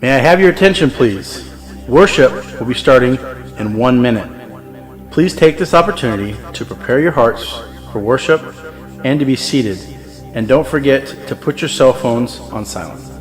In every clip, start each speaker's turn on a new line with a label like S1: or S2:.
S1: May I have your attention, please? Worship will be starting in 1 minute. Please take this opportunity to prepare your hearts for worship and to be seated. And don't forget to put your cell phones on silent.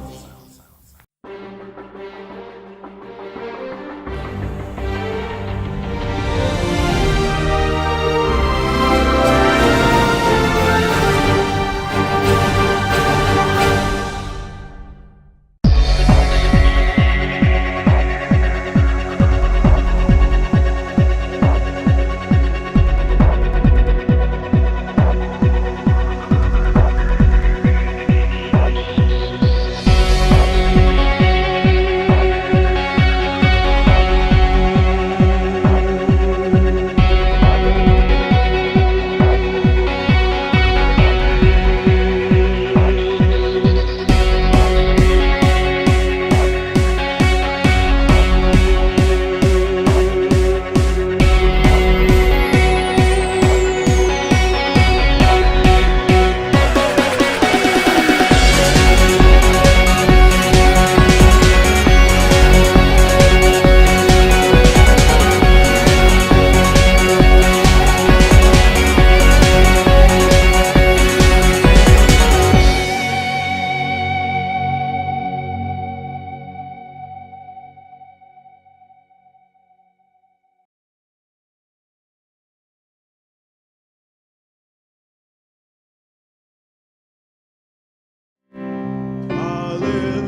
S2: Aleluya,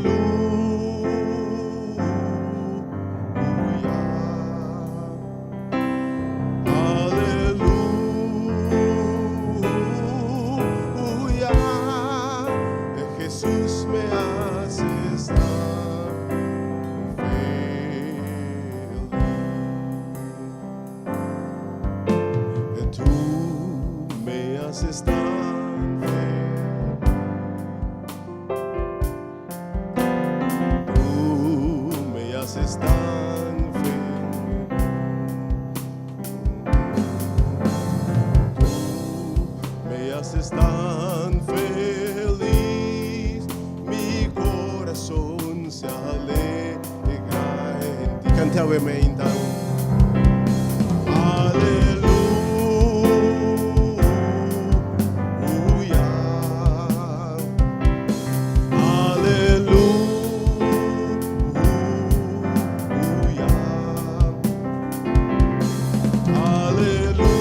S2: Jesús me hace estar feliz. Tú me haces tan feliz. Tú me haces tan feliz. Tú me haces tan feliz. Mi corazón se alegra en ti. Canta awe mainta. Aleluya. Aleluya. Aleluya.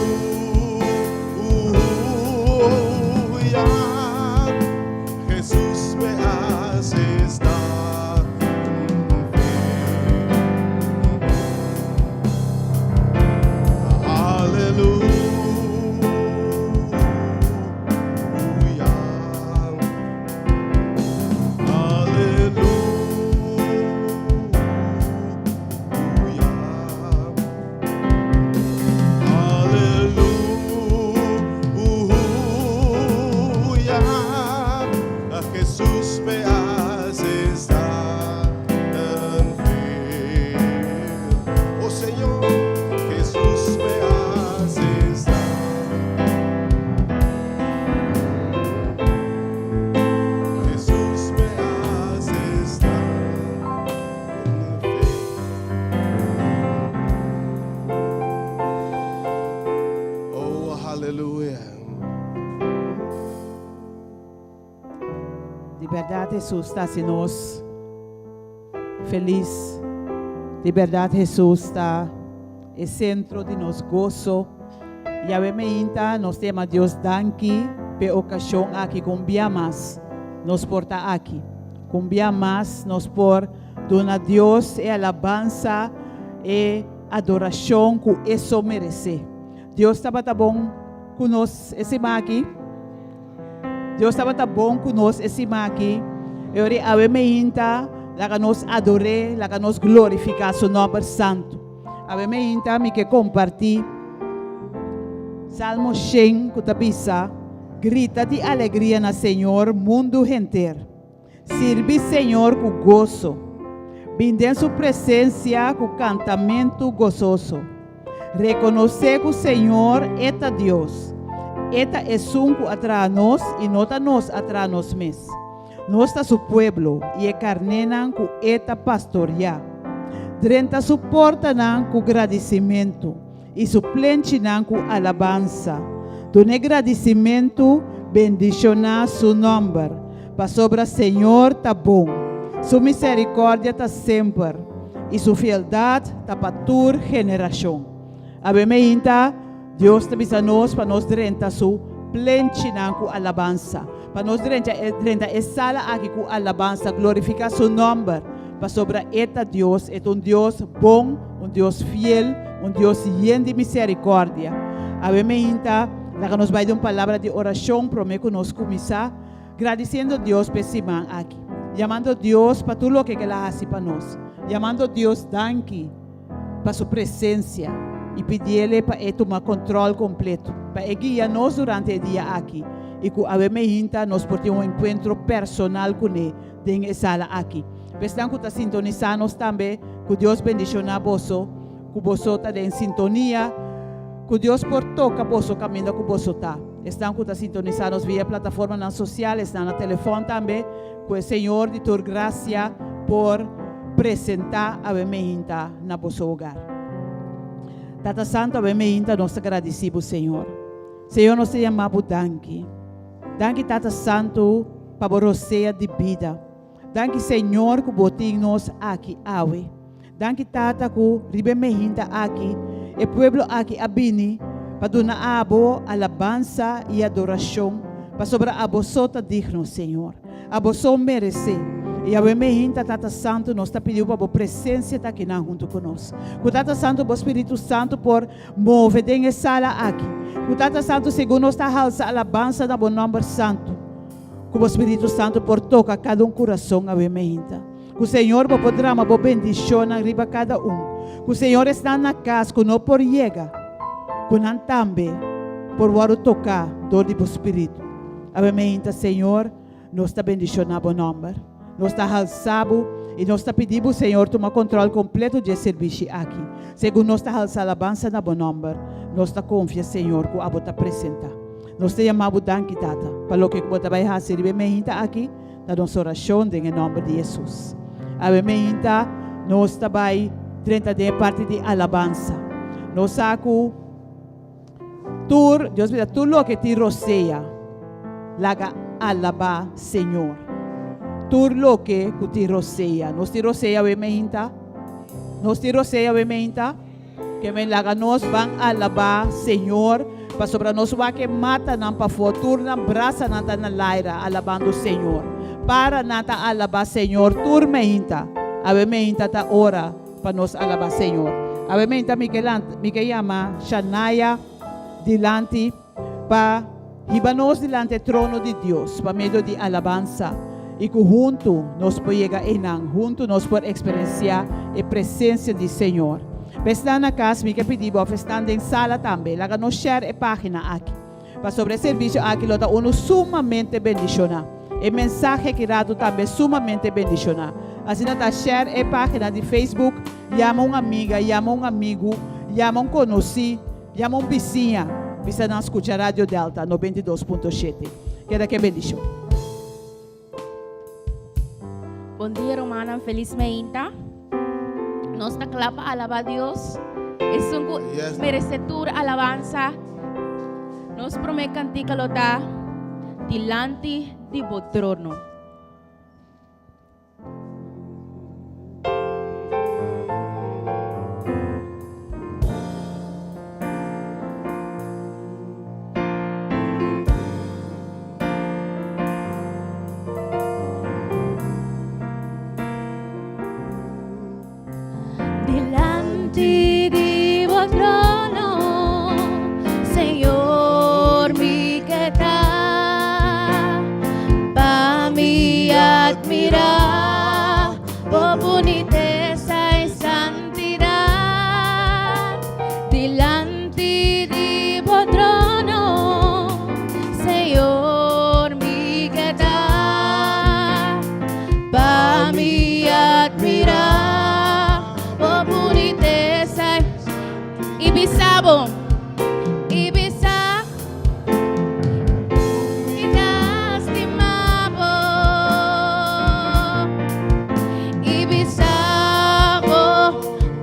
S2: Jesús me hace estar feliz. Aleluya. Aleluya. Aleluya. Jesús me hace estar tan fiel. Oh Señor, Jesús me hace estar. Jesús me hace estar fiel. Oh, hallelujah.
S3: Di bèrdat Hesus ta hasi nos felis. Di bèrdat Hesus ta e sentro di nos goso. I awe mainta nos ta yama Dios danki pa e okashon aki ku un bia mas nos por ta aki. Ku un bia mas nos por duna Dios e alabansa, e adorashon ku e so meresé. Dios tabata bon ku nos e siman aki. Dios tabata bon ku nos e siman aki. E ora awe mainta laga nos ador'é, laga nos glorifiká su nòmber santu. Awe mainta mi ke kompartí Salmo 100 ku ta bisa, Grita di alegria na Señor mundu henter. Sirbi Señor ku goso. Bin den su presensia ku kantamentu gososo. Rekonosé ku Señor e ta Dios. E ta esun ku a traha nos i no ta nos a traha nos mes. Nos ta su pueblo i e karnénan ku e ta pastoriá. Drenta su portanan ku gradisimentu i su plenchinan ku alabansa. Dun'é gradisimentu, bendishoná su nòmber. Pasobra Señor ta bon, su miserikòrdia ta semper, i su fieldat ta pa tur generashon. Awe meinta, Dios ta bisa nos pa nos drenta su plenchinan ku alabansa, pa nos drenta e sala aki ku alabansa, glorifiká su nòmber, pasobra e ta Dios, e ta un Dios bon, un Dios fiel, un Dios yen di miserikòrdia. Awe meinta, laga nos bai den un palabra di orashon promé ku nos kuminsá. Gradisiendo Dios p'e siman aki. Yamando Dios pa tur loke k'el a hasi pa nos. Yamando Dios danki pa su presensia i pidiele pa e tuma kontròl kompleto, pa e guia nos durante e dia aki i ku awe meinta nos por tin un enkuentro personal kuné den e sala aki. Pa esnan ku ta sintonisá nos tambe, ku Dios bendishoná boso, ku boso ta den sintonia, ku Dios por toka boso kaminda ku boso ta. Esnan ku ta sintonisá nos via plataformanan sosial, esnan na telefòn tambe, ku e Señor di tur grasia por presentá awe meinta na boso hogar. Tata Santu, awe meinta nos ta gradisí bo, Señor. Señor, nos ta yama bo danki. Danki, Tata Santu, pa bo rosea di bida. Danki, Señor, ku bo tin nos aki awe. Danki Tata ku riba e mehinta aki e pueblo aki a bini pa duna abo alabansa i adorashon, pasobra abo so ta digno, Señor. Abo so meresé. I awe meinta, Tata Santu, nos ta pidi pa bo presensia ta akinan huntu ku nos. Ku Tata Santu, bo Spiritu Santu por move den e sala aki. Ku Tata Santu, segun nos ta halsa alabansa na bo nòmber santu, ku bo Spiritu Santu por toka kada un kurason awe meinta. Ku Señor bo por drama bo bendishonnan riba kada un. Ku Señor esnan na kas ku no por yega, ku nan tambe por wòrdu toká dor di bo Spiritu. Awe meinta, Señor, nos ta bendishoná bo nòmber. Nos ta halsa bo i nos ta pidi bo, Señor, tuma kòntròl kompleto dje sirbishi aki. Segun nos ta halsa alabansa na bo nòmber, nos ta konfia, Señor, ku abo ta presentá. Nos ta yama bo danki, Tata, pa loke ku bo ta bai hasi riba e meinta aki. Ta nos orashon den e nòmber di Hesus. Awe meinta nos ta bai drenta den e parti di alabansa. Nos sa ku tur, Dios bisa, tur loke tin rosea, laga alabá Señor. Tur loke ku tin rosea. Nos tin rosea awe meinta? Nos tin rosea awe meinta? Ke men laga nos ban alabá Señor, pasobra nos wak e matanan pafó, tur nan brasanan ta na laira alabando Señor. Para nan ta alabá Señor tur meinta. Awe meinta ta ora pa nos alabá Señor. Awe meinta mi ke lanta, mi ke yama Shanaya dilanti pa hiba nos dilanti e trono di Dios pa medio di alabansa i ku huntu nos por yega einan, huntu nos por eksperensiá e presensia di Señor. Pa esnan na kas, mi ke pidi bo, òf esnan den sala tambe, laga nos share e página aki, pasobra e servisio aki lo ta unu sumamente bendishoná. E mensahe aki ratu tambe sumamente bendishoná. Asina ta share e página di Facebook, yama un amiga, yama un amigu, yama un konosí, Yama un bisiña, bisa nan skucha Radio Delta 92.7. Keda ke bendishon.
S4: Bon dia rumannan, felis meinta. Nos ta kla pa alabá Dios. Esun ku
S2: Yes.
S4: merese tur alabansa. Nos promé kantika lo ta Dilanti di bo trono. Dilanti di bo trono, Señor, mi ke ta pa mi admirá bo bunitesa i santidat. Dilanti di bo trono, Señor, mi ke ta pa mi admirá bo bunitesa i bisa bo, i bisa i ta stima bo, i bisa bo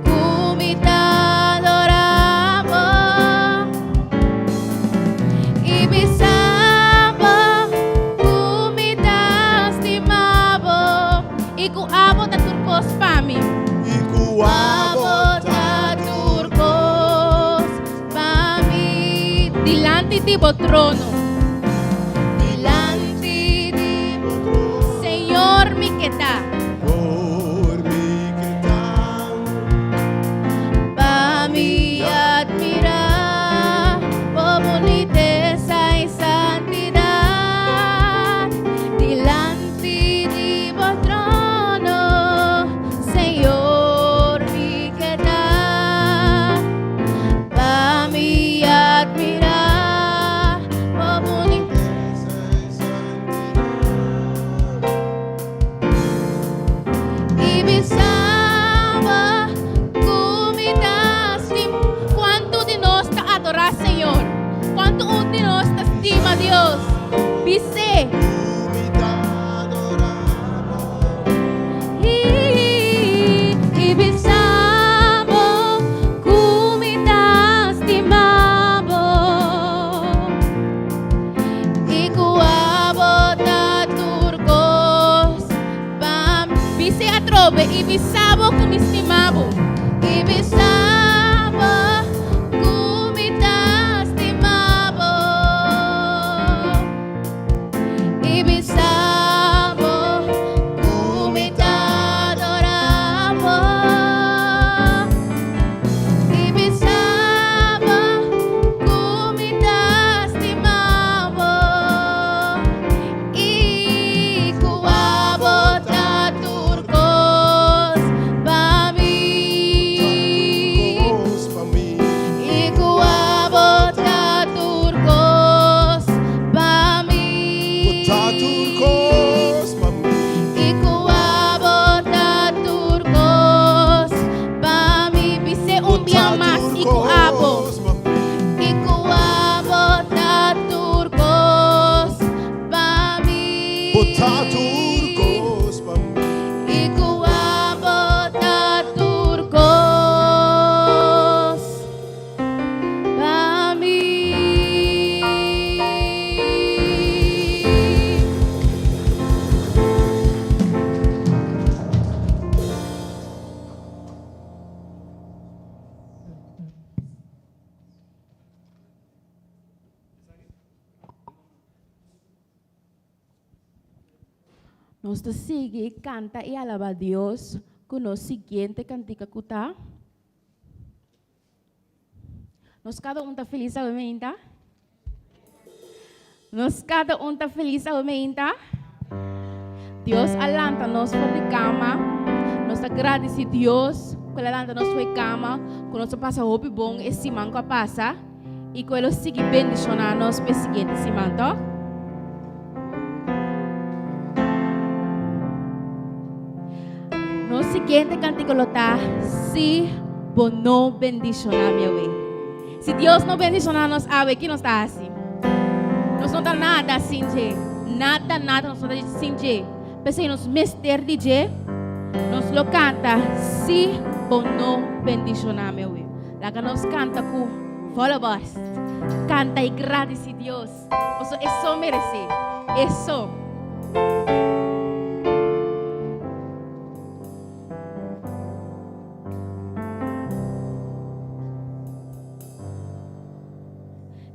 S4: ku mi ta adorá bo. I bisa bo ku mi ta stima bo i ku abo ta tur kos pa mi.
S2: I ku abo ta
S4: tur kos pa mi. Dilanti di bo trono. Dilanti di
S2: bo trono.
S4: Señor mi ke ta.
S2: Señor mi ke ta.
S4: Pa mi admirá bo bunitesa i santidat dilanti di bo trono, Señor, mi ke ta. Pa mi admirá bo bunitesa
S2: i santidat.
S4: I bisaba ku mi ta stim. Kuantu di nos ta adorá Señor? Kuantu un di nos ta stima Dios? Bis'é.
S2: Ku mi ta adorá bo.
S4: I bisabo ku mi ta stima bo. I ku abo ta tur kos pa mi. Bis'é atrobe, i bisa bo ku mi stima bo. I bisa bo ku mi ta stima bo. I bisa bo ku mi. Nos ta sigui kanta i alabá Dios ku nos siguiente kantika ku ta. Nos kada un ta felis awe meinta? Nos kada un ta felis awe meinta? Dios a lanta nos for di kama. Nos ta gradisí Dios ku el a lanta nos for di kama, ku nos a pasa hopi bon e siman ku a pasa i ku el lo sigui bendishoná nos pa e siguiente siman, tòg? Nos siguiente kantico lo ta Si bo no bendiciona mi awe. Si Dios no bendiciona nos awe, ki nos ta hasi? Nos no ta nada sin dje. Nada, nada nos no ta sin dje. P'esei nos mester di dje. Nos lo canta Si bo no bendiciona mi awe. Laga nos canta cu volle borst. Canta y gradici Dios. Paso e so merece. E so.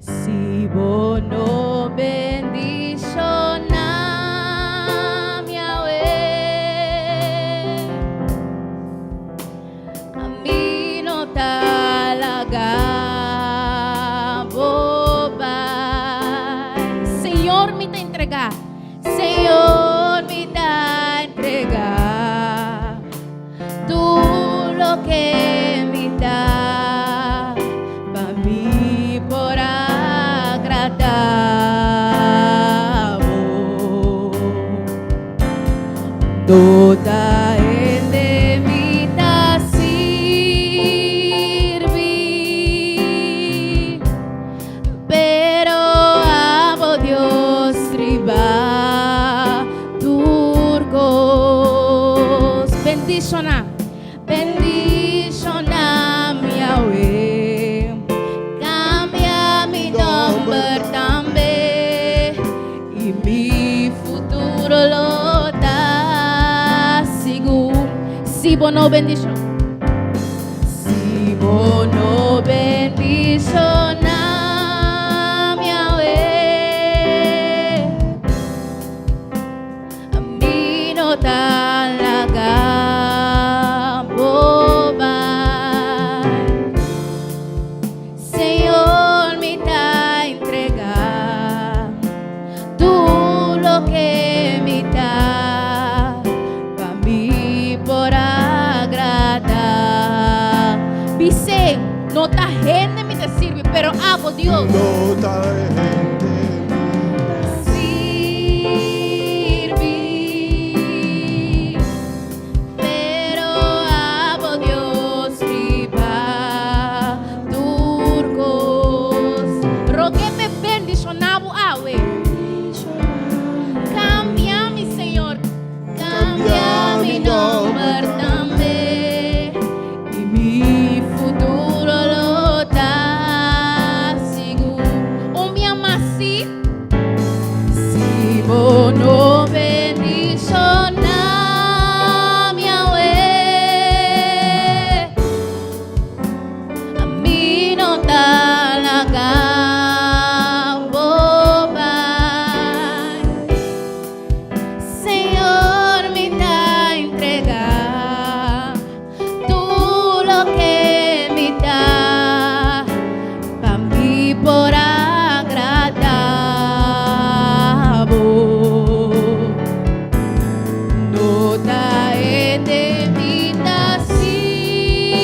S4: Si bo no bendiciona mi awe, Ami no ta laga bo bai. Señor mi ta entrega, Señor mi ta entrega tur loke mi ta pa mi por agrada bo. No ta hende mi ta sirbi, pero abo Dios riba tur kos. Bendishona, bendishona mi awe, kambia mi nomber tambe. I mi futuro lo ta sigur si bo no bendishon. Si bo no bendishona mi awe, mi no ta laga bo bai. Señor mi ta entrega tur loke mi ta pa mi por agrada. Bis'é, no ta hende mi ta sirbi, pero abo, Dios.
S2: No ta hende mi
S4: ta sirbi. Pero abo Dios riba tur kos. Rogu'é p'e bendishoná bo awe. Kambia mi, Señor, kambia mi nomber tambe. I mi futuro lo ta sigur. Un bia mas, sí. Si bo no bendiciona mi awe, ami no ta laga bo bai. Señor, mi ta entrega tur loke mi ta pa mi por agrada bo. No ta hende mi ta sirbi,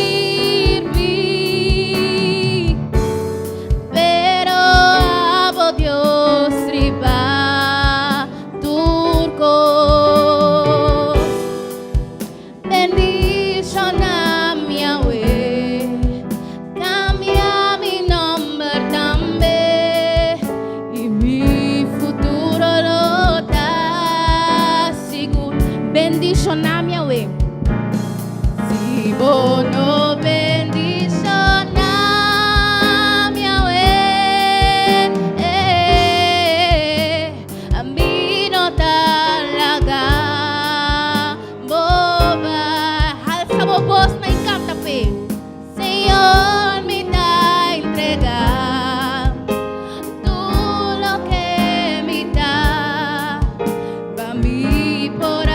S4: pero abo Dios riba tur kos. Bendiciona mi awe, cambia mi nomber tambe, y mi futuro lo ta sigur. Bendiciona mi awe, si bo no bendiciona mi awe, ami no ta laga. Bo bai halsa bo bos na i kanta p'e. Señor, mi ta entrega tur loke mi ta, pa mi por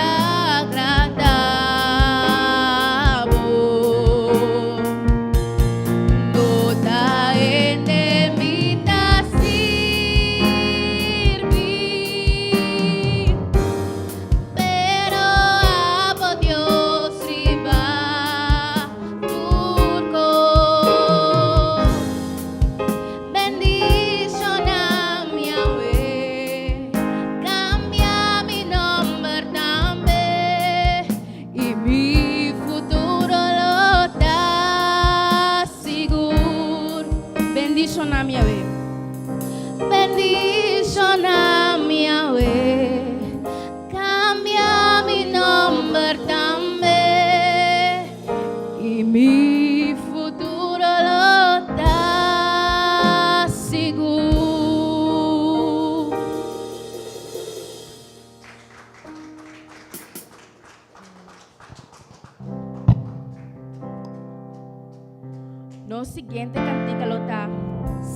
S4: Nos siguiente kantika lo ta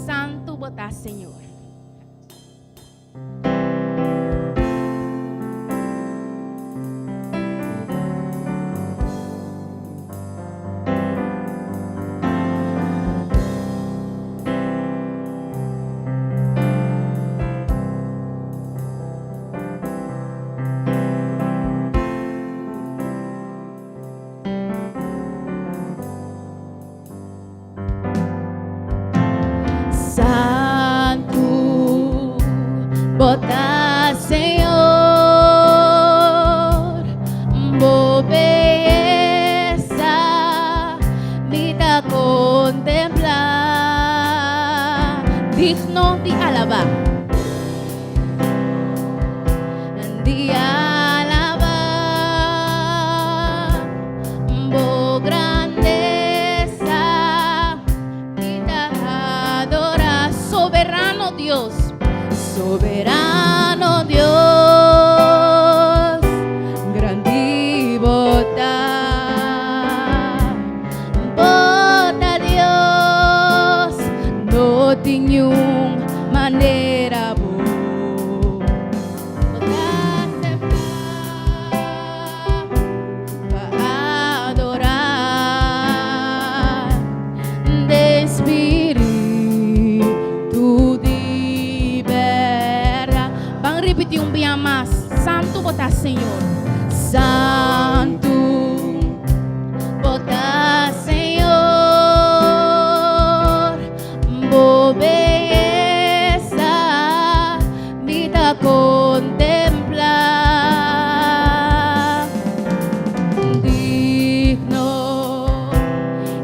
S4: Santu Bo Ta Señor. Santu bo ta Señor, bo beyesa mi ta contempla, digno di alaba. Di alaba bo grandesa mi ta adora. Soberano Dios, soberano Dios, grandi bo ta. Bo ta Dios, no tin niun manera bo. Bo ta aceptá pa adorá den spiritu di bèrdat. Ban ripití un bia mas. Santu bo ta, Señor. Santu bo ta, Señor. Bo beyesa mi ta contemplá. Digno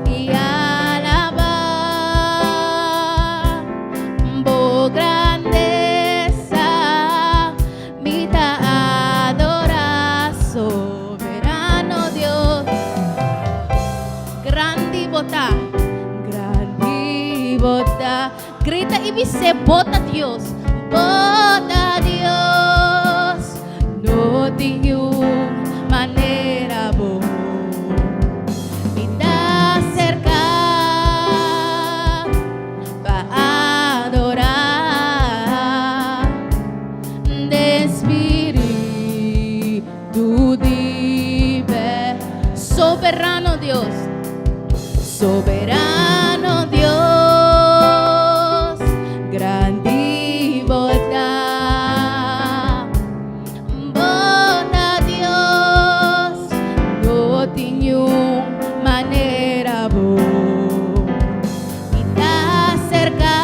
S4: di alabá bo grandesa mi ta adorá. Soberano Dios, grandi bo ta, grandi bo ta. Grita i bis'é, Bo ta Dios, bo ta Dios, no tin niun manera bo. Mi ta aserká pa adorá den spiritu di bèrdat. Soberano Dios, soberano Dios, grandi bo ta. Bo ta Dios, no tin niun manera bo. Mi ta aserká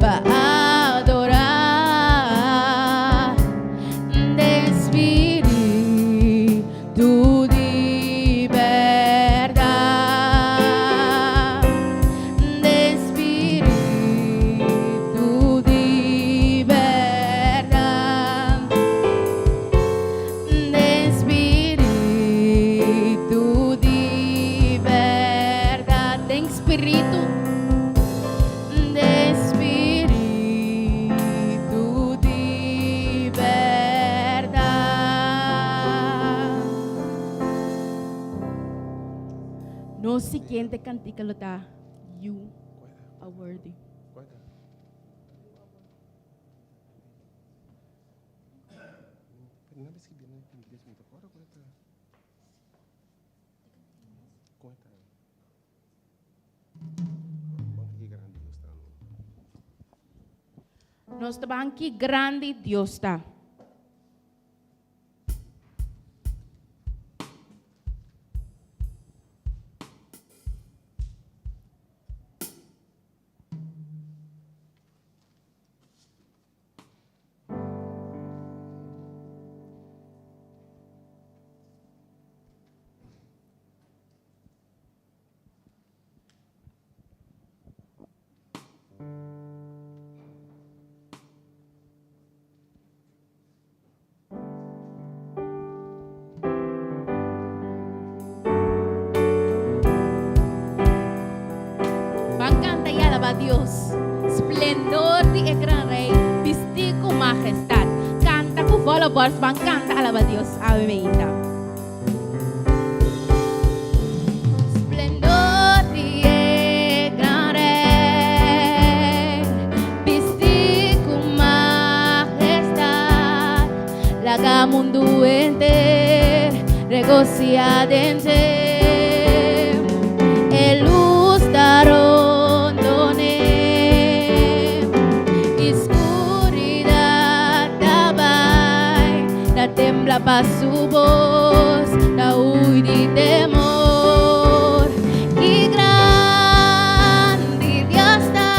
S4: pa adorá den spiritu di bèrdat. Den spiritu di bèrdat. Den spiritu di bèrdat. Den spiritu. Den spiritu di bèrdat. Nos siguiente kantika lo ta You Are Worthy. Nos ta ban ki grandi Dios ta. Ban canta y alaba Dios. Splendor di e gran Rey, bisti cu majestad. Canta cu volle borst, ban canta alaba Dios. Awe meinta. Splendor. Laga mundu henter regosihá den dje. E lus ta rondon'é, i skuridat ta bai, ta tembla pa su bos, ta hui di temor. Ki grandi Dios ta,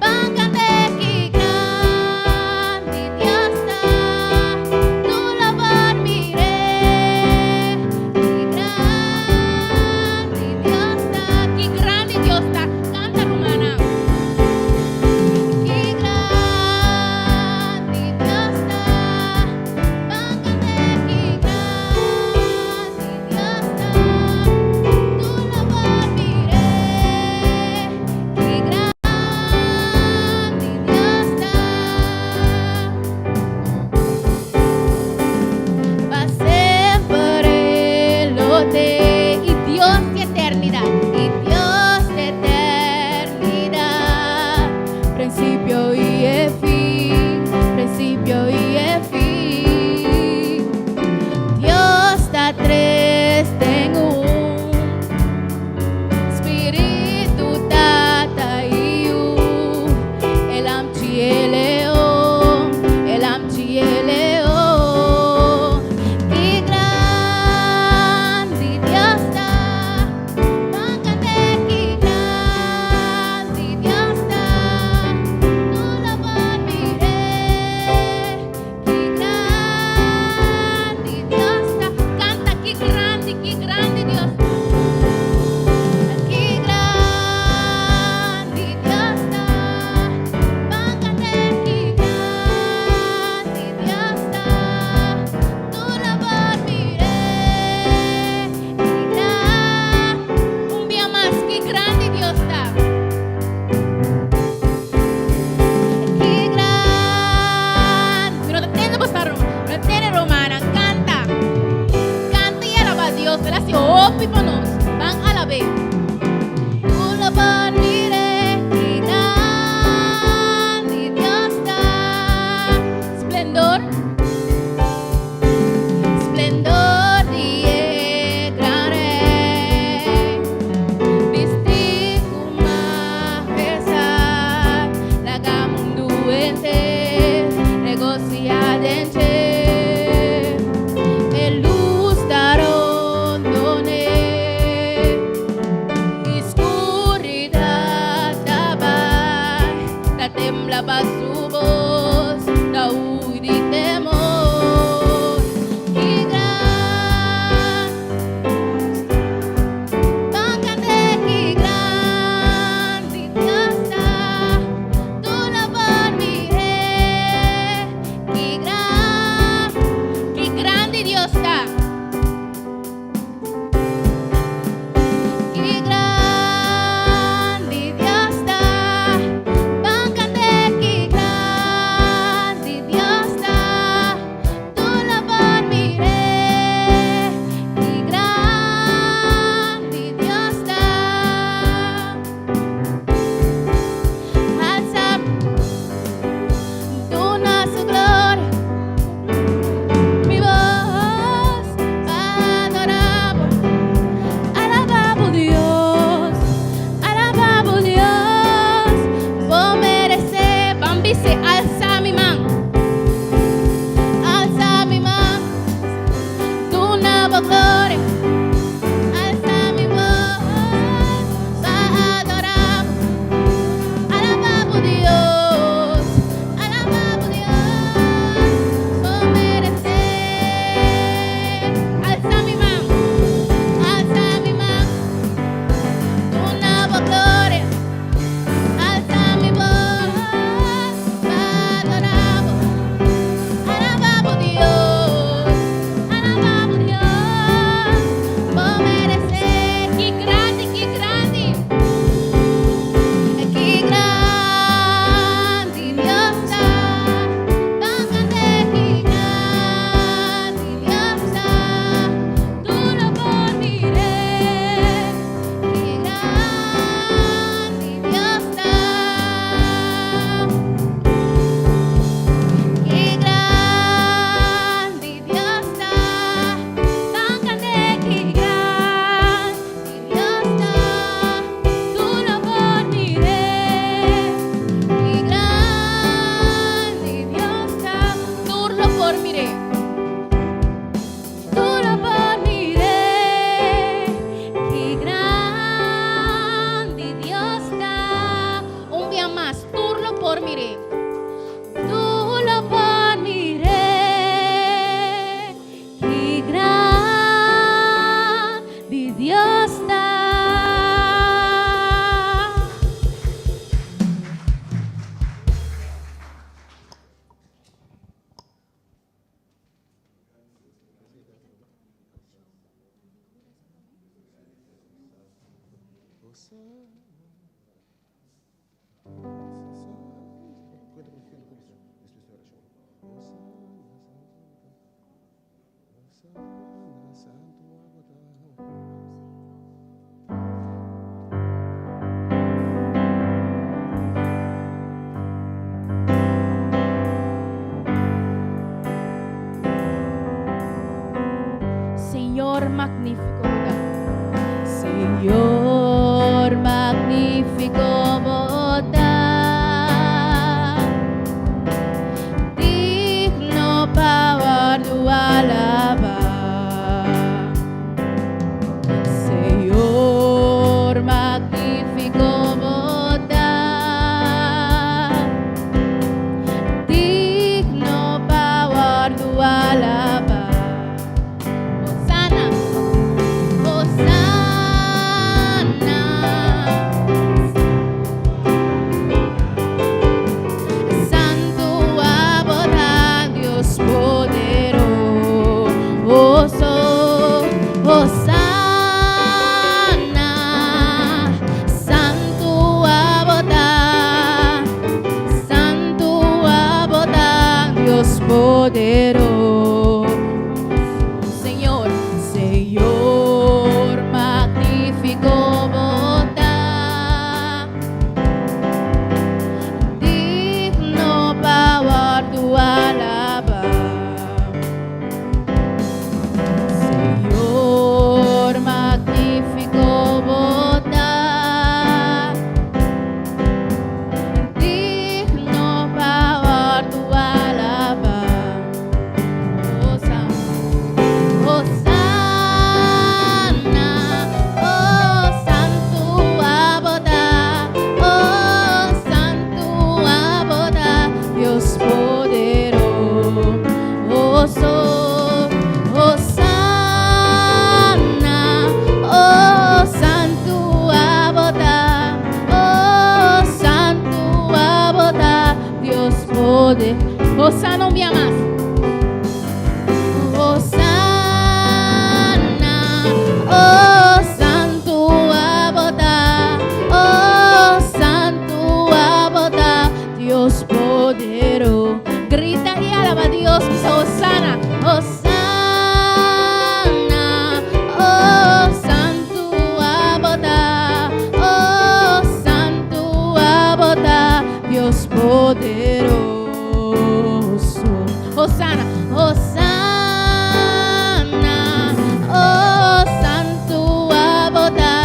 S4: ban kant'é, ki grandi Dios ta, tur lo por mir'é. Ki grandi Dios ta, ki grandi Dios ta, kanta rumannan. Ki grandi Dios ta, ban kant'é, ki grandi Dios ta. Señor magnífico bo ta. Señor magnífico bo ta. Digno pa wòrdu alabá. Señor magnífico bo ta. Digno pa wòrdu alabá. Hosana, Hosana. Santu abo ta Dios poderoso. Hosana. Santu abo ta. Santu abo ta Dios poderoso. Señor, Señor, magnífico bo ta. Digno pa wòrdu alabá. Señor, magnífico bo ta. Digno pa wòrdu alabá. Hosana, Hosana, oh Santu abo ta, oh Santu abo ta, Dios poderoso. Hosana, oh Santu abo ta, oh Santu abo ta, Dios poder. Hosana un bia mas. Hosana, oh Santu abo ta, oh Santu abo ta, Dios poderoso. Grita i alabá Dios, bisa Hosana, Hosana, oh Santu abo ta, oh Santu abo ta, Dios poderoso. Hosana, Hosana, oh Santu abo ta,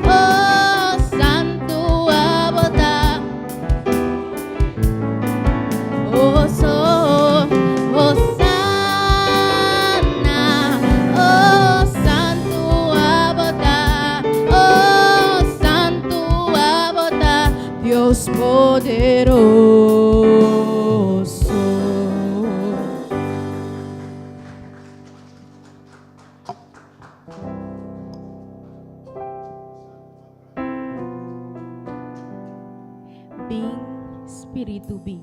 S4: oh Santu abo ta. Oh, Hosana, oh Santu abo ta, oh Santu abo ta, Dios poderoso. Bin, Spiritu bin.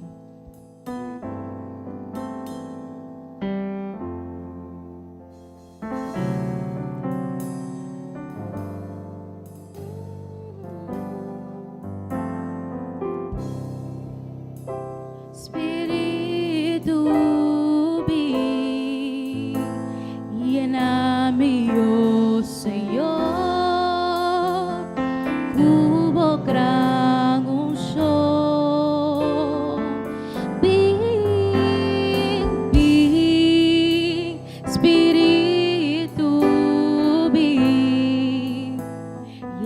S4: Spiritu bin, yena mi, oh Señor, ku bo gran unshon. Bin, bin, Spiritu bin,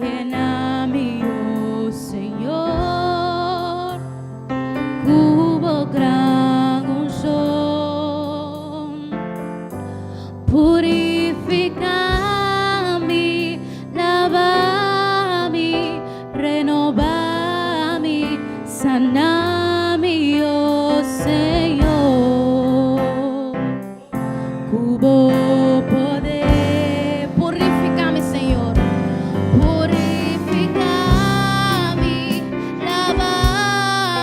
S4: yena mi, oh Señor, ku bo gran unshon. Purifiká mi, laba mi, renobá mi, sana mi, oh Señor. Ku bo poder. Purifiká mi, Señor. Purifiká mi, laba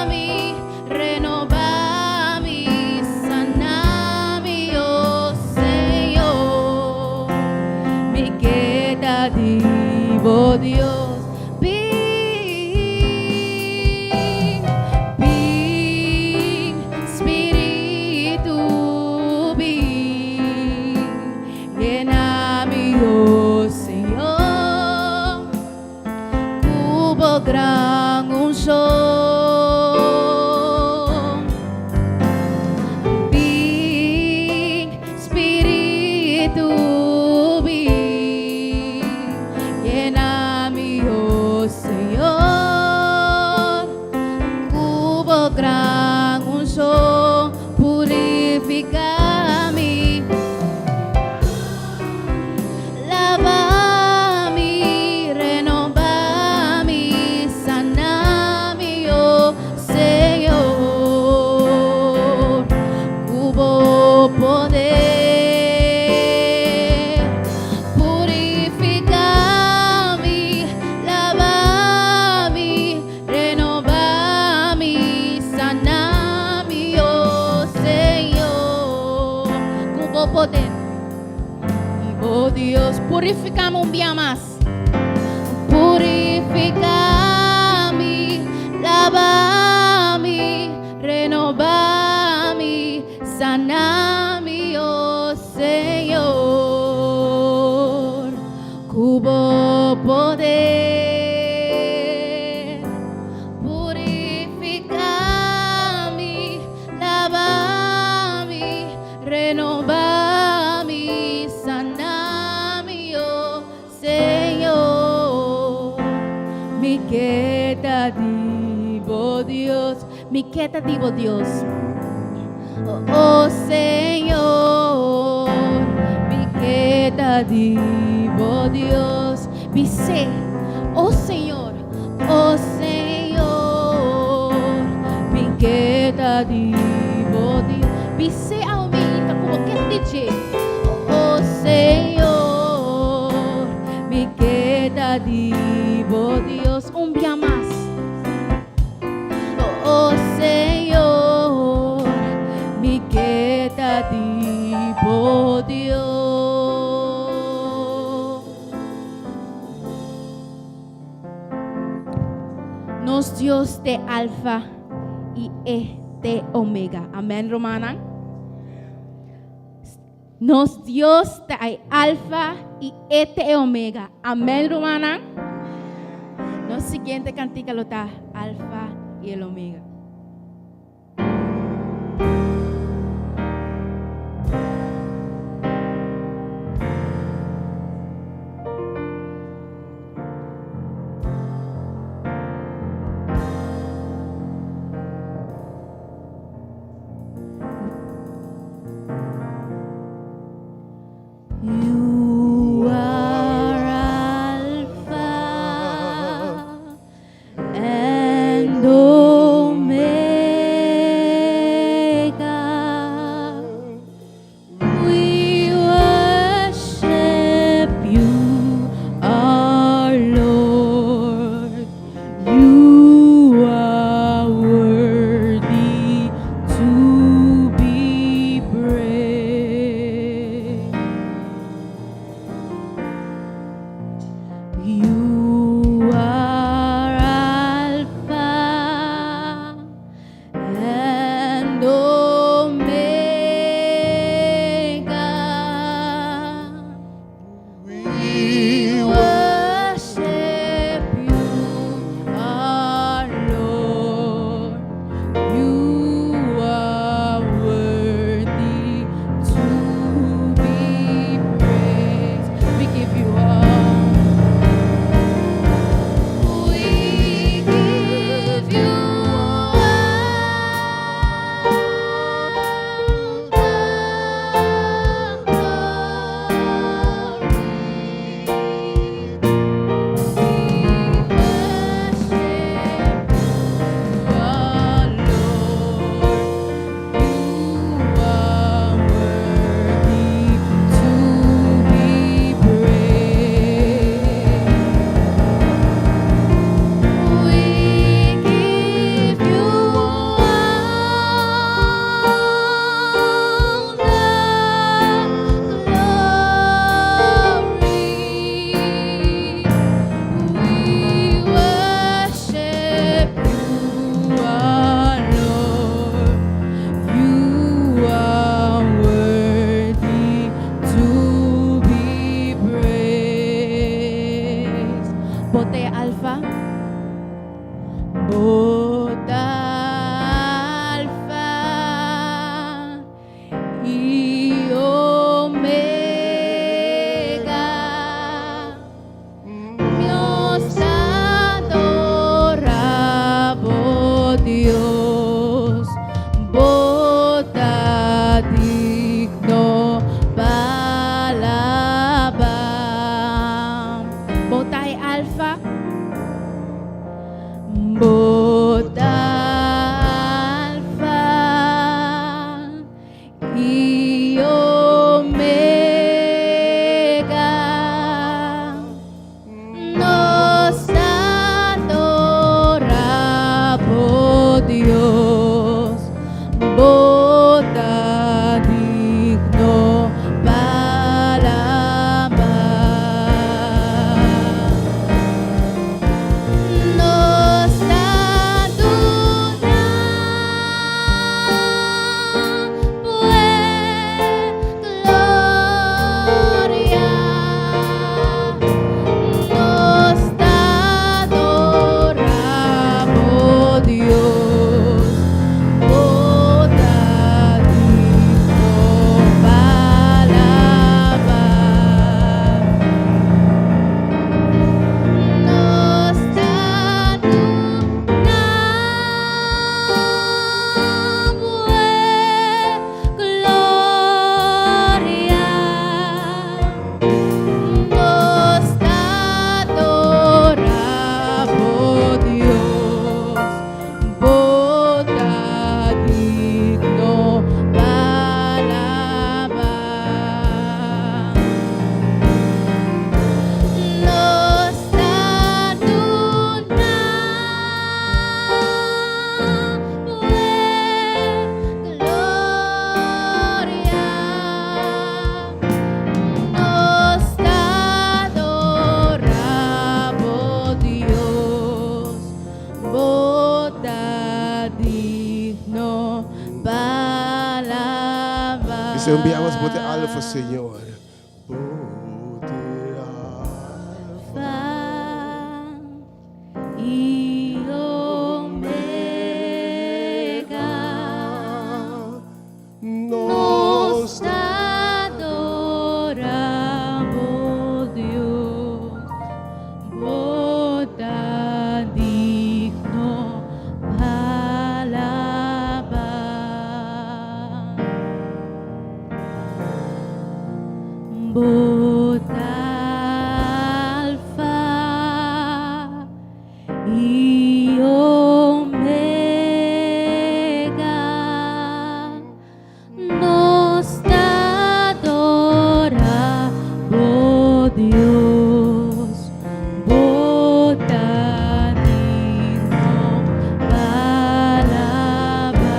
S4: mi, renobá mi, sana mi, oh Señor. Mi ke ta di bo, Dios. Spiritu bin yena mi, oh Señor, ku bo gran unshon purifiká mi. Laba mi, renobá mi, sana mi, oh Señor, ku bo poder. Purifiká mi, laba mi, renobá mi, sana mi, oh Señor, ku bo poder. Oh Dios, purifiká mi un bia mas. Purifiká mi, laba mi, renobá mi, sana mi, oh Señor, ku bo poder. Purifiká mi, laba mi, renobá mi, sana mi, oh Señor. Mi ke ta di bo Dios, mi ke ta di bo Dios. Oh, oh Señor, mi ke ta di bo Dios. Bis'é, oh Señor, oh Señor, mi ke ta di bo Dios. Bis'é aumenta ku ke dice. Oh Señor, mi ke ta di bo Dios. Un bia mas. Oh, oh Señor, mi ke ta di bo Dios. Nos Dios ta Alfa i E ta Omega. Amèn, rumannan? Nos Dios ta Alfa i E ta Omega. Amèn, rumannan? Nos siguiente kantika lo ta Alfa i el Omega. You are Alpha and Omega.
S2: un biaha bo ta Alfa, Señor. Bo ta Alfa
S4: i Omega.
S2: Nos
S4: Nos ta adorá bo, Dios, bo ta digno pa alabá. Bo ta Alfa i Omega. Nos ta adorá bo, Dios, bo ta digno pa alabá.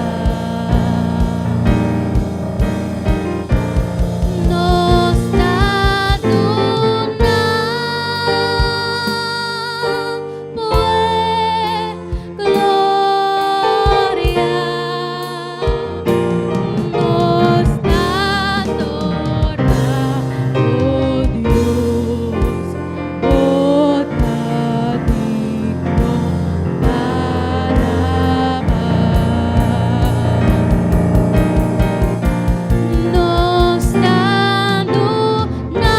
S4: Nos ta duna bo gloria. Nos ta adorá bo, Dios, bo ta digno pa alabá. Nos ta duna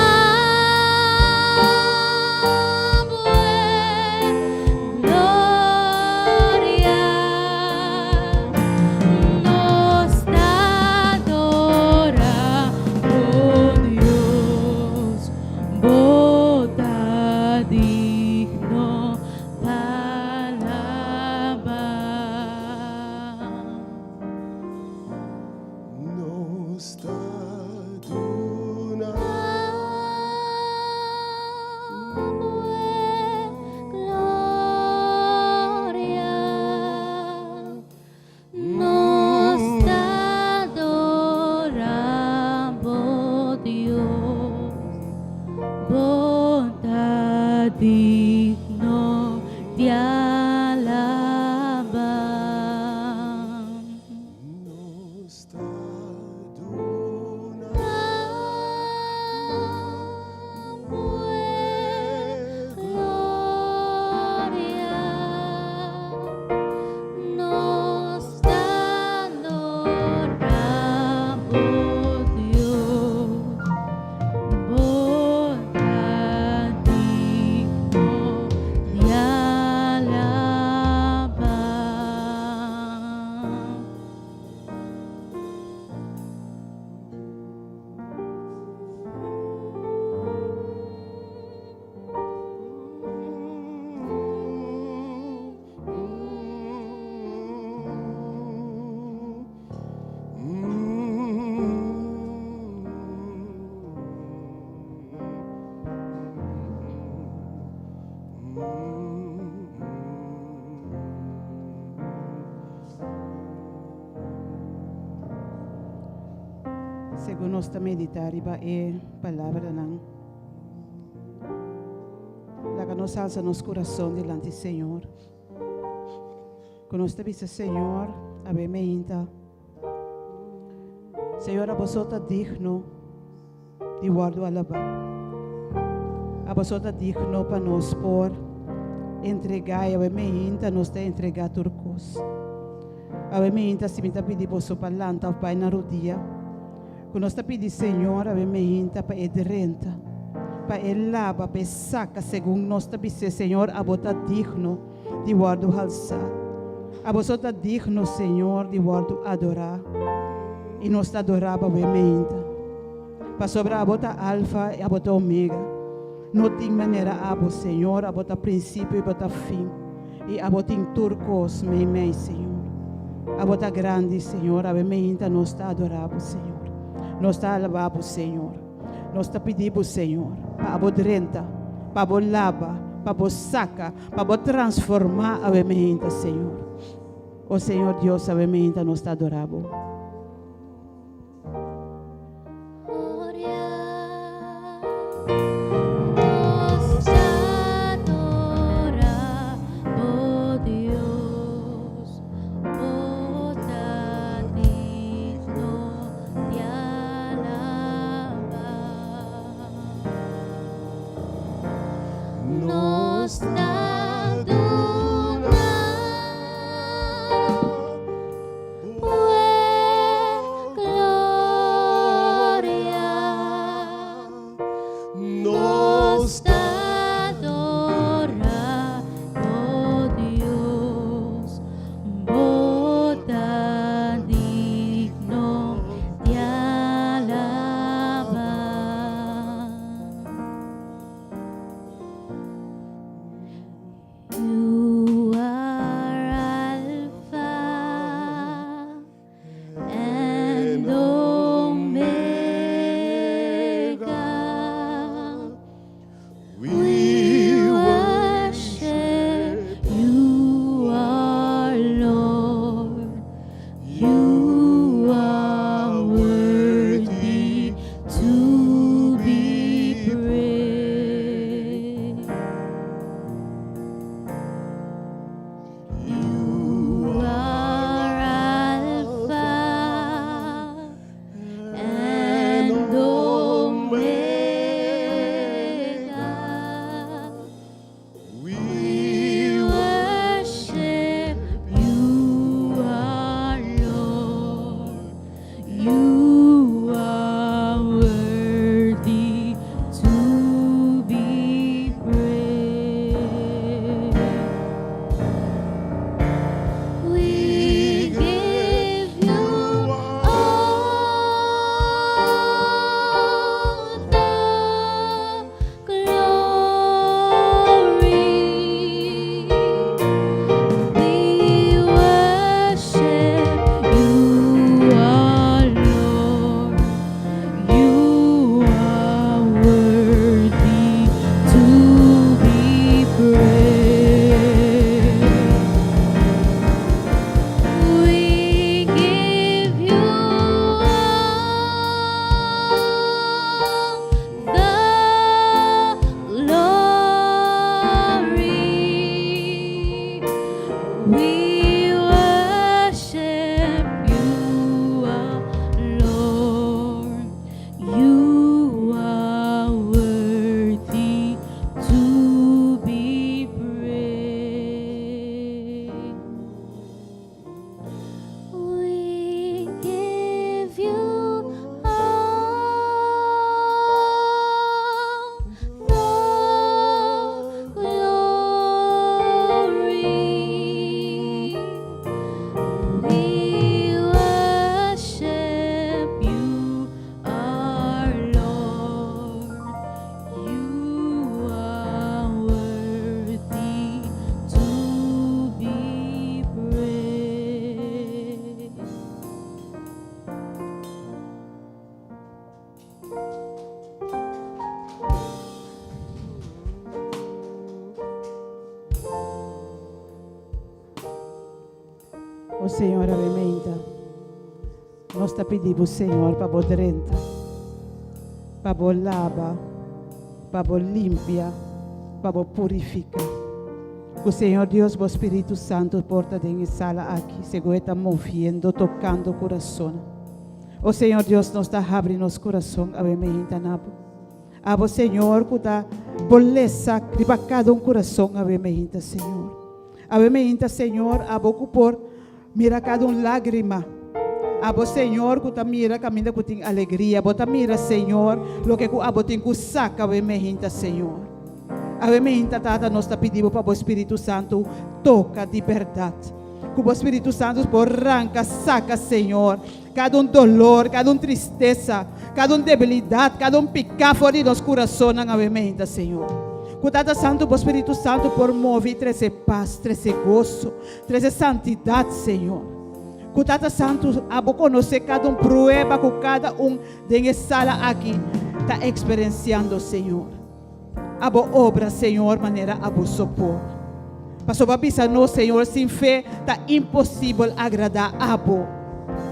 S4: bo gloria. Nos ta adorá bo, Dios, bo ta digno pa alabá.
S2: Nos ta duna
S4: Bo gloria. Nos ta adorá bo, Dios, bo ta digno di alabá.
S2: Nos ta duna
S4: Bo gloria. Nos ta adorá bo, Dios, bo ta digno di alabá.
S3: Segun nos ta meditá riba e palabranan, laga nos alsa nos kurason dilanti Señor. Ku nos ta bisa, Señor, awe meinta. Señor, abo so ta digno di wòrdu alabá. Abo so ta digno pa nos por entregá i awe meinta nos ta entregá tur kos. Awe meinta si mi ta pidi boso pa lanta òf bai na rudia, ku nos ta pidi Señor awe meinta pa e drenta, pa e laba, pa e saka segun nos ta bis'é, Señor, abo ta digno di wòrdu halsá. Abo so ta digno, Señor, di wòrdu adorá. I nos ta adorá bo awe meinta. Pasobra abo ta Alfa i abo ta Omega. No tin manera abo, Señor, abo ta prinsipio i bo ta fin. I abo tin tur kos meimei, Señor. Abo ta grandi, Señor. Awe meinta nos ta adorá bo, Señor. Nos ta alabá bo, Señor. Nos ta pidi bo, Señor, pa abo drenta, pa abo laba, pa bo saka, pa bo transformá awe meinta, Señor. O Señor Dios, awe meinta nos ta adorá bo.
S4: Nos ta adorá bo, Dios, bo ta digno di alabá.
S3: O Señor, awe meinta nos ta pidi bo, Señor, pa bo drenta, pa bo laba, pa bo limpia, pa bo purifica. Ku Señor Dios bo Spiritu Santo por ta den e sala aki, segun e ta moviendo, tocando curason. O Señor Dios, nos ta habri nos curason awe meinta na bo. Abo, Señor, ku ta por lesa riba kada un kurason awe meinta, Señor. Awe meinta, Señor, abo ku por mira kada un lágrima. Abo, Señor, ku ta mira kaminda ku tin alegria. Bo ta mira, Señor, loke ku abo tin ku saka awe meinta, Señor. Awe meinta, Tata, nos ta pidi bo pa bo Spiritu Santu toka di bèrdat. Ku bo Spiritu Santu por ranka saka, Señor, Kada un dolor, kada un tristesa, kada un debilidat, kada un piká for di nos kurasonnan awe meinta, Señor. Ku Tata Santu, Bo Spiritu Santu por move i trese pas, trese goso, trese santidat, Señor. Ku Tata Santu, abo konosé kada un prueba ku kada un den e sala aki ta eksperensiando, Señor. Abo obra, Señor, manera abo so por. Pasobra a bisa nos, Señor, sin fe ta imposibel agradá abo.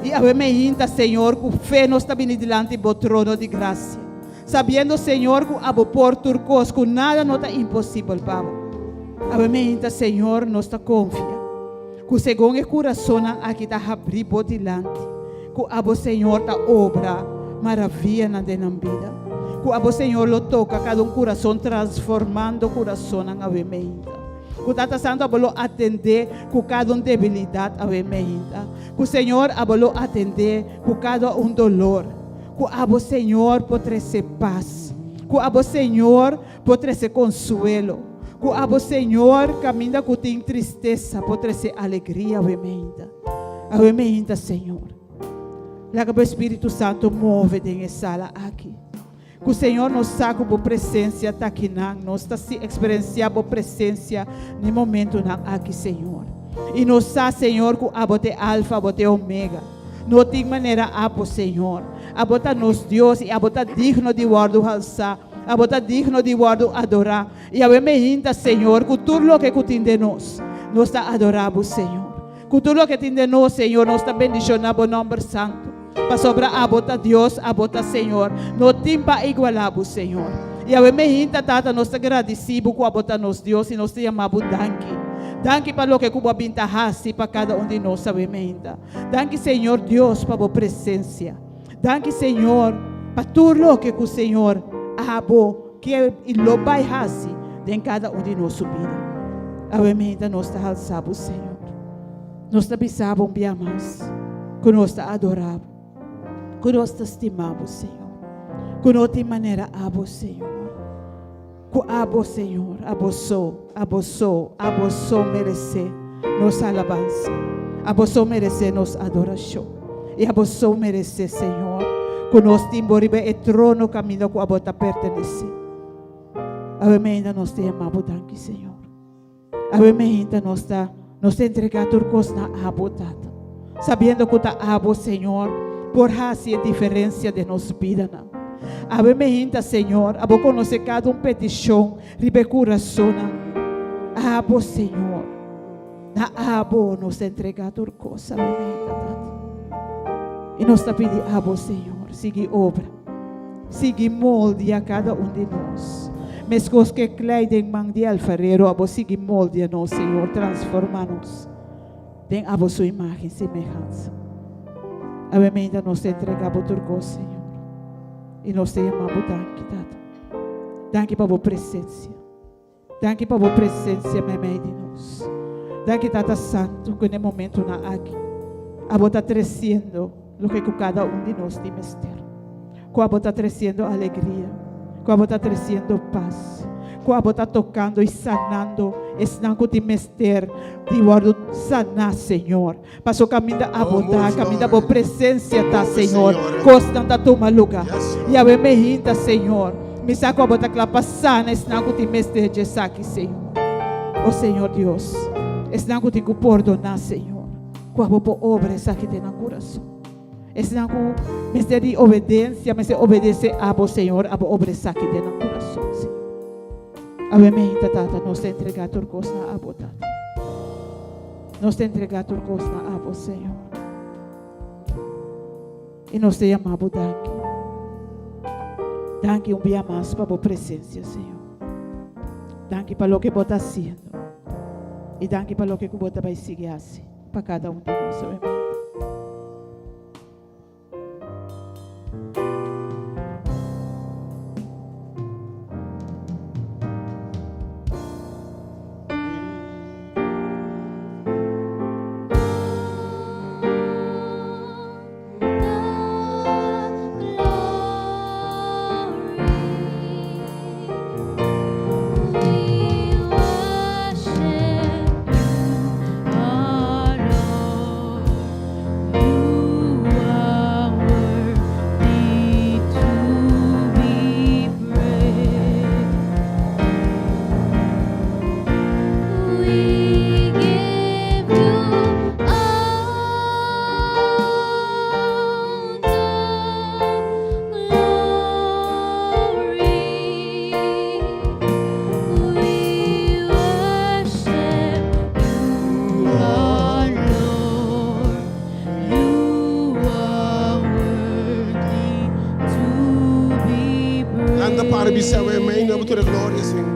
S3: I awe meinta, Señor, ku fe nos ta bini dilanti bo trono di grasia, sabiendo, Señor, ku abo por tur kos, ku nada no ta imposibel pa bo. Awe meinta, Señor, nos ta konfia ku segun e kurasonnan aki ta habrí bo dilanti, Ku abo, Señor, ta obra maravianan den nan bida. Ku abo, Señor, lo toka kada un kurason transformando kurasonnan awe meinta. Ku Tata Santu abo lo atendé ku kada un debilidat awe meinta. Ku Señor abo lo atendé ku kada un dolor. Ku abo, Señor, por trese pas. Ku abo, Señor, por trese konsuelo. Ku abo, Señor, kaminda ku tin tristesa por trese alegria awe meinta. Awe meinta, Señor. Laga bo Espíritu Santo move den e sala aki. Ku Señor nos sa ku bo presensia ta akinan. Nos ta si eksperensiá bo presensia na e momentunan aki, Señor. I nos sa, Señor, ku abo ta e Alfa, abo ta e Omega. No tin manera abo, Señor. Abo ta nos Dios i abo ta digno di wòrdu halsá. Abo ta digno di wòrdu adorá. I awe meinta, Señor, ku tur loke ku tin den nos, nos ta adorá bo, Señor. Ku tur loke tin den nos, Señor, nos ta bendishoná bo nòmber santu, pasobra abo ta Dios, abo ta Señor. No tin pa igualá bo, Señor. I awe meinta, Tata, nos ta gradisí bo ku abo ta nos Dios i nos ta yama bo danki. Danki pa loke ku bo a bin ta hasi pa kada un di nos awe meinta. Danki, Señor Dios, pa bo presensia. Danki, Señor, pa tur loke ku, Señor, abo ke i lo bai hasi den kada un di nos su bida. Awe meinta nos ta halsa bo, Señor. Nos ta bisa bo un bia mas ku nos ta adora bo, ku nos ta stima bo, Señor, ku no tin manera abo, Señor. Ku abo, Señor, abo so, abo so, abo so meresé nos alabansa. Abo so meresé nos adorashon. I abo so meresé, Señor, ku nos tin bo riba e trono kaminda ku abo ta pertenesé. Awe meinda nos ta yama bo danki, Señor. Awe meinta nos ta nos ta entregá tur kos na abo, Tata, sabiendo ku ta abo, Señor, por hasi e diferensia den nos bidanan. Awe meinta, Señor, abo konosé kada un petishon riba e kurasonnan. Abo, Señor, na abo nos ta entregá tur kos awe meinta, Tata. I nos ta pidi abo, Señor, sigui obra. Sigui moldia kada un di nos. Meskos ku e klei den man di alfarero, abo sigui moldia nos, Señor, transforma nos den abo su imagen i semehansa. Awe meinta nos ta entrega bo tur kos, Señor, i nos ta yama bo danki, Tata. Danki pa bo presensia. Danki pa bo presencia meimei di nos. Danki Tata Santo cu n'e momentonan aki abo ta treciendo loke cu cada un di nos tin mester. Cu abo ta treciendo alegria, cu abo ta treciendo paz, cu abo ta tocando y sanando esnan cu tin mester di wordo sana, Señor. Paso caminda abo ta, caminda bo presencia ta, Señor, cosnan ta tuma luga. Y awe me hinta, Señor, mi sa cu abo ta cla pa sana esnan cu tin mester dje esaki, Señor. O Señor Dios, esnan cu tin cu pordona, Señor, cu abo por obra esaki den nan curason. Esnan cu mester di obedencia, mester obedece abo, Señor, abo obra esaki den nan curason, Señor. Awe me hinta, Tata, nos ta entrega tur cos na abo, Tata. Nos ta entregá tur kos na abo, Señor. I nos ta yama bo danki. Danki un bia mas pa bo presensia, Señor. Danki pa loke bo ta hasiendo. I danki pa loke ku bo ta bai sigui hasi pa kada un di nos. Amen.
S2: Lanta para bisa awe amén. Duna bo tur e gloria, Señor.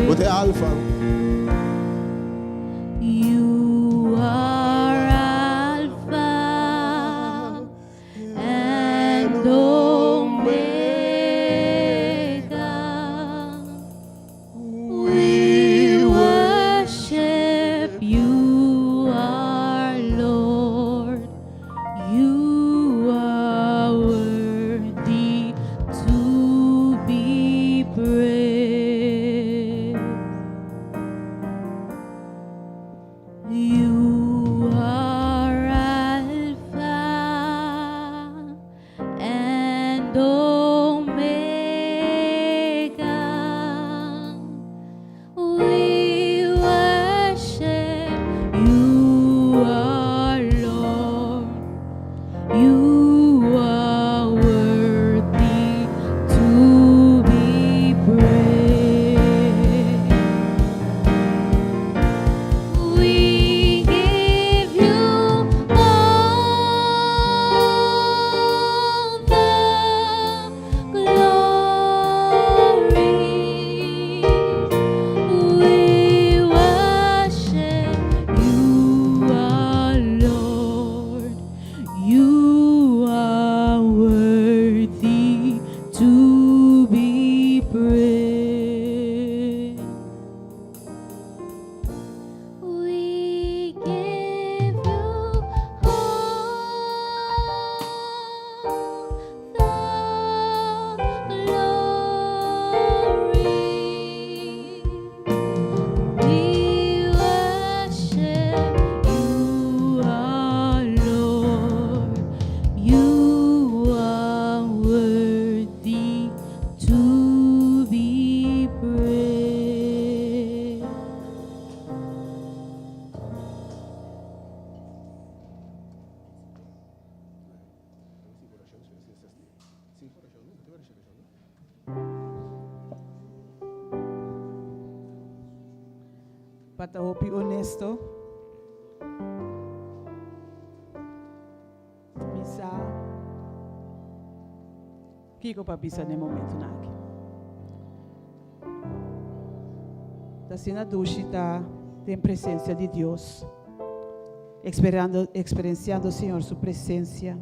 S2: Bo ta e Alfa.
S3: Pa ta hopi honesto, mi sa kiko pa bisa den momentonan aki. Ta asina dushi ta den presencia di Dios, experando, experienciando Señor su presencia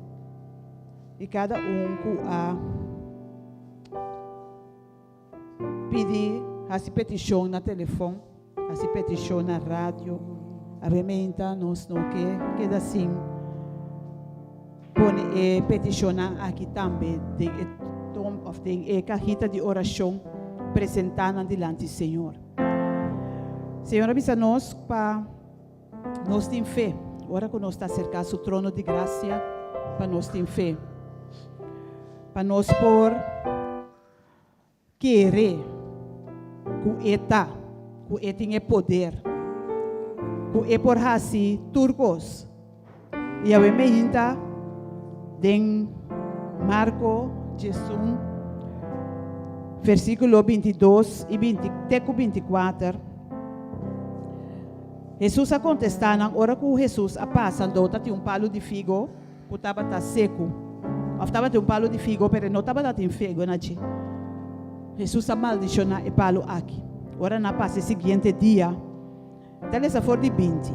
S3: y cada un cu a pidi, haci peticion na telefon, haci peticion na radio, awe nos no ke keda sin pone e peticionnan aki tambe den e tom of den e cajita di oracion presenta nan dilanti Señor. Señor a bisa nos pa nos tin fe. ora ku nos ta aserká su trono di grasia pa nos tin fe, pa nos por kere ku e ta, ku e tin e poder, ku e por hasi tur kos. I awe meinta den Marko 11, versíkulo 22 i 20 te ku 24, Hesus a kontestá nan, Ora ku Hesus a pasa, anto tatin un palu di figo ku tabata seku. Òf tabatin un palu di figo, pero e no tabata tin figo na dje. Hesus a maldishoná e palu aki. Ora nan a pasa e siguiente dia, ta lesa for di 20.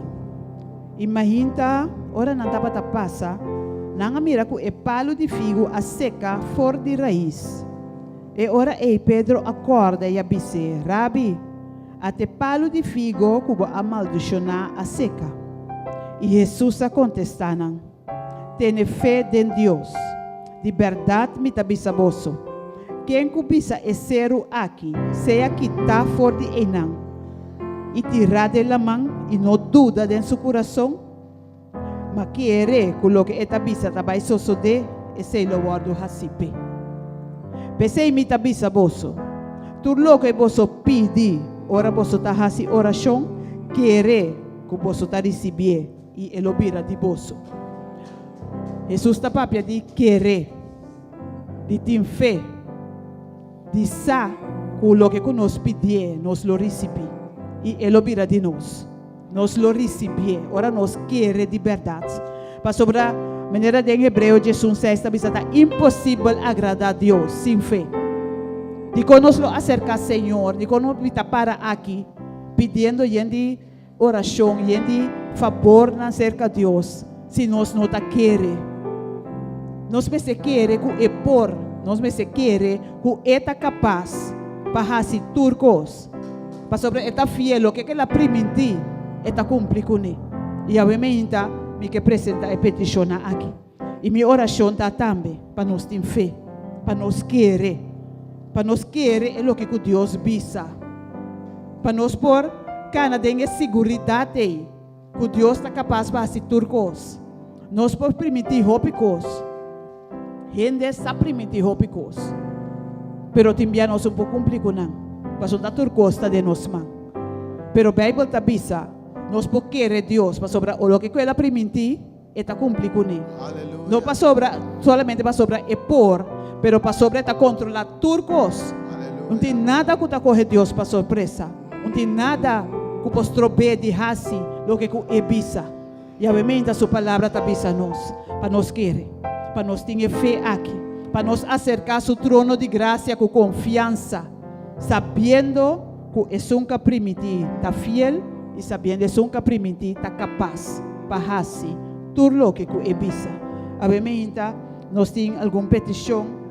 S3: Imaginta ora nan tabata pasa, nan a mira ku e palu di figu a seka for di rais. E ora ei Pedro a kòrda i a bis'é, Rabi, ata e palu di figo ku bo a maldishoná a seka. I Hesus a kontestá nan, Tene fe den Dios. Di bèrdat mi ta bisa boso, ken ku bisa e seru aki, sea kitá for di einan i tirá den laman, i no duda den su kurason, ma kere ku loke e ta bisa ta bai sosodé, esei lo wòrdu hasí p'e. P'esei mi ta bisa boso, tur loke boso pidi ora boso ta hasi orashon, kere ku boso ta risibié i e lo bira di boso. Hesus ta papia di kere, di tin fe, di sa ku loke ku nos pidié nos lo risibí i e lo bira di nos. Nos lo risibié ora nos kere di bèrdat. Pasobra, manera den Hebreo 11:6 ta bisa, ta imposibel agradá Dios sin fe. Dikon nos lo aserká Señor? Dikon nos ta para aki pidiendo yen di orashon, yen di fabornan serka Dios, si nos no ta kere? Nos mester kere ku e por. Nos mester kere ku e ta kapas pa hasi tur kos. Pasobra e ta fiel, loke ku el a primintí, e ta kumpli kuné. I awe meinta mi ke presentá e petishonnan aki. I mi orashon ta tambe pa nos tin fe, pa nos kere, pa nos kere e loke ku Dios bisa, pa nos por kana den e siguridat ei ku Dios ta kapas pa hasi tur kos. Nos por primintí hopi kos. Hende sa primintí hopi kos, pero tin bia nos un por kumpli ku nan, pasobra ta tur kos ta den nos man. Pero Beibel ta bisa, nos por kere Dios, pasobra loke ku el a primintí, e ta kumpli kuné. No pasobra solamente pasobra e por, pero pasobra e ta kontrolá tur kos. No tin nada ku ta kohe Dios pa sorpresa. No tin nada ku por strob'é di hasi loke ku e bisa. Yahweh meinta su palabra ta bisa nos pa nos kere, pa nos tin e fe aki, pa nos aserká su trono di grasia ku konfiansa, sabiendo ku esun ku a primintí ta fiel i sabiendo esun ku a primintí ta kapas pa hasi tur loke ku e bisa. Awe meinta nos tin algun petishon.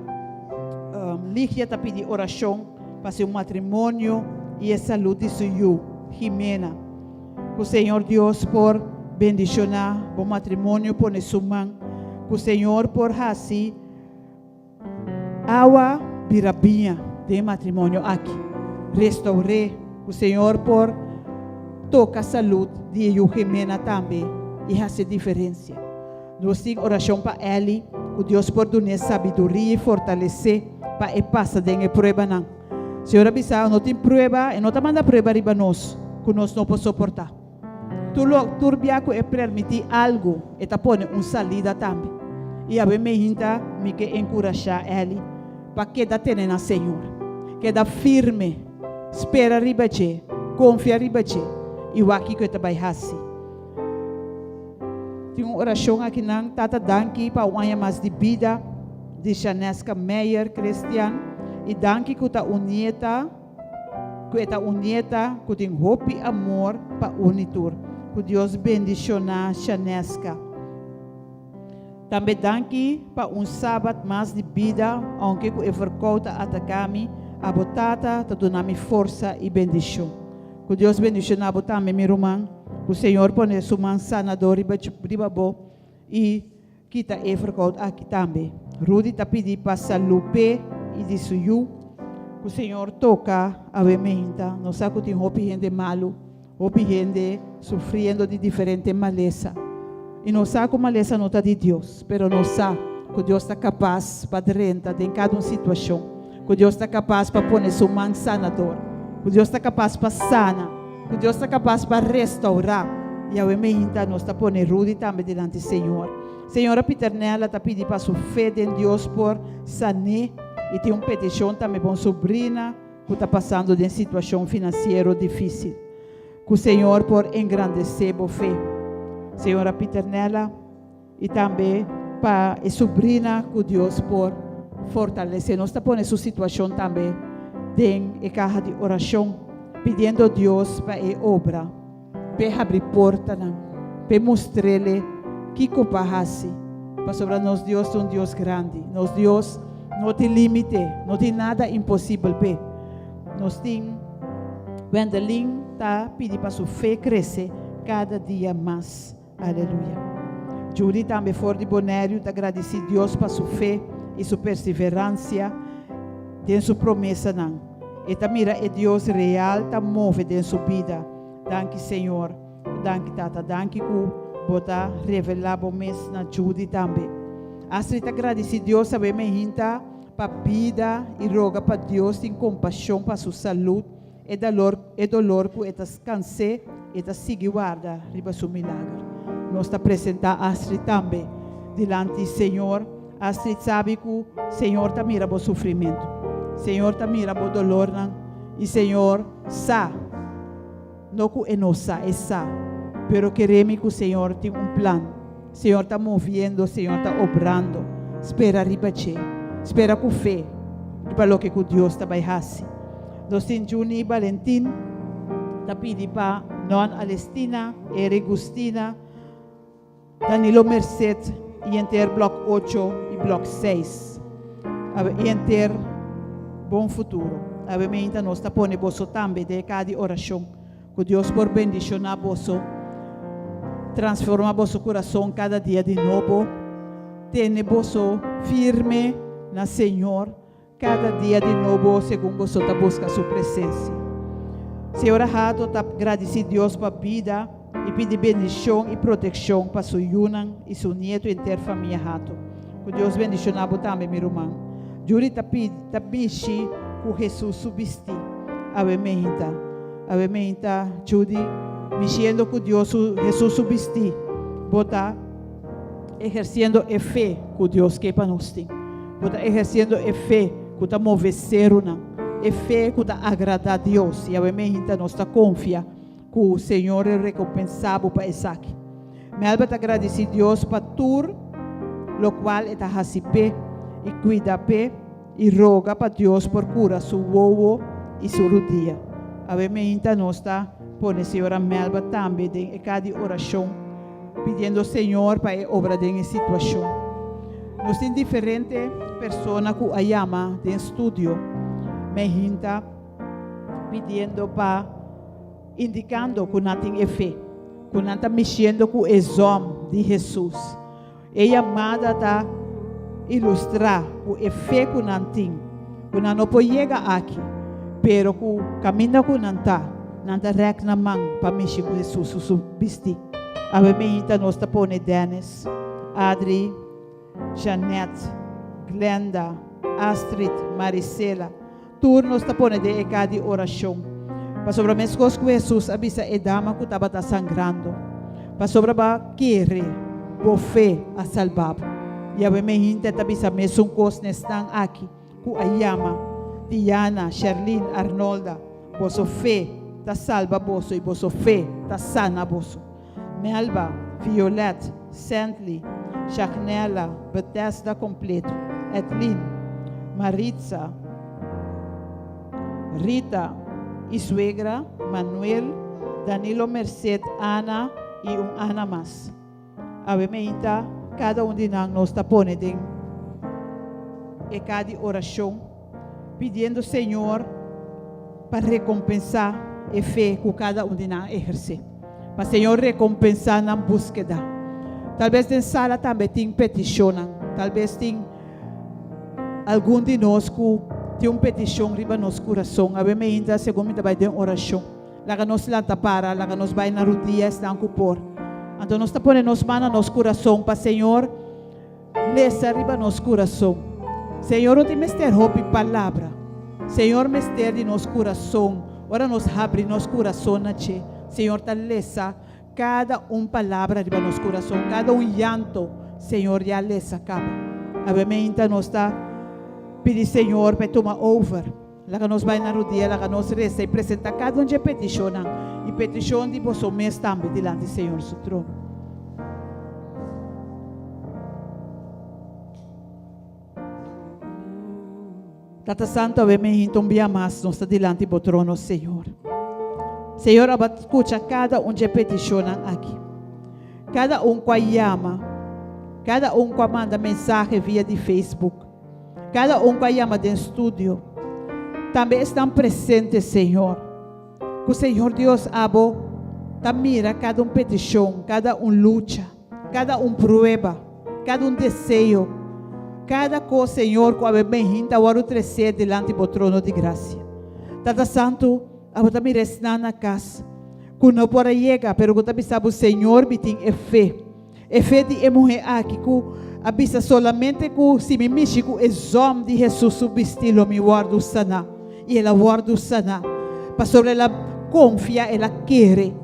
S3: Ligia ta pidi orashon pa su matrimonio i e salud di su yu, Jimena. Ku Señor Dios por bendishoná bo matrimonio pone su man. Ku Señor por hasi awa bira biña den e matrimonio aki. Restaur'é. Ku Señor por toka salud di e yu Jimena tambe i hasi diferensia. Nos tin orashon pa Elly, ku Dios por dun'é sabiduria i fortales'é pa e pasa den e pruebanan. Señor a bisa, No tin prueba, e no ta manda prueba riba nos ku nos no por soportá. Tur lo, tur bia ku e permití algu, e ta pone un salida tambe. I awe meinta mi ke enkurashá Elly pa keda tene na Señor. Keda firme, spera riba dje, konfia riba dje i wak kiko e ta bai hasi. Tin un orashon akinan, Tata danki pa un aña mas di bida di Shaneska Meyer Christian i danki ku ta un nieta ku e ta un nieta ku tin hopi amor pa uni tur. Ku Dios bendishoná Shaneska. Tambe danki pa un sabat mas di bida ounke ku e verkoud ta ataká mi, abo Tata ta duna mi forsa i bendishon. Ku Dios bendishoná bo tambe mi ruman. Ku Señor pone su man sanador riba riba bo i kita e verkoud aki tambe. Rudy ta pidi pa salú p'e i di su yu. Ku Señor toka awe meinta. Nos sa ku tin hopi hende malu, hopi hende sufriendo di diferente malesa. I nos sa ku malesa no ta di Dios, pero nos sa ku Dios ta kapas pa drenta den kada un situashon, ku Dios ta kapas pa pone su man sanador, ku Dios ta kapas pa sana, ku Dios ta kapas pa restourá. I awe meinta nos ta pone Rudy tambe dilanti Señor. Señora Piternella ta pidi pa su fe den Dios por san'é i tin un petishon tambe pa un sobrina ku ta pasando den situashon finansiero difísil. Ku Señor por engrandesé bo fe. Señora Piternella i tambe pa e subrina ku Dios por fortalesé. Nos ta pone su situashon tambe den e kaha di orashon, pidiendo Dios pa e obra, p'e habri portanan, p'e mustr'ele kiko pa hasi, pasobra nos Dios ta un Dios grandi. Nos Dios no tin límite, no tin nada imposibel p'e. Nos tin Wendelin ta pidi pa su fe krese kada dia mas. Aleluya. Judy tambe for di Boneriu ta gradisí Dios pa su fe i su perseveransia den su promesanan. E ta mira e Dios real ta move den su bida. Danki Señor. Danki Tata. Danki ku bo ta revelá bo mes na Judy tambe. Astrid ta gradisí Dios awe mehinta. Pa bida i roga pa Dios tin kompashon pa su salud, e dalor e dolor ku e ta skans'é, e ta sigui warda riba su milager. Nos ta presentá Astrid tambe dilanti Señor. Astrid sabi ku Señor ta mira bo sufrimentu. Señor ta mira bo dolornan i Señor sa, no ku e no sa, e sa, pero kere mi ku Señor tin un plan. Señor ta moviendo, Señor ta obrando. Spera riba dje. Spera ku fe riba loke ku Dios ta bai hasi. Nos tin Juni Balentin ta pidi pa Non Alestina, Eric Gustina, Danilo Merced i henter blòk ocho i blòk seis. Awe i henter Bon Futuro. Awe meinta nos ta pone boso tambe den e kaha di orashon. Ku Dios por bendishoná boso, transformá boso kurason kada dia di nobo, tene boso firme na Señor kada dia di nobo segun boso ta buska Su presensia. Señora Hato ta gradisí Dios pa bida i pidi bendishon i protekshon pa su yunan i su nieto i henter famia Hato. Ku Dios bendishoná bo tambe mi ruman. Judy ta pidi ta bishi ku Hesus su bistí awe meinta. Awe meinta Judy bishiendo ku Dios su Hesus su bistí bo ta ehersiendo e fe ku Dios ke pa nos tin. Bo ta ehersiendo e fe ku ta move serunan, e fe ku ta agradá Dios. I awe meinta nos ta konfia ku Señor e rekompensá bo pa esaki. Melba ta gradisí Dios pa tur lokual e ta hasi p'e i kuida p'e i roga pa Dios por kura su wowo i su rudia. Awe meinta nos ta pone señora Melba tambe den e ka di orashon pidiendo Señor pa e obra den e situashon. Nos tin diferente persona ku a yama den studio meinta pidiendo pa. Indikando ku nan tin e fe, ku nan ta mishiendo ku e zòm di Hesus. E yamada ta ilustrá ku e fe ku nan tin, ku nan no por yega aki, pero ku kaminda ku nan ta, nan ta rèk nan man pa mishi ku Hesus su su bistí. Awe meinta nos ta pone Dennis, Adri, Jeanette, Glenda, Astrid, Marisela, Tur nos ta pone den e ka di orashon, pasobra meskos ku Hesus a bisa e dama ku tabata sangrando, Pasobra bo a kere, bo fe a salba bo. Yahweh mehinte ta bisa mesun kos na esnan aki ku a yama, Diana, Sherlyn, Arnolda, boso fe ta salba boso i boso fe ta sana boso. Melba, Violet, Sently, Shagnella, Bethesda kompleto, Edlin, Maritza, Rita i suegra, Manuel, Danilo Merced, Ana i un Ana mas. Awe meinta kada un di nan nos ta pone den e ka di orashon pidiendo Señor pa rekompensá e fe ku kada un di nan a ehersé. Pa Señor rekompensá nan búskeda. Talbes den sala tambe tin petishonnan. Talbes tin algun di nos ku tin un petishon riba nos kurason. Awe meinta segun mi ta bai den orashon, laga nos lanta para, laga nos bai na rudia esnan ku por. Anto nos ta pone nos man na nos kurason pa Señor lesa riba nos kurason. Señor no tin mester hopi palabra. Señor mester di nos kurason. Ora nos habri nos kurason na dje, Señor ta lesa kada un palabra riba nos kurason, kada un llanto, Señor ya lesa kaba. Awe meinta nos ta pidi Señor pa e tuma over. Laga nos bai na rudia, laga nos resa i presentá kada un dje petishonnan i petishon di boso mes tambe dilanti Señor su trono. Tata Santu, awe mi hinta un bia mas nos ta dilanti bo trono, Señor. Señor, aba skucha kada un dje petishonnan aki. Kada un ku a yama, kada un ku a manda mensahe via di Facebook. Kada un ku a yama den studio, tambe esnan presente, Señor. Ku Señor Dios abo ta mira kada un petishon, kada un lucha, kada un prueba, kada un deseo, kada kos, Señor, ku awe mehinta wòrdu tresé dilanti bo trono di grasia. Tata Santu, abo ta mira esnan na kas ku no por a yega, pero ku ta bisa bo, Señor, mi tin e fe. E fe di e muhé aki ku a bisa solamente ku si mi mishi ku e zòm di Hesus su bistí lo mi wòrdu saná. I el a wòrdu saná pasobra el a konfia, el a kere.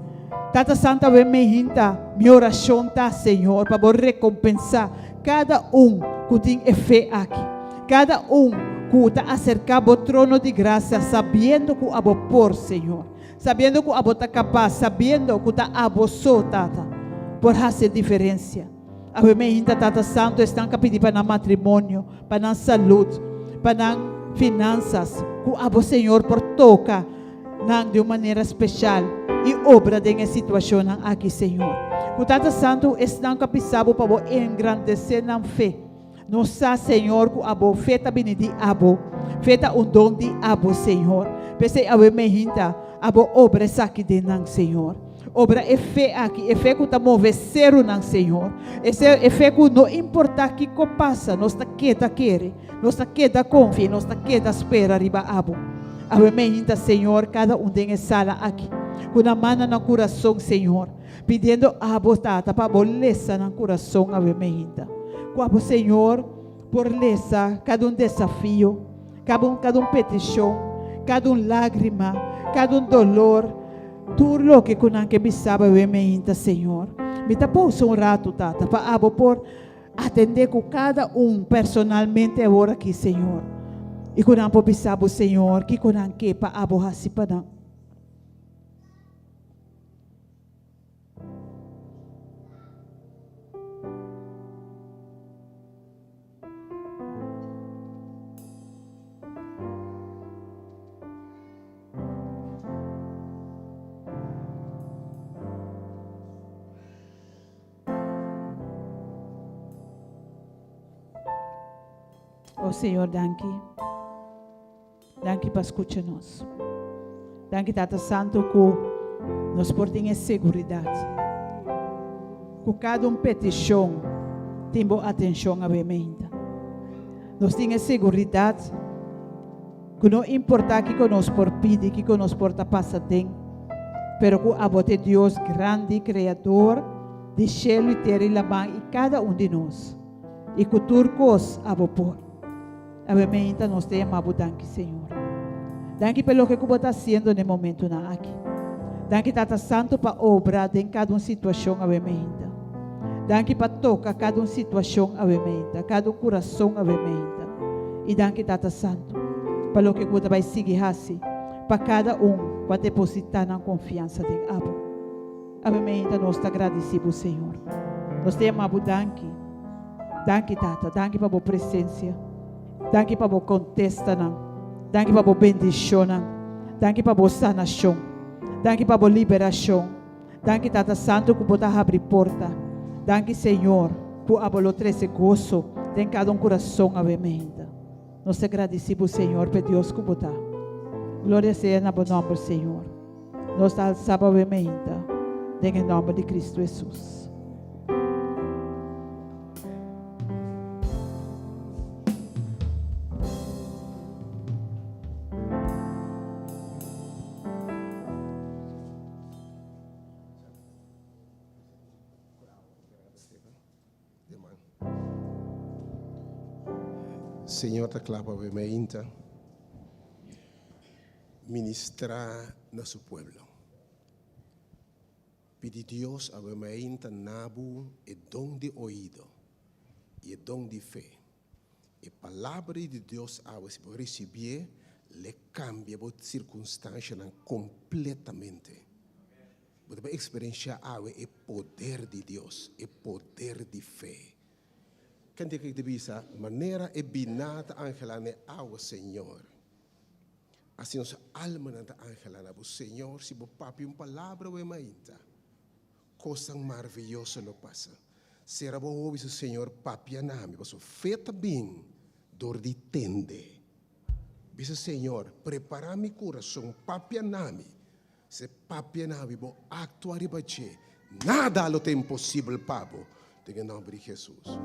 S3: Tata Santu awe meinta mi orashon ta, Señor, pa bo rekompensá kada un ku tin e fe aki, kada un ku ta aserká bo trono di grasia sabiendo ku abo por, Señor. Sabiendo ku abo ta kapas, sabiendo ku ta abo so, Tata, por hasi e diferensia. Awe meinta, Tata Santu, esnan ka pidi pa nan matrimonio, pa nan salud, pa nan finansas, ku abo, Señor, por toka nan di un manera speshal i obra den e situashonnan aki, Señor. Ku Tata Santu, esnan ku a bisa bo pa bo engrandesé nan fe. Nos sa, Señor, ku abo fe ta bini di abo. Fe ta un don di abo, Señor. P'esei awe mehinta abo obra esaki den nan, Señor. Obra e fe aki, e fe ku ta move serunan, Señor. Ese e fe ku no importá kiko pasa, nos ta keda kere, nos ta keda konfia i nos ta keda spera riba abo. Awe mehinta, Señor, kada un den e sala aki, ku nan man na nan kurason, Señor. Pidiendo abo, Tata, pa bo lesa nan kurason awe meinta. Ku abo, Señor, por lesa kada un desafio, kada un, kada un petishon, kada un lágrima, kada un dolor, tur loke ku nan ke bisa bo awe meinta, Señor. Mi ta pousa un ratu, Tata, pa abo por atendé ku kada un personalmente awor aki, Señor. I ku nan por bisa bo, Señor, kiko nan ke pa abo hasi pa nan. Oh Señor, danki. Danki pa skucha nos. Danki Tata Santu ku nos por tin e seguridat ku kada un petishon tin bo atenshon awe meinta. Nos tin e seguridat ku no importa kiko nos por pidi, kiko nos por ta pasa den, pero ku abo ta e Dios grandi, Kreador di shelu i tera i laman i kada un di nos, i ku tur kos abo por. Awe meinta nos ta yama bo danki Señor. Danki pa e loke ku bo ta hasiendo na e momentunan aki. Danki Tata Santu pa obra den kada un situashon awe meinta. Danki pa toka kada un situashon awe meinta, kada un kurason awe meinta. I danki Tata Santu pa loke ku bo ta bai sigui hasi pa kada un ku a depositá nan konfiansa den abo. Awe meinta nos ta gradisí bo Señor. Nos ta yama bo danki. Danki Tata, danki pa bo presencia. Danki pa bo contestanan. Danki pa bo bendicionnan. Danki pa bo sanacion. Danki pa bo liberacion. Danki Tata Santo cu bo ta habri porta. Danki Señor cu abo lo trece goso den cada un curason awe meinta. Nos ta gradici bo Señor p'e Dios cu bo ta. Gloria sea na bo nomber Señor. Nos ta alsa bo awe meinta den e nomber di Cristo Jesus.
S2: Señor ta kla pa awe mainta ministrá na su pueblo. Pidi Dios awe mainta na bo e don di oido i e don di fe. E palabra di Dios awe si bo risibié le kambia bo sirkunstanshanan kompletamente. Bo ta bai eksperenshá awe e poder di Dios, e poder di fe. Ken tin ke bisa, Manera e biná ta anhelá na e awa, Señor, asina nos almanan ta anhelá na bo. Señor, si bo papia un palabra awe mainta, kosnan marviyoso lo pasa. Sera bo wowo bisa, Señor, papia na mi, pasobra fe ta bin dor di tende. Bisa, Señor, prepará mi kurason, papia na mi. Se papia na mi, bo aktua riba dje. Nada lo ta imposibel pa bo, den e nòmber di Hesus.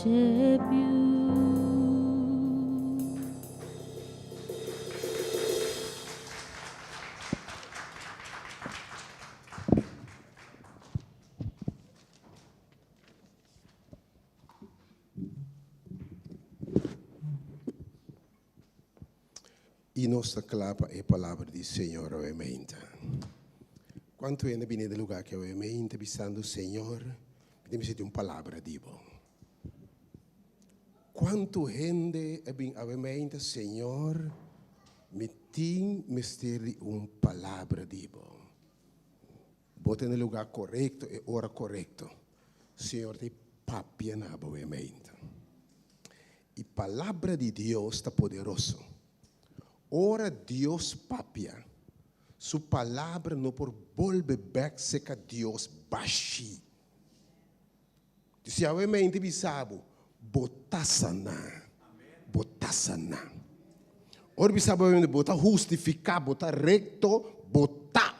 S4: worship you.
S2: I nos ta kla pa e palabra di Señor awe meinta. Kuantu hende bini den lugá aki awe meinta bisando, Señor, mi ta mester di un palabra di bo. Kuantu hende a bin awe meinta, Señor, mi tin mester di un palabra di bo. Bo ta na e lugá korekto, e ora korekto. Señor ta papia na bo e meinta. I palabra di Dios ta poderoso. Ora Dios papia, su palabra no por bolbe bèk serka Dios bashí. Si awe meinta bisa bo, bo ta saná, bo ta saná. Ora bisa bo, bo ta hustifiká, bo ta rekto, bo ta.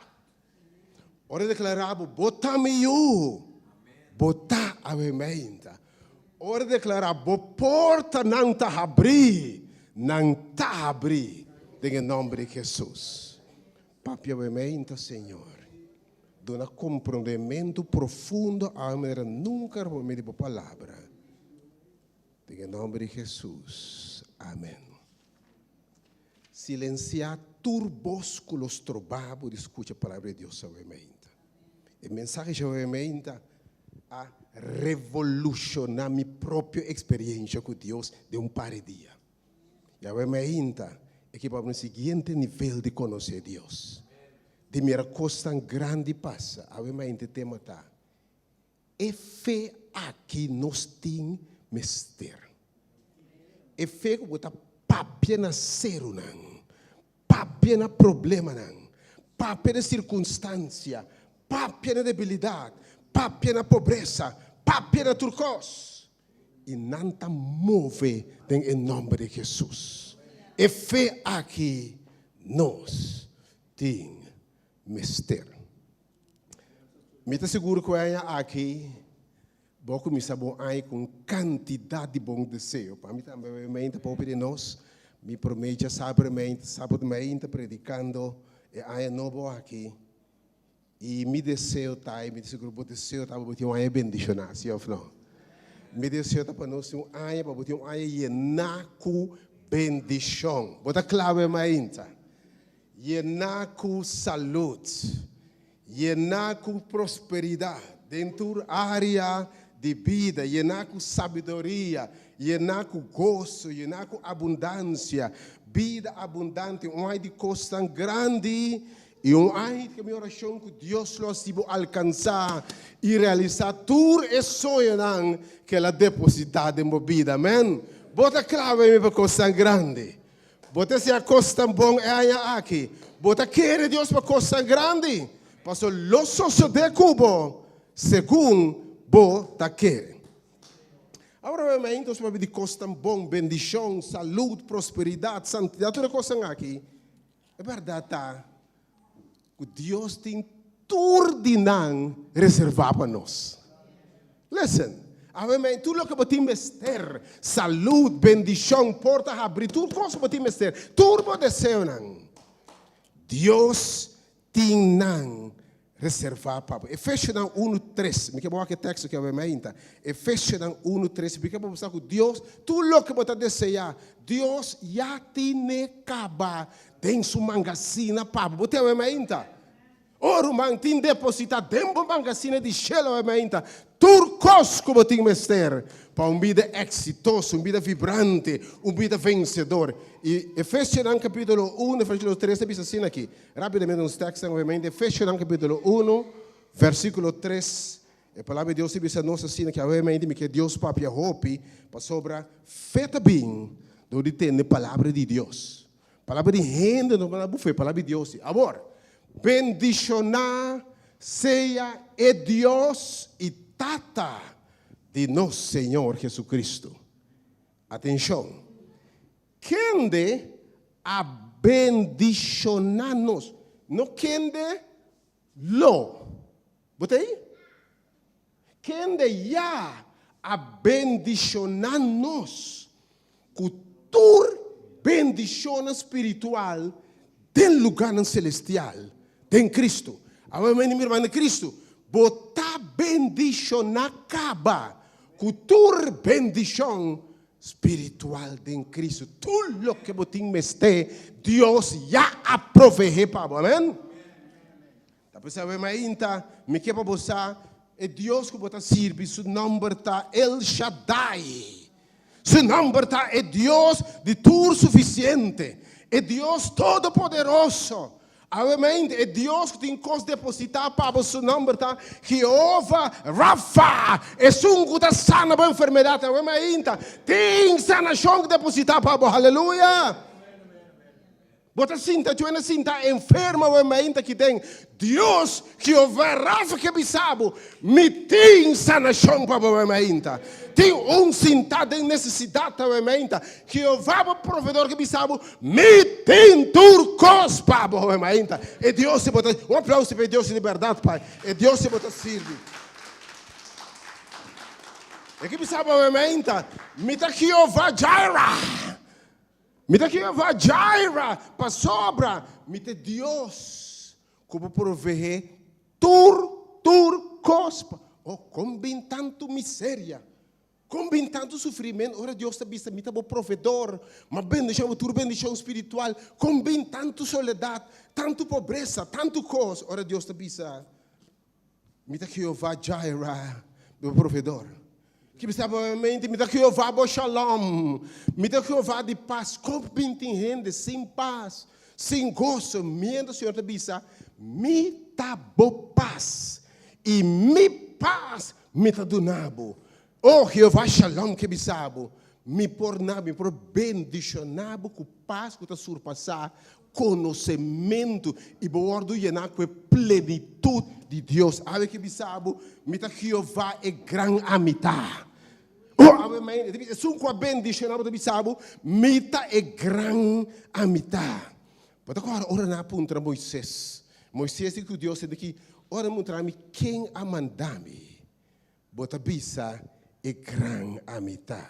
S2: Ora e deklará bo, bo ta mi yu, bo ta awe meinta. Ora e deklará bo portanan ta habrí, nan ta habrí den e nòmber di Hesus. Papia awe meinta, Señor. Duna komprondementu profundo awe manera nunka por medio di bo palabra. Den e nòmber di Hesus. Amen. Silensiá tur bos ku lo stroba bo di skucha Palabra di Dios awe meinta. E mensahe djawe meinta a revolushoná mi propio eksperiensha ku Dios den un par di dia. Djawe meinta e kiba pa un siguiente nivel di konosé Dios, di mira kosnan grandi pasa. Awe meinta e tema ta, E fe aki nos tin mester. E fe ku bo ta papia na serunan, papia na problemanan, papia na sirkunstansia, papia na debilidat, papia na pobresa, papia na tur kos. I nan ta move den e nòmber di Hesus. E fe aki nos tin mester. Mi ta sigur ku e aña aki bo a kuminsá bo aña ku un kantidat di bon deseo. Pa mi tambe obviamente pa hopi di nos. Mi promé djasabra meinta, sábado meinta predikando e aña nobo aki. I mi deseo ta, i mi ta sigur bo deseo ta pa bo tin un aña bendishoná, si òf no? Mi deseo ta pa nos tin un aña, pa bo tin un aña yená ku bendishon. Bo ta kla awe mainta? Yená ku salud, yená ku prosperidat den tur área di bida, yená ku sabiduria, yená ku goso, yená ku abundansia, bida abundante, un ai di kosnan grandi i un ai di mi orashon ku Dios lo hasi bo alkansá i realisá tur e soñonan ku el a depositá den bo bida. Amèn. Bo ta kla mi pa kosnan grandi. Bo ta siña kosnan bon e aña aki. Bo ta kere Dios pa kosnan grandi, pasobra lo sosodé ku bo segun bo ta kere. Awor awe mainta nos papia di kosnan bon, bendishon, salud, prosperidat, santidat, tur e kosnan aki. E bèrdat ta ku Dios tin tur di nan reservá pa nos. Listen, awe mei tur loke bo tin mester, salud, bendishon, porta habrí, tur kos ku bo tin mester, tur bo deseonan, Dios tin nan reservá pa bo. Efesionan unu tres, mi ke bo wak e teksto aki awe meinta. Efesionan unu tres, mi ke bo sa ku Dios, tur loke bo ta deseá, Dios ya tine kaba Den su mangasina pa bo. Bo tin awe mainta? O ruman, tin depositá den bo mangasina di shelu awe mainta tur kos ku bo tin mester pa un bida eksitoso, un bida vibrante, un bida vensedor. I Efesionan kapítulo unu, versíkulo tres ta bisa asina aki. Rápidamente nos tekstnan awe mainta. Efesionan kapítulo unu, versíkulo tres. E Palabra di Dios ta bisa nos asina ki awe mainta mi ke Dios papia hopi pasobra fe ta bin dor di tende Palabra di Dios. Palabra di hende no por bufe, palabra di Dios si. Awor, bendishoná sea e Dios i Tata di nos Señor Jesucristo. Atenshon! Kende a bendishoná nos, no kende lo. Bo ta ei? Kende ya. a bendishoná nos ku tur bendishonnan spiritual den lugánan selestial den Kristu. Awe mi ruman den Kristu, bo ta bendishoná kaba ku tur bendishon spiritual den Kristu. Tur loke bo tin mester, Dios ya a proveé pa bo. Amen. Ta p'esei awe mainta mi ke pa bo sa e Dios ku bo ta sirbi su nòmber ta El Shaddai. Su nòmber ta e Dios di tur sufisiente, e Dios todopoderoso. Awe mainta e Dios ku tin kos depositá pa bo su nòmber ta Jehová Rafa, esun ku ta sana bo enfermedat. Awe mainta tin sanashon depositá pa bo. Haleluya! Bo ta sinta djuena sinta enfermo awe mainta ki den Dios Jehová Rafa ke bisa bo, Mi tin sanashon pa bo awe mainta. Tin un sinta den nesesidat awe mainta. Jehová bo proveedor ke bisa bo, Mi tin tur kos pa bo awe mainta. E Dios si bo ta, un aplauso pa e Dios di bèrdat, Pai. E Dios si bo ta sirbi. E ke bisa bo awe mainta, Mi ta Jehová Jireh. Mi ta Jehová Jireh, pasobra mi ta e Dios ku por proveé tur, tur kos pa. Oh, kon bin tantu miseria, kon bin tantu sufrimentu, ora Dios ta bisa, Mi ta bo proveedor, m'a bendishon bo tur bendishon spiritual, kon bin tantu soledat, tantu pobresa, tantu kos, ora Dios ta bisa, Mi ta Jehová Jireh, bo proveedor. Ki bisa bo mente, mi ta Jehová bo Shalom. Mi ta Jehová di pas. Kon bin tin hende sin pas, sin goso, mientras Señor ta bisa, Mi ta bo pas, i mi pas mi ta duna bo. O Jehová Shalom ke bisa bo, Mi por na, mi por bendishoná bo ku pas ku ta surpasá konosementu, i bo wòrdu yená ku e plenitut di Dios. Awe ke bisa bo, Mi ta Jehová e gran Amitá. O awe mainta, e ta bisa, esun ku a bendishoná bo ta bisa bo, Mi ta e gran Amitá. Bo ta kòrda ora nan a puntra Moises? Moises di ku Dios a di, Ora muntra mi ken a manda mi? Bo ta bisa e gran ami ta.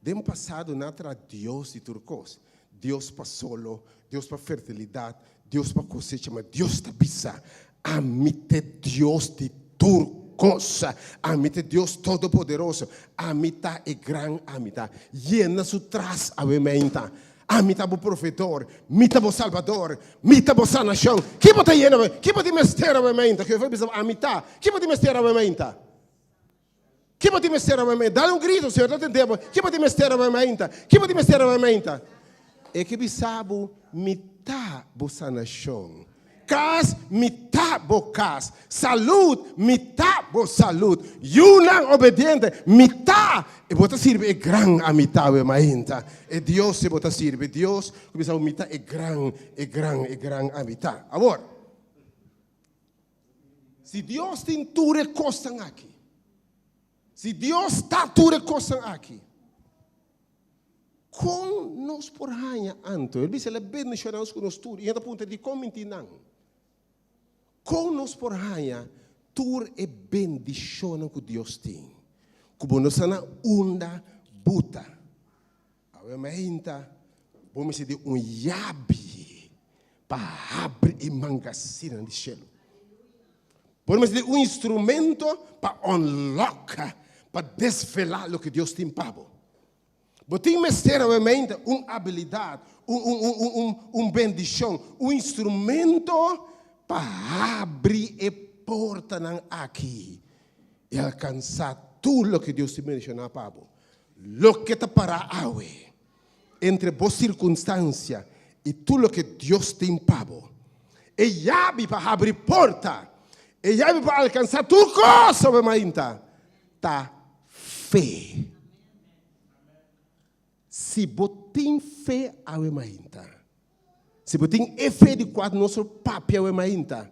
S2: Den pasado nan a traha Dios di tur kos, Dios pa solo, Dios pa fertilidat, Dios pa kosecha, ma Dios ta bisa, Ami ta e Dios di tur kos, ami ta e Dios todopoderoso, ami ta e gran ami ta. Yena su tras awe meinta. Ami ta bo proveedor, mi ta bo salbador, mi ta bo sanashon. Ki bo ta yena awe? Ki bo tin mester awe mainta? Jehová bisa bo, Ami ta. Ki bo tin mester awe mainta? Ki bo tin mester awe mainta? Dal un grito, Señor ta tende bo. Ki bo tin mester awe mainta? Ki bo tin mester awe mainta? E ke bisa bo, Mi ta bo sanashon. Kas, mi ta bo kas. Salud, mi ta bo salud. Yunan obediente, mi ta. E bo ta sirbi e gran Amita we mainta. E Dios e bo ta sirbi. Dios ku bisa bo mi ta e gran, e gran, e gran Amita. Awor, si Dios tin tur e kosnan aki, si Dios ta tur e kosnan aki, Kon nos por haña anto? El bisa, El a bendishoná nos ku nos tur. I hende ta puntra, Dikon minti nan? Kon nos por haña tur e bendishonnan ku Dios tin, ku bo no sa na unda buta? Awe mainta bo mester di un yabi pa habri e mangasinanan di shelu. Bo mester di un instrumento pa unlock, pa desvelá loke Dios tin pa bo. Bo tin mester awemente un abilidat, un, un, un, un, un, un bendishon, un instrumento pa habri e portanan aki i alkansá tur loke Dios tin bendishoná pa bo. Loke ta pará awe entre bo sirkunstansia i tur loke Dios tin pa bo. E yabi pa habri porta, e yabi pa alkansá tur kos awe mainta ta fe. Si bo tin fe awe mainta, si bo tin e fe di kua nos lo papia awe mainta,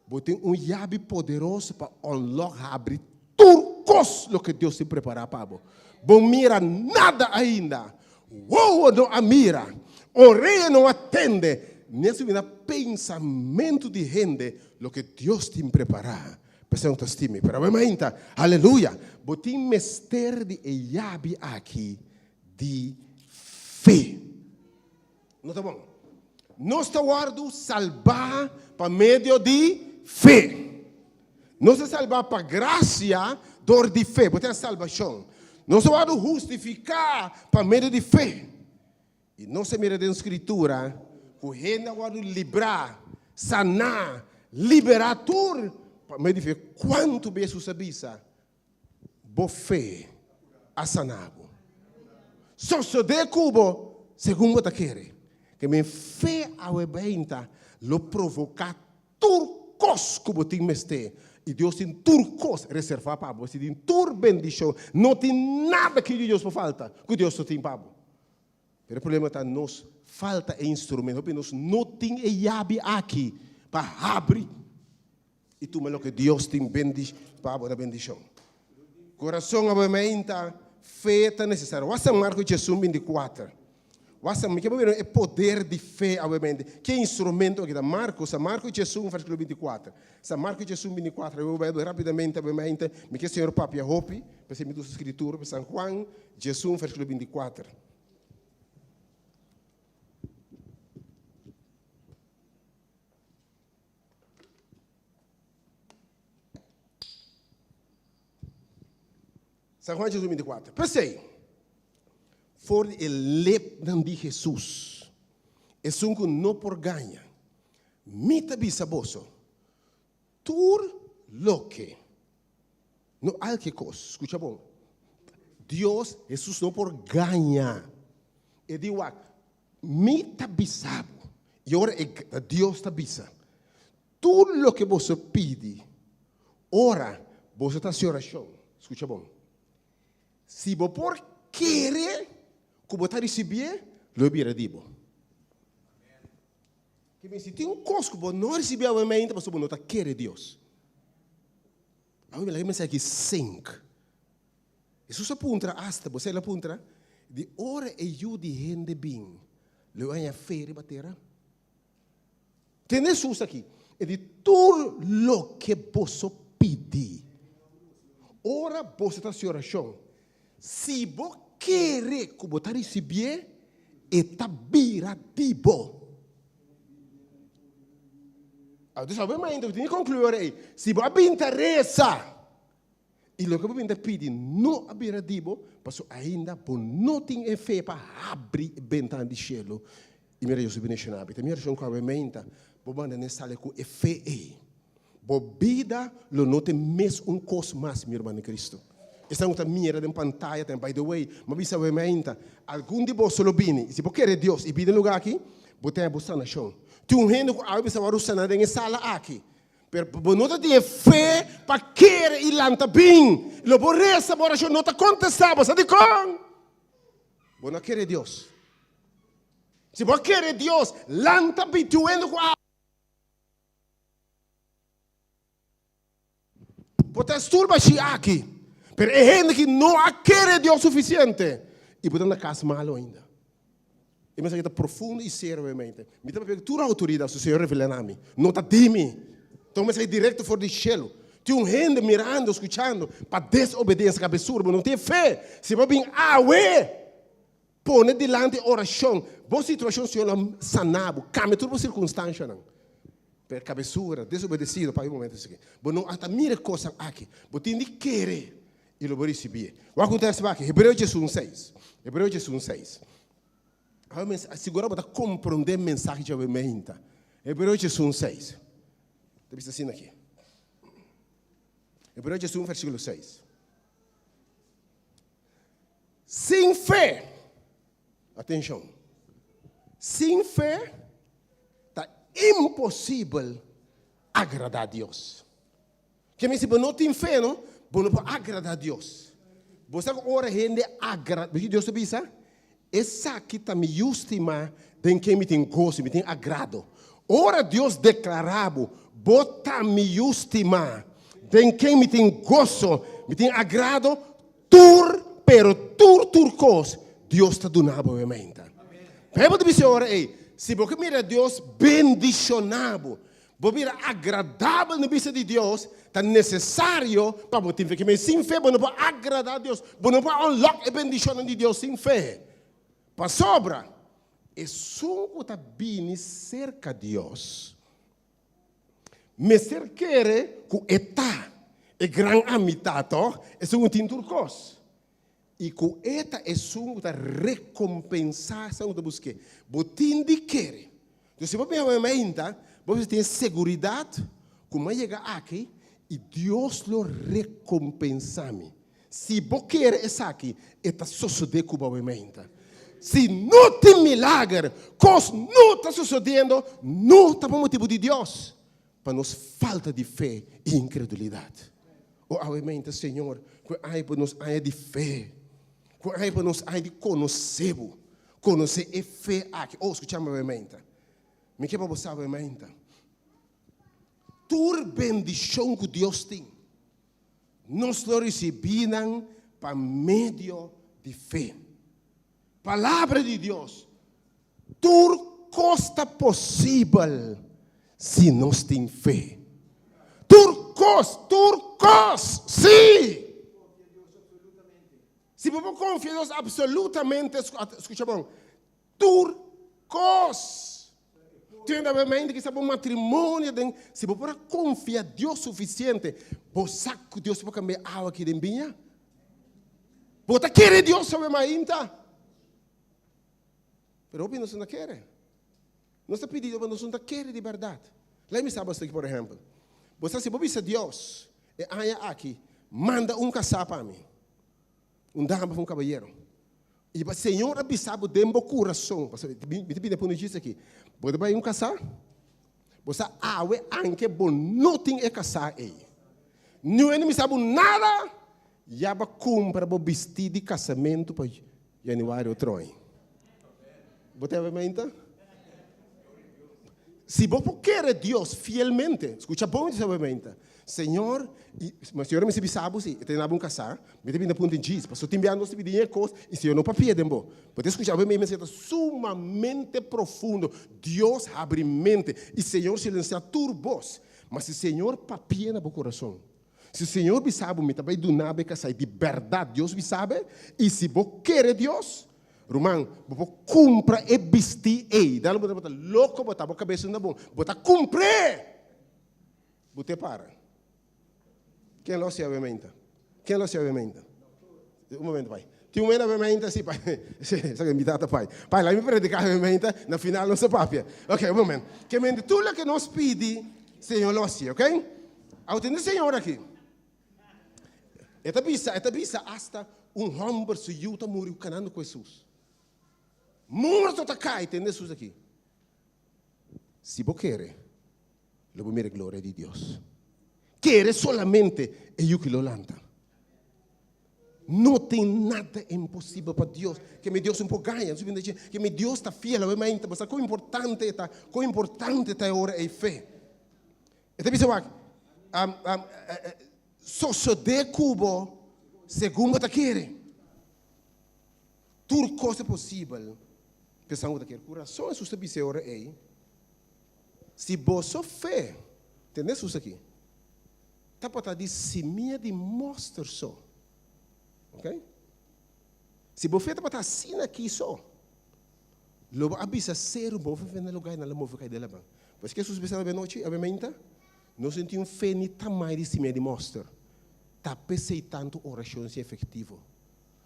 S2: bo tin un yabi poderoso pa unlock, habri tur kos loke Dios tin prepará pa bo. Bo mira nada ainda. Wowo no a mira, orea no a tende, ni a subi na pensamentu di hende loke Dios tin prepará. P'esei no ta stima mi. Pero awe mainta, aleluya, bo tin mester di e yabi aki di fe. No ta bon? Nos ta wòrdu salbá pa medio di fe. Nos ta salbá pa grasia dor di fe. Bo tin salbashon. Nos ta wòrdu hustifiká pa medio di fe. I nos a mira den Skritura ku hende a wòrdu librá, saná, liberá tur pa medio di fe. Kuantu bes Hesus a bisa, Bo fe a saná bo. Sosodé ku bo segun bo ta kere. Ke mi fe awe beinta lo provoká tur kos ku bo tin mester. I Dios tin tur kos reservá pa bo. Si tin tur bendishon, no tin nada ki di Dios por falta ku Dios no tin pa bo. Pero e problema ta nos falta e instrumento. Hopi nos no tin e yabi aki pa habri i tuma loke Dios tin bendi pa bo na bendishon. Corazon obviamente fe ta necesario. Wak San Marco 11, 24. Wak San, mi ke mira e poder di fe obviamente. Ke instrumento aki ta Marco, San Marco 11, versículo 24. San Marco 11, 24. Mi bai rapidamente obviamente. Mi ke Señor papia hopi, p'esei mi ta usa escritura. San Juan 11, versículo 24. San Juan Jesus 24. P'esei, for di e lepnan di Jesus, esun ku no por gaña, mi ta bisa boso, tur loke, no alke kos, skucha bon, Dios, Jesus no por gaña. E di wak, Mi ta bisa bo, i ora e Dios ta bisa, tur loke boso pidi ora boso ta hasi orashon, skucha bon, si bo por kere ku bo ta risibié, lo e bira di bo. Ke men si tin un kos ku bo no a risibí awe mainta pasobra bo no ta kere Dios. Awe mi laga e mensahe aki sink. Hesus a puntra asta, bo sa el a puntra, Di ora e Yu di hende bin, lo e haña fe riba tera? Tende Hesus aki, e di, Tur loke boso pidi, ora boso ta hasi orashon, si bo kere ku bo ta risibié, e ta bira di bo. Anto sa bo e mainta, bo tin di konkluí ora ei, si bo a bin ta resa, I loke bo bin ta pidi no a bira di bo, pasobra ainda bo no tin e fe pa habri e bentana di shelu i mira Dios su bendishon abi. Ta mi orashon ku awe meinta bo manda n'e sali ku e fe ei. Bo bida lo no ta e mes un kos mas, mi ruman den Kristu. Esnan ku ta mira den pantaya tambe, by the way, mi a bisa awe meinta, algun di boso lo bini, i si bo kere Dios i bini den lugar aki, bo ta haña bo sanashon. Tin un hende ku awe bisa wòrdu sana den e sala aki, Pero bo no ta tin e fe pa kere i lanta bin. Lo bo resa, bo orashon no ta kontestá. Bo sa dikon? Bo no a kere Dios. Si bo a kere Dios, lanta bin tuendo ku a. Bo ta sturba shi aki. Pero e hende ki no a kere Dios sufisiente i bo ta na kas malu ainda. E mensahe ta profundo i serio obviamente. Mi ta papia ku tur outoridat su Señor revela na mi. No ta di mi. Ta un mensahe direkto for di shelu. Tin un hende mirando, skuchando, pa desobedensia kabesura, bo no tin fe. Si bo bin awe pone dilanti orashon, bo situashon Señor lo sana bo, kambia tur bo sirkunstanshanan. Pero kabesura, desobedesido pa e momento esaki. Bo no a ta mira e kosnan aki. Bo tin di kere i lo bo risibié. Wak un tèkst aki, Hebreo 11 seis. Hebreo 11 seis. Awe mester asegurá bo ta komprondé mensahe dje awe meinta. Hebreo 11 seis. Ta bisa asina aki. Hebreo 11 versíkulo 6. Sin fe, atenshon, sin fe ta imposibel agradá Dios. Ke men si bo no tin fe no, bo no por agrada Dios. Bo sa ku ora hende agrada, bo Dios ta bisa, Esaki ta mi yu stimá den ken mi tin goso, mi tin agrado. Ora Dios deklará bo, Bo ta mi yu stimá den ken mi tin goso, mi tin agrado, tur, pero tur tur kos Dios ta duna bo obviamente. Bijbel ta bisa e ora ei, si bo ke mira Dios bendishoná bo. Bo bira agradabel na bista di Dios ta nesesario pa bo tin fe. Kimen sin fe bo no por agradá Dios. Bo no por unlock e bendishonnan di Dios sin fe. Pasobra esun ku ta bini serka Dios mester kere ku e ta e gran Amitá, tòg? Esun ku tin tur kos. I ku e ta esun ku ta rekompensá esnan ku ta busk'é. Bo tin di kere. Entonces, si bo bin awe mainta, bo mester tin e seguridat ku mi a yega aki i Dios lo rekompensá mi. Si bo kere esaki, e ta sosodé ku bo awe mainta. Si no tin milager, kos no ta sosodiendo, no ta pa motibu di Dios, pa nos falta di fe i inkredulidat. O awe mainta, Señor, ku e aña pa nos aña di fe, ku e aña pa nos aña di konosé Bo, konosé e fe aki. O, skucha mi awe mainta. Mi ke pa bo sa awe mainta, tur bendishon ku Dios tin, nos lo risibí nan pa medio di fe. Palabra di Dios, Tur kos ta posibel si nos tin fe. Tur kos, tur kos, sí! Si bo por konfia Dios absolutamente, skucha bon, tur kos. Tin hende mente kisa bo matrimonio den, si bo por a konfia Dios sufisiente, bo sa ku Dios por kambia awa aki den biña? Bo ta kere Dios awe mainta? Pero hopi nos no ta kere. Nos ta pidi Dios, pero nos no ta kere di bèrdat. Laat mi sa bo esaki, por ehèmpel. Bo sa si bo bisa Dios e aña aki, manda un kasá pa mi, un dama òf un kabayero. I pa Señor a bisa bo den bo kurason, pasobra mi ta pidi pone djis aki, bo ta bai un kasá, bo sa awe anke bo no tin e kasá ei. Niun hende bisa bo nada, ya bo a kumpra bo bistí di kasamentu pa Januari otro aña. Bo ta yama meinta? Si bo por kere Dios fielmente, skucha bon mi ta yama meinta. Señor, i Señor a mester bisa bo si, e ta yama bo un kasá, mi ta bini punta djis, pasobra tin bia nos ta pidi e kos i Señor no papia den bo. Bo ta skucha mi mester ta sumamente profundo. Dios habri mente i Señor silensia tur bos. Ma si Señor papia na bo kurason, Si Señor bisa bo, mi ta bai duna bo e kasai, di bèrdat Dios bisa bo, i si bo kere Dios, ruman, bo por kumpra e bistí ei. Dal bo ta loko, bo ta bo kabes no ta bon, bo ta kumpr'é! Bo te para. Ken lo hasi awe mainta? Ken lo hasi awe mainta? Un momento, pai. Tin un hende awe mainta? Si, pai. Esaki mi tata, pai. Pai, laga mi prediká awe mainta, na final nos ta papia. Ok, un momento. Ke mente tur loke nos pidi, Señor lo hasi, ok? Awe tende Señor aki. E ta bisa, e ta bisa asta un hòmber su yu ta muri kanando ku Hesus. Morto ta kai, tende Hesus aki. Si bo kere, lo bo mira e gloria di Dios. Kere solamente e yu ki lo lanta. No tin nada imposibel pa Dios. Ke mi Dios no por gaña. Ke mi Dios ta fiel. Awe mainta bo sa kon importante e ta, kon importante ta e ora ei fe. E ta bisa wak, sosode ku bo segun bo ta kere. Tur kos ta posibel pa esan ku ta kere. Ku rason Hesus ta bisa e ora ei, Si boso fe, tende Hesus aki, tabata di simia di mòster so. Ok? Si bo fe tabata asina aki so, lo bo a bisa seru, move for na lugá i nan lo move kai den laman. Pues ke Hesus bisa awe nochi, awe mainta? Nos no tin un fe ni tamaño di simia di mòster. Ta p'esei tantu orashon si efektivo.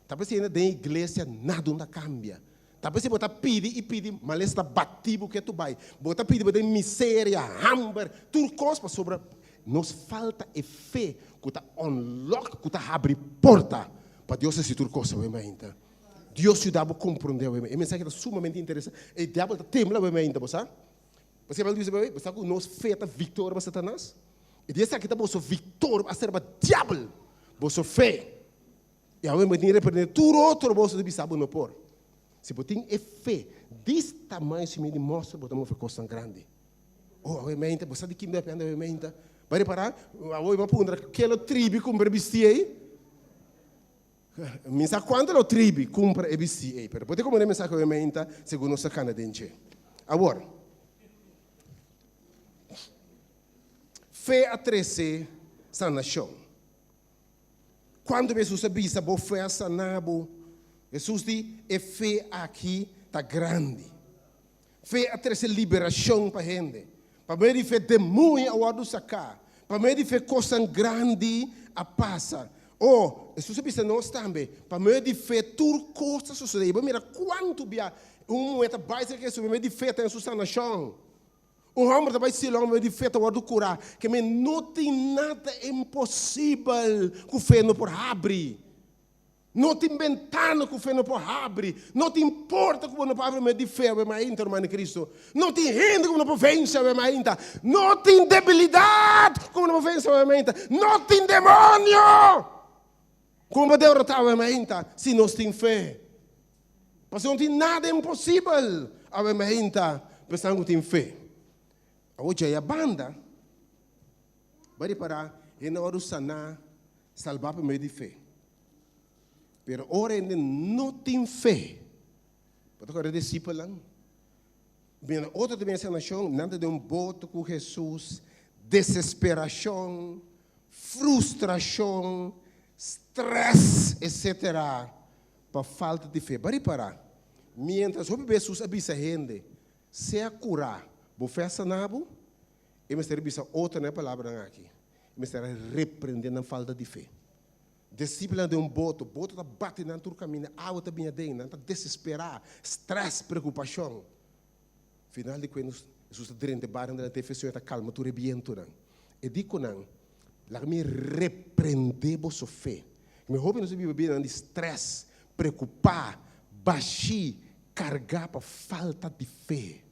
S2: Ta p'esei na den iglesia nada no ta kambia. Ta p'esei bo ta pidi i pidi, malesa ta bati bo ketu bai. Bo ta pidi bo den miseria, hamber, tur kos pasobra nos falta e fe ku ta unlock, ku ta habri porta pa Dios hasi tur kos awe mainta. Dios yuda bo komprondé awe mainta. E mensahe ta sumamente interesante. E diabel ta tembla awe mainta, bo sa? Pasobra Beibel ta bisa, bo sa ku nos fe ta viktoria riba Satanas? I di esaki ta boso viktoria aserba diabel, boso fe. I awe bo tin reprende tur otro boso ta bisa bo no por. Si bo tin e fe dis tamaño simia di mòster bo ta move kosnan grandi. Oh awe meinta bo sa di kin depende awe meinta. Bo a repara awe bo a puntra ke lo tribi kumpra e bisti ei? Mi sa kuantu lo tribi kumpra e bisti ei pero bo tin komprende e mensahe awe meinta segun nos ta kana den dje. Awor. Fe a trese sanashon. Kuantu Hesus a bisa, Bo fe a sana bo? Hesus di, E fe aki ta grandi. Fe a trese liberashon pa hende. Pa medio di fe demoño a wòrdu saká. Pa medio di fe kosnan grandi a pasa. O, Hesus a bisa nos tambe, pa medio di fe tur kos ta sosodé. I bo mira kuantu bia un muhé ta bai serka Hesus pa medio di fe ta den su sanashon. Un hòmber ta bai Silon pa medio di fe ta wòrdu kurá. Ke men no tin nada imposibel ku fe no por habri. No tin bentana ku fe no por habri. No tin porta ku bo no por habri medio di fe awe mainta, ruman di Kristu. No tin hende ku bo no por vense awe mainta. No tin debilidat ku bo no por vense awe mainta. No tin demonio ku bo por derotá awe mainta si nos tin fe. Pasobra no tin nada imposibel awe mainta pa esnan ku tin fe. Awor djei a banda, bo a ripará hende a wòrdu saná, salbá pa medio di fe. Pero ora hende no tin fe, bo ta kòrda e disipelnan? Mira, otro ta bin e nashon, nan ta den un boto ku Hesus, desesperashon, frustrashon, strès, etsetera, pa falta di fe. Bo a ripará? Miéntras hopi bes Hesus a bisa hende, Sea kurá, bo fe a saná bo, e mester a bisa otronan e palabranan aki. E mester a reprendé nan falta di fe. Disipelnan den un boto, boto ta bati nan tur kaminda, awa ta bini aden, nan ta desesperá, strès, preokupashon. Final di kuentas, Hesus ta drenta e barnan delante e fe, Señor ta kalma tur e bientunan. E di ku nan, Laga mi reprendé boso fe. Mi hopi nos a biba bidanan di strès, preokupá, bashí, kargá pa falta di fe.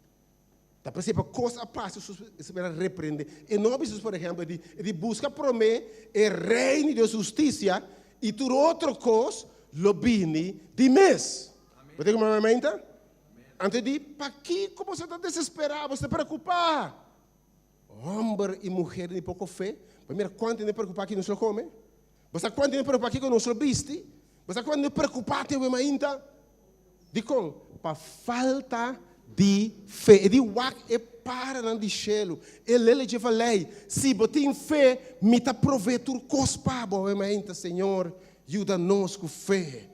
S2: Ta p'esei pa kos a pasa Hesus a reprende e no bisa por ehempel di e di buska prome e reino di Dios hustisia i tur otro kos lo bini di mes. Bo ta kuma mi mente? Anto e di pakiko boso ta desesperá boso ta preokupá? Homber i muher di poko fe, bo mira kuantu hende preokupá ki nos lo kome? Bo sa kuantu hende preokupá kiko nos lo bisti? Bo sa kuantu hende preokupá te awe mainta? Dikon? Pa falta di fe. E di wak e paranan di shelu, e lele dje valei. Si bo tin fe, mi ta provee tur kos pa bo awe mainta. Señor, yuda nos ku fe.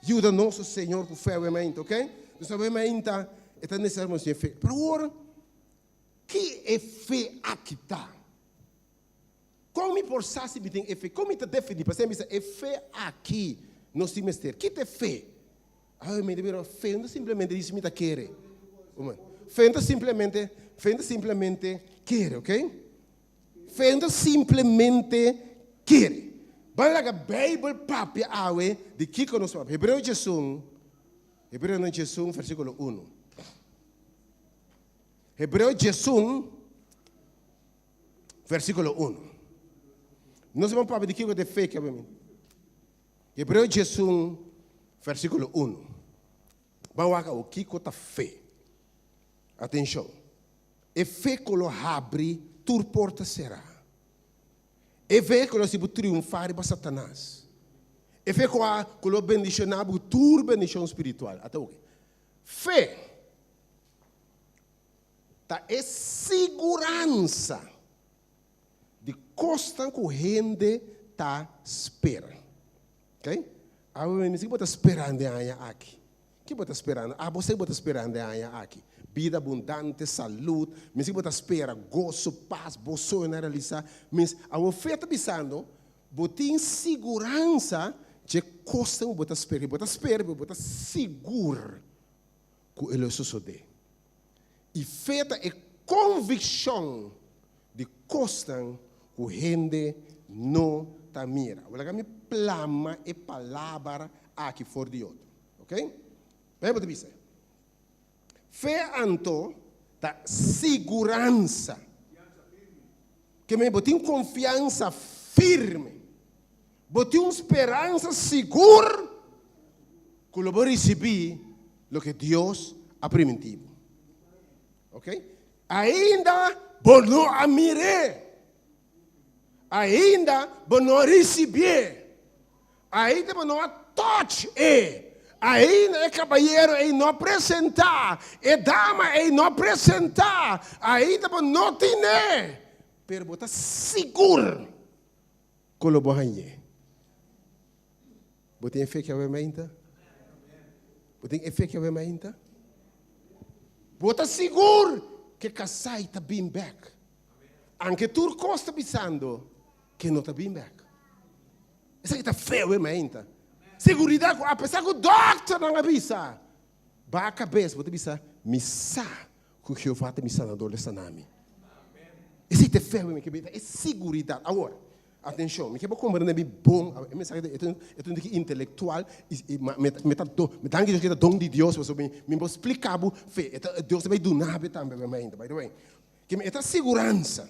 S2: Yuda nos, o Señor, ku fe awe mainta, ok? Nos awe mainta e ta nesesario pa nos tin fe. Pero awor, ki e fe aki ta? Kon mi por sa si mi tin e fe? Kon mi ta definí? Pasobra mi bisa e fe aki nos tin mester. Ki ta e fe? Ay, mi ta bira fe no ta simplemente dici mi ta kere. Fe no ta simplemente, fe no ta simplemente kere, ok? Fe no ta simplemente kere. Ban laga Bijbel papia awe di kiko nos papia. Hebreo 11, Hebreonan 11 versikulo 1. Hebreo 11 Versíkulo unu. Nos a papia di kiko ta e fe ke mi. Hebreo 11, versíkulo unu. Ban wak awo kiko ta fe. Atenshon. E fe ku lo habri tur porta será. E fe ku lo hasi bo triunfá riba Satanas. E fe ku a ku lo bendishoná bo ku tur bendishon spiritual. Ata oke. Fe. Ta e siguransa di kosnan ku hende ta spera. Ok? Awe mi si bo ta sperando e aña aki. Ki bo ta sperando? Abo sa bo ta sperando e aña aki. Bida abundante, salud, mi si bo ta spera goso, pas, bo soñonan realisa. Mis, awe fe ta bisando, bo tin siguransa dje kosnan ku bo ta spera. Bo ta spera, pero bo ta sigur ku e lo sosodé. I fe ta e konvikshon di kosnan ku hende no ta mira. Bo laga mi plama e palabra aki for di otro. Ok? Bijbel ta bisa, Fe anto ta siguransa. Ke men bo tin konfiansa firme. Bo tin un speransa sigur ku lo bo risibí loke Dios a primintí bo. Ok? Ainda bo no a mir'é. Ainda bo no a risibié. Ainda bo no a touch e. Ainda e kabayero ei no a presentá. E dama ei no a presentá. Ainda bo no tin'é. Pero bo ta sigur ku lo bo hañ'é. Bo tin e fe ku awe mainta? Bo tin e fe ku awe mainta? Bo ta sigur ku e kasai ta bin bèk? Anke tur kos ta bisando ku e no ta bin bèk. Esaki ta fe awe mainta. Seguridat ku apesar ku dòkternan a bisa, baha kabes, bo ta bisa, Mi sa ku Jehová ta mi sanador, lo sana mi. Esei ta e fe mi ke bini, e siguridat. Awor, atenshon, mi ke bo komprende mi bon, e mensahe ta e ta un tiki intelektual i mi ta mi danki Dios ku e ta don di Dios pasobra mi mi por splika bo fe, e ta Dios ta bai duna bo tambe mainta, by the way. Ke mi e ta siguransa.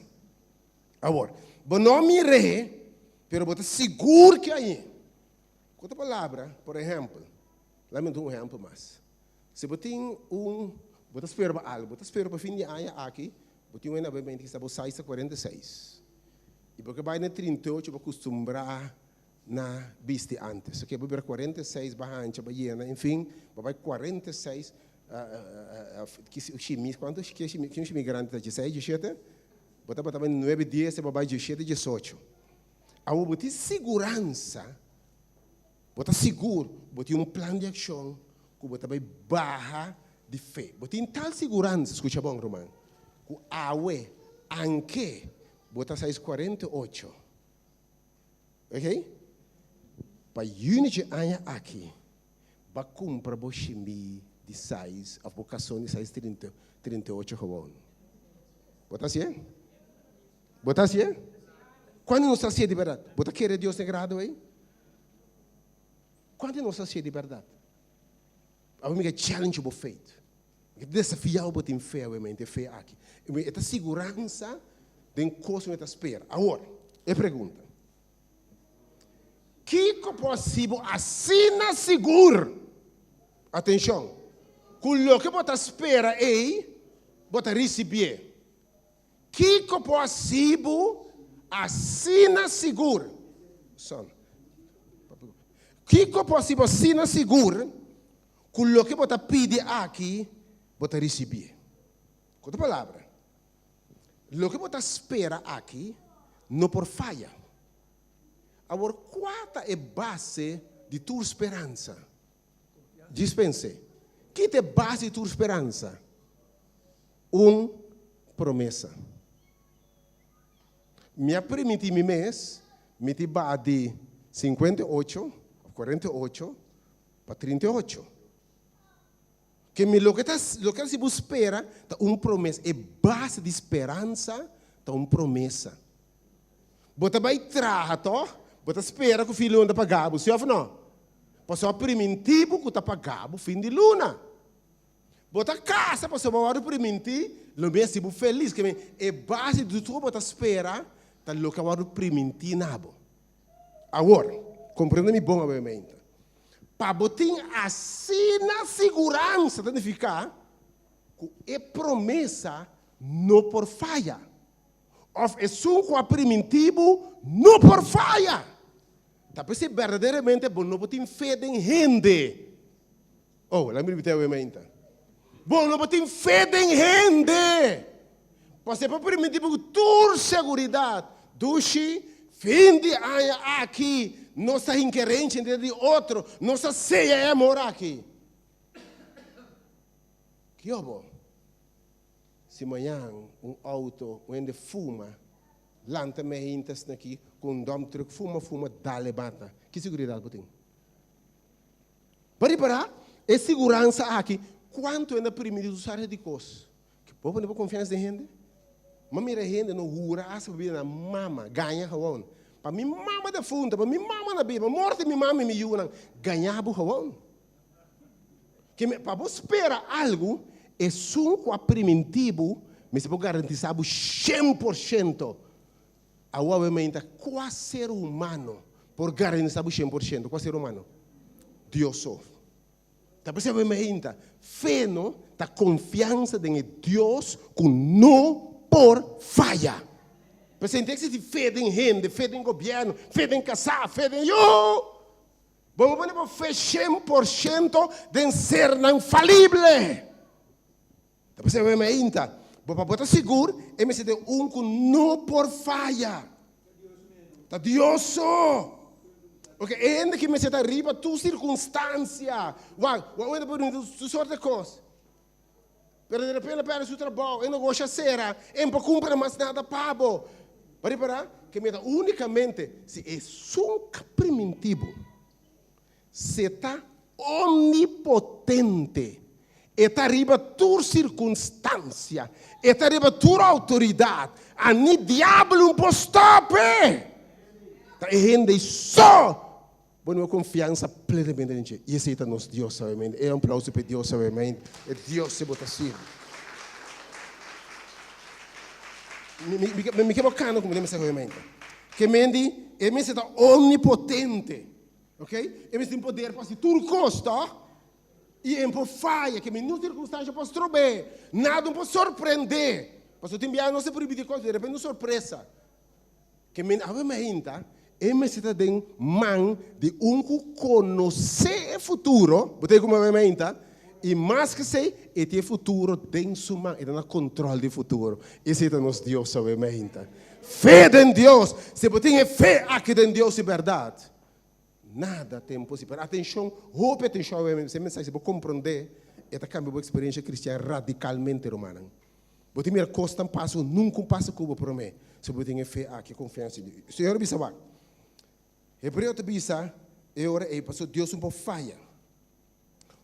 S2: Awor, bo no mir'é, pero bo ta sigur ke añ'é. Ku otro palabra, por ehèmpel, laat mi duna un ehèmpel mas. Si bo tin un, bo ta spera pa algu, bo ta spera pa fin di aña aki, bo tin un hende mente kisa bo size ta 46, i bo ke bai na 38 bo kustumbrá na bisti ántes. Oke, bo bira 46, bo hancha, bo yena, enfin, bo bai 46, ki shimis, kuantu ki un shimis grandi ta, dieseis, diesshete? Bo tabata bai nuebe dies, bo bai diesshete, diesocho. Awor bo tin siguransa, bo ta sigur, bo tin un plan di akshon ku bo ta bai baha di fe. Bo tin tal siguransa, skucha bon ruman, ku awe, anke bo ta sais 48, ok, pa yüni dje aña aki, ba kumpra bo shimí di sais òf bo kason di sais 38 gewon. Bo ta hasié? Bo ta hasié? Kuantu nos ta hasié di bèrdat? Bo ta kere Dios den grado ei? Kuantu nos ta hasié di bèrdat? Awe mi ke challenge bo faith. Mi ke desafiá bo tin fe awe mente, fe aki. E ta siguransa den kos ku mi ta spera. Awor, e pregunta, Kiko por hasi bo asina sigur? Atenshon, ku loke bo ta spera ei, bo ta risibié. Kiko por hasi bo asina sigur? Son. Kiko por hasi bo asina sigur ku loke bo ta pidi aki, bo ta risibié? Ku otro palabra, loke bo ta spera aki no por faya. Awor, kua ta e base di tur speransa? Djis pens'é. Ki ta e base di tur speransa? Un promesa. Mi a primintí mi mes, mi tin baha di 58 òf 48 pa 38. Ke mi loke ta loke si bo spera ta un promesa. E base di speransa ta un promesa. Bo ta bai traha tòg? Bo ta spera ku fin di luna ta paga bo, si òf nò? Pasobra a primintí bo ku ta paga bo fin di luna. Bo ta kasa pasobra bo a wòrdu primintí, lo mi hasi bo felis. Ke men, e base di tur bo ta spera ta loke a wòrdu primintí na bo. Awor, komprende mi bon awe-mente. Pa bo tin asina siguransa ta nifiká ku e promesa no por faya. Òf esun ku a primintí bo no por faya. Ta p'esei berdaderamente bo no por tin fe den hende. Oh, laga mi ripití awe mainta. Bo no por tin fe den hende. Pasobra e por primintí bo ku tur seguridat, Dushi, fin di aña aki nos ta hinka renchi entre di otro, nos ta seya e amor aki. Kio bo? Si mañan un auto, un hende fuma, lanta mei hinta esnaki ku un dump truck fuma fuma dal e bata, ki seguridat bo tin? Bo ripará e siguransa aki kuantu hende a primiti tur sarte di kos. Bo pone bo konfiansa den hende? Mi a mira hende no hura asta pa bira nan mama, gaña gewoon. Pa mi mama defunta, pa mi mama na biba, morto di mi mama i mi yunan, gaña bo gewoon. Ke pa bo spera algu, esun ku a primintí bo mester por garantisá bo 100%. Awo awe mainta, kua ser humano por garantisá bo 100%? Kua ser humano? Dios so. Ta p'esei awe mainta, fe no ta konfiansa den e Dios ku no por faya. P'esei no ta eksistí fe den hende, fe den gobièrnu, fe den kasá, fe den yu. Bo no pone bo fe 100% den sernan falible. Ta p'esei awe mainta. Bo pa bo ta sigur, e mester den un ku no por faya. Ta Dios so. Ok, e hende ki mester ta riba tur sirkunstansia. Wak, wak un hende por bini tur sort di kos. Pero de repente el a pèrdè su trabou, e negoshi a sera, e no por kumpra mas nada pa bo. Bo a ripará ke mi ta únikamente si esun ka primintí bo. Se ta omnipotente. E ta riba tur sirkunstansia. E ta riba tur outoridat. A ni diabel un por stòp e. Ta e hende ei so bo no konfiansa plenamente den dje. I esei ta nos Dios, sabemente. E aplauso pa e Dios, sabemente. E Dios si bo ta sirbi. Mi, mi, mi, mi ke bo kana ku mi den mester, sabemente. Ke mendi, e mester ta omnipotente. Ok? E mester tin poder pa hasi tur kos, tòg? I e por faya, ke ningun sirkunstansha por strob'é, nada no por sorprend'é. Pasobra tin biaha nos ta prohibí di kos, de repente un sorpresa. Ke men awe mainta, e mester ta den man di un ku konosé e futuro, bo ta oí komo awe mainta? I mas ke esei, e tin e futuro den su man, e ta na kontròl di e futuro. Esei ta nos Dios awe mainta. Fe den Dios! Si bo tin e fe aki den Dios di bèrdat, nada ta imposibel. Pero atenshon, hopi atenshon awe mainta, e mensahe si bo komprondé, e ta kambia bo eksperensia kristian radikalmente, rumannan. Bo tin mira kosnan pasa ku nunka un pasa ku bo promé, si bo tin e fe aki, e konfiansa di Dios. Señor a bisa wak, Hebreo ta bisa e ora ei, pasobra Dios no por faya.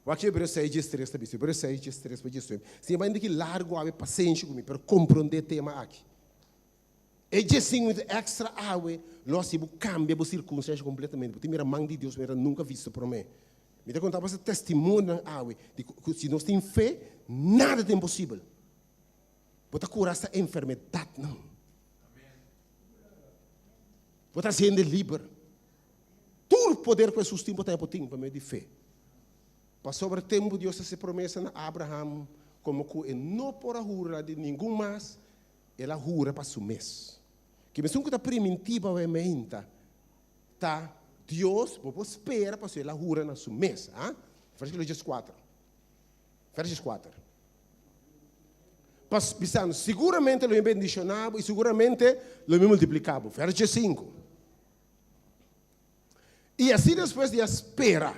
S2: Wak ki Hebreo 6 diestres ta bisa, Hebreo 6 diestres pa diesnuebe. Sin embargo, hende ki largu awe pasenshi ku mi, pero komprondé e tema aki. E diesinku minuto èkstra awe lo hasi bo kambia bo sirkunstansia kompletamente. Bo tin mira man di Dios manera nunka visto promé. Mi ta konta boso testimonionan awe di ku si nos tin fe, nada ta imposibel. Bo ta kura asta enfermedatnan. Bo ta hasi hende liber. Tur poder ku Hesus tin bo ta bo tin pa medio di fe. Pasobra tempu Dios a hasi promesa na Abraham komo ku e no por a hura di ningun mas, el a hura pa su mes. Ke mesun ku ta primintí pa bo meinta ta Dios, bo por spera pasobra el a hura na su mes. A Versíkulo dieskuater. Verso dieskuater. Pas bisando, siguramente lo mi bendishoná bo i siguramente lo mi multipliká bo. Verso diesinku. I asina despues di a spera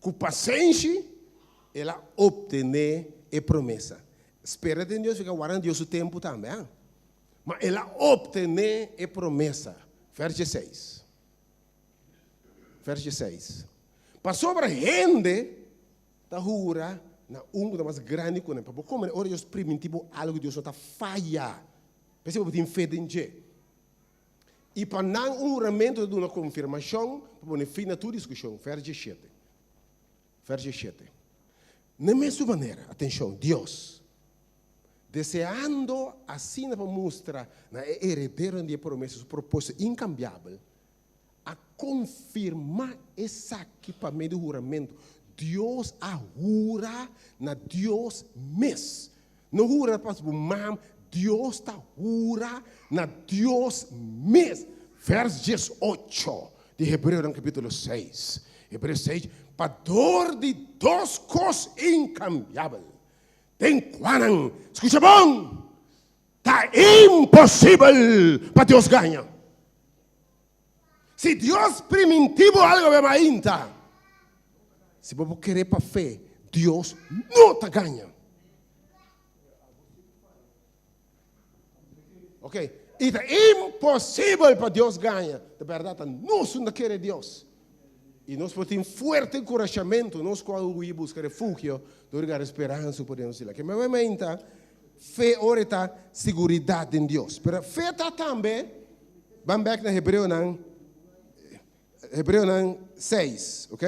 S2: ku pasenshi, el a optené e promesa. Spera den Dios significa warda na Dios su tempu tambe, ha? Ma el a optené e promesa. Vers dieseis. Vers dieseis. Pasobra hende ta hura na un ku ta mas grandi ku nan. Pa bo komprende, ora Dios primintí bo algu, Dios no ta faya. P'esei bo tin fe den dje. I pa nan un huramentu ta duna konfirmashon pa pone fin na tur diskushon. Vers diesshete. Vers diesshete. Na e mesun manera, atenshon, Dios, deseando asina pa mustra na e herederonan di e promesa su propósito inkambiabel, a konfirmá esaki pa medio di huramentu. Dios a hura na Dios mes. No hura pa bo mam, Dios ta hura na Dios mes. Vers diesocho di Hebreonan kapítulo seis. Hebreo seis, Pa dor di dos kos inkambiabel, den kuanan, skucha bon, ta imposibel pa Dios gaña. Si Dios primintí bo algo be mainta, si bo por kere pa fe, Dios no ta gaña. Ok, i ta imposibel pa Dios gaña. De bèrdat ta nos no ta kere Dios. I nos por tin fuerte enkurashamentu, nos ku a hui buska refugio dor di gara speransa ku por den nos isla. Ke me mainta, fe ora e ta siguridat den Dios. Pero fe ta tambe. Ban bek na Hebreonan, Hebreonan 6, ok?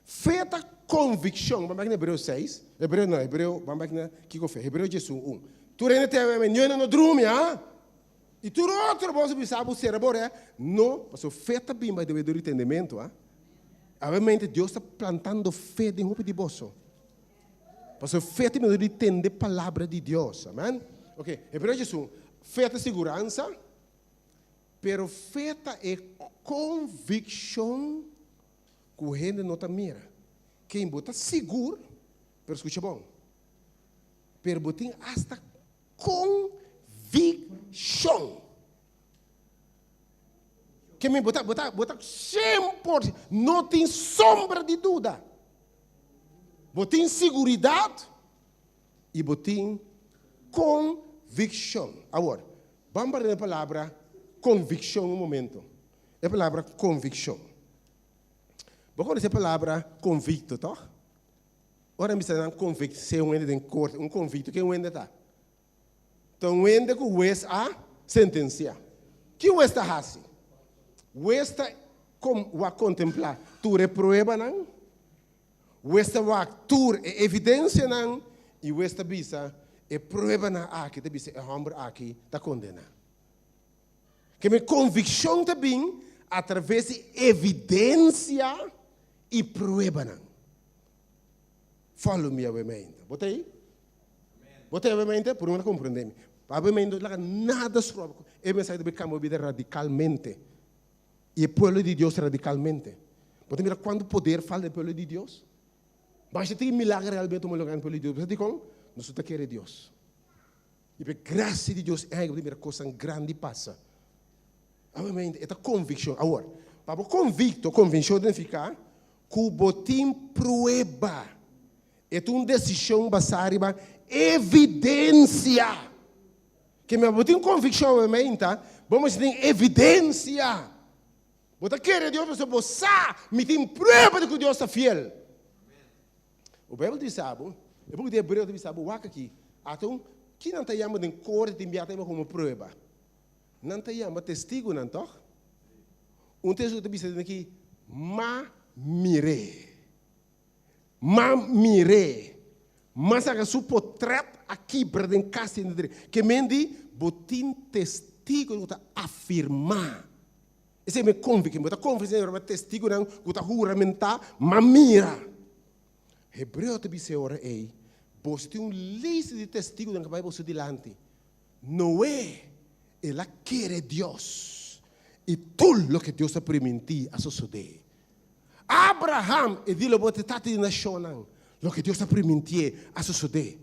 S2: Fe ta konvikshon. Ban bek na Hebreo 6. Hebreo no, Hebreo, ban bek na kiko fe? Hebreo 11. Tur hende te awe, niun hende no drumi, ha? I tur otro boso bisa bo sera bo orea. No, pasobra fe ta bin bai dor di entendimentu, ha? Awe Dios ta plantando fe den hopi di boso. Pasobra fe ta bini di tende palabra di Dios. Amen. Ok, Hebreo 11. Fe ta siguransa, pero fe ta e konvikshon ku hende no ta mira. Ken bo ta sigur, pero skucha bon. Pero bo tin asta konvikshon. Ke men bo ta, bo ta, bo ta 100%, no tin sombra di duda. Bo tin siguridat i bo tin konvikshon. Awor, ban para den e palabra konvikshon un momento. E palabra konvikshon. Bo konosé e palabra konvikto, tòg? Ora mi bisa nan konveksé un hende den korte, un konvikto, ken un hende ta? Ta un hende ku hues a sentensiá. Ki hues ta hasi? Hues ta kom wak kontemplá tur e pruebanan, hues ta wak tur e evidensianan i hues ta bisa e pruebanan aki ta bisa e hòmber aki ta kondená. Ke mi konvikshon ta bin atraves di evidensia i pruebanan. Follow me awe mente. Bo ta ei? Bo ta ei awe mente? Por un komprende mi. Awe mente no laga nada stroba. E mensahe debe kambia bo bida radikalmente. I e pueblo di Dios radikalmente. Bo ta mira kuantu poder falta e pueblo di Dios? Masha tin milager realmente tuma lugar na e pueblo di Dios. Bo sa dikon? Nos no ta kere Dios. I pa e grasia di Dios ei bo ta mira kosnan grandi pasa. Obviamente, e ta konvikshon. Awor, pa bo konvikto, konvenshon ta nifiká ku bo tin prueba. E ta un desishon basá riba evidensia. Ke men bo tin konvikshon, obviamente, bo mester tin evidensia. Bo ta kere Dios pasobra bo sa, mi tin prueba di ku Dios ta fiel. O Bijbel ta bisa bo, e buki di Hebreo ta bisa bo, wak aki, ata un, ki nan ta yama den korte tin bia ta yama komo prueba? Nan ta yama testigunan, tòg? Un testigu ta bisa den aki, Ma mir'é. Ma mir'é. Ma saka su potrèt a kibra den kas di hende. Ke men di, bo tin testigu ku ta afirmá. Esei mi konvikshon. Bo ta konfia Señor riba testigunan ku ta huramentá, ma mira. Hebreo ta bisa e ora ei, Boso tin un lista di testigunan ku a bai boso dilanti. Noe, el a kere Dios, i tur loke Dios a primintí a sosodé. Abraham, e di lo bo ta tata di nashonnan, loke Dios a primintié a sosodé.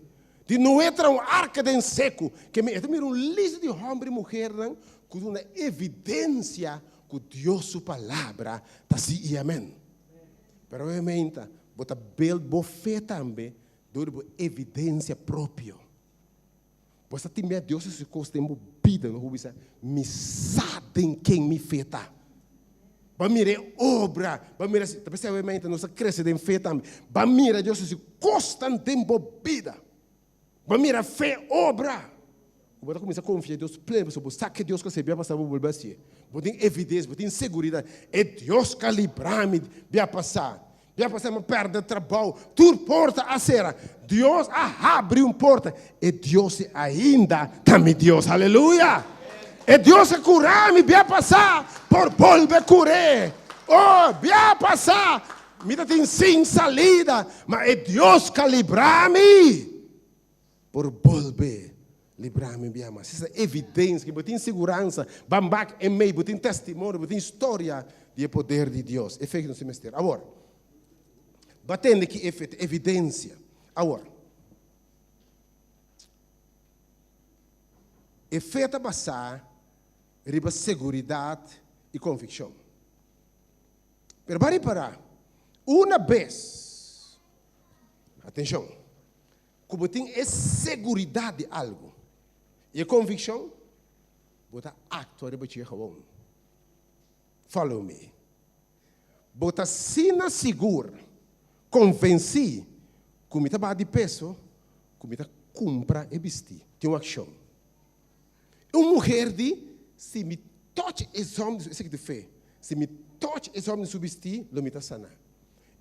S2: Di Noe traha un arka den seku, ke mi e ta mira un lista di hòmber i muhernan ku duna evidensia ku Dios su palabra ta sí i amèn. Pero obviamente bo ta build bo fe tambe dor di bo evidensia propio. Bo sa tin miedu Dios hasi kos den bo bida no bo bisa mi sa den ken mi fe ta. Bo a mira e obra, bo a mira si ta p'esei obviamente nos a krese den fe tambe. Bo a mira Dios hasi kosnan den bo bida. Bo a mira fe obra. Ku bo ta kuminsá konfia Dios pleno pasobra bo sa ke Dios ku a hasi bia pasá bo bolbe hasié. Bo tin evidensia, bo tin seguridat e Dios ku a libra mi bia pasá. Bia pasá mi a pèrdè trabou, tur porta a sera. Dios a habri un porta. E Dios ei ainda ta mi Dios. Aleluya! E Dios a kura mi bia pasá por bolbe kur'é. Oh, bia pasá mi ta tin sin salida, ma e Dios ka libra mi por bolbe libra mi bia mas. Esa evidensia ku bo tin siguransa, ban bak en mei, bo tin testimonio, bo tin historia di e poder di Dios. E fe ku nos tin mester. Awor, bo a tende ki e fe ta evidensia. Awor, e fe ta basá riba seguridat i konvikshon. Pero bo a ripará, una bes, atenshon, Ku bo tin e seguridat di algu i e konvikshon, bo ta aktua riba dje gewoon. Follow me. Bo ta asina sigur, konvensí ku mi ta baha di peso, ku mi ta kumpra e bistí. Tin un akshon. Un muher di, Si mi touch e zòm di su, esaki ta fe, si mi touch e zòm di su bistí, lo mi ta saná.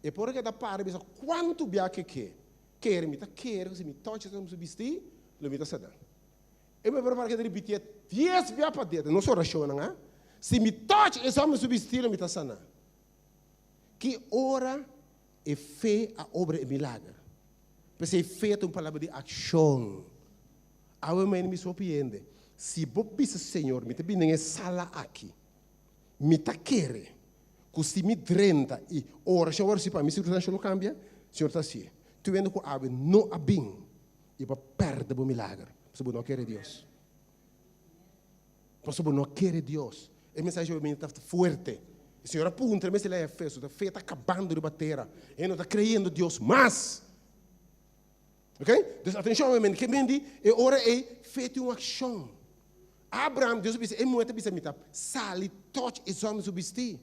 S2: E por a keda para i bisa, Kuantu bia ke ke? Kere, mi ta kere ku si mi touch e zòm di su bistí, lo mi ta saná. E mi por a para keda ripitié dies bia pa dia, den nos orashonnan, a, Si mi touch e zòm di su bistí, lo mi ta saná. Ki ora e fe a obra e milager? P'esei fe ta un palabra di akshon. Awe mañana mi so piende, si bo bisa Señor, mi ta bini den e sala aki, mi ta kere ku si mi drenta i orashon wòrdu hasi pa mi, sirkunstansha lo kambia? Señor ta hasié. Tuendo ku awe no a bin. I bo a pèrdè bo milager, pasobra bo no a kere Dios. Pasobra bo no a kere Dios. E mensahe djawe ta fuerte. E Señor a puntra e mester lei Efeso, ta fe ta kabando riba tera. E no ta kreyendo Dios mas. Ok? Dus atenshon awe men, ke men di e ora ei fe tin un akshon. Abraham, Dios a bisa, e muhé ta bisa mi ta sali touch e zòm di su bistí.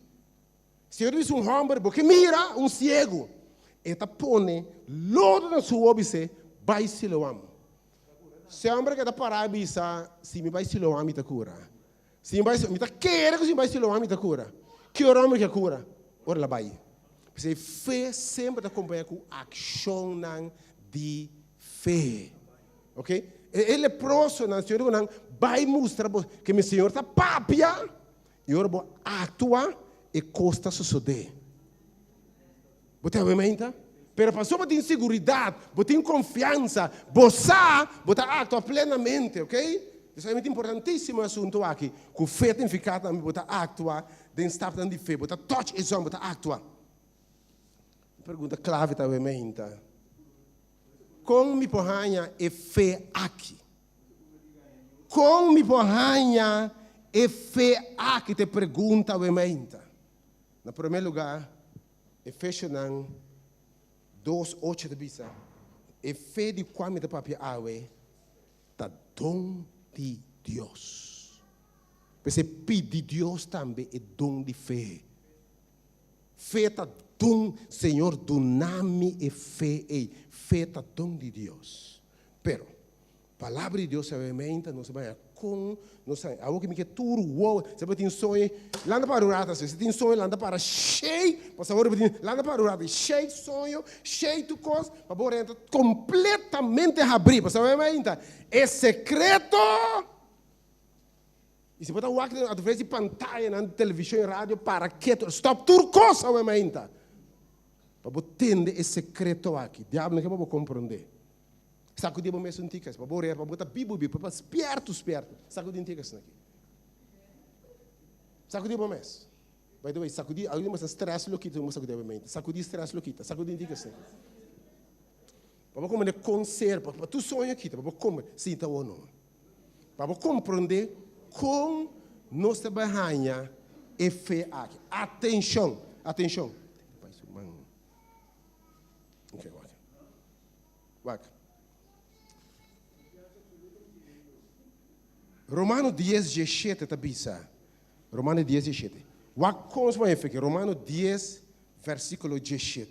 S2: Señor bisa un hòmber, bo ke mira un siegu? E ta pone lodo na su wowo bis'é, Bai Siloam. Se hòmber keda pará i bisa, Si mi bai Siloam mi ta kura. Si mi bai, mi ta kere ku si mi bai Siloam mi ta kura. Ki ora hòmber ke kura? Ora el a bai. P'esei fe semper ta kompañá ku akshonnan di fe. Ok? E leprosonan, Señor di ku nan, Bai mustra bo ke mi Señor ta papia. I ora bo aktua, e kos ta sosodé. Bo ta wak meinta? Pero pasobra bo tin siguridat, bo tin konfiansa, bo sa, bo ta aktua plenamente, ok? Esei ta importantísimo e asuntu aki, ku fe ta nifiká tambe bo ta aktua den stapnan di fe, bo ta touch e zòn, bo ta aktua. E pregunta klave ta wak meinta, Kon mi por haña e fe aki? Kon mi por haña e fe aki ta e pregunta awe mainta. Na promé lugá, Efesionan dos, ocho ta bisa, E fe di kua mi ta papia awe ta don di Dios. P'esei pidi Dios tambe e don di fe. Fe ta don, Señor duna mi e fe ei. Fe ta don di Dios. Pero, Palabra di Dios sabiamente nos a baña con nos a Awor ki mi ke tur wow si bo tin soño lanta para un rato así si tin soño lanta para shake pasobra awor bo tin lanta para un rato shake soño shake tur cos pa bo renta completamente habri pasobra bo ainda e secreto y si bo ta wak a través di pantayanan di television y radio para keto stop tur cos awe mainta pa bo tende e secreto aki diablo no ke pa bo comprende. Sakudí bo mes un tika, pa bo rer, pa bo ta bibu bibu, pa spiertu spiertu. Sakudí un tika esaki. Sakudí bo mes. By the way, sakudí, algun di stress lo kita, bo sakudí bo mente. Sakudí stress lo kita, sakudí un tika esaki. Pa bo komprendé kon ser, pa tur soño kita, pa bo komprendé, sinta awor no. Pa bo komprendé kon nos ta bai haña e fe aki. Atenshon, atenshon. Ok, wak. Wak. Romano 10, 17 ta bisa. Romano 10, 17. Wak kon su efeke. Romano 10, versíkulo 17.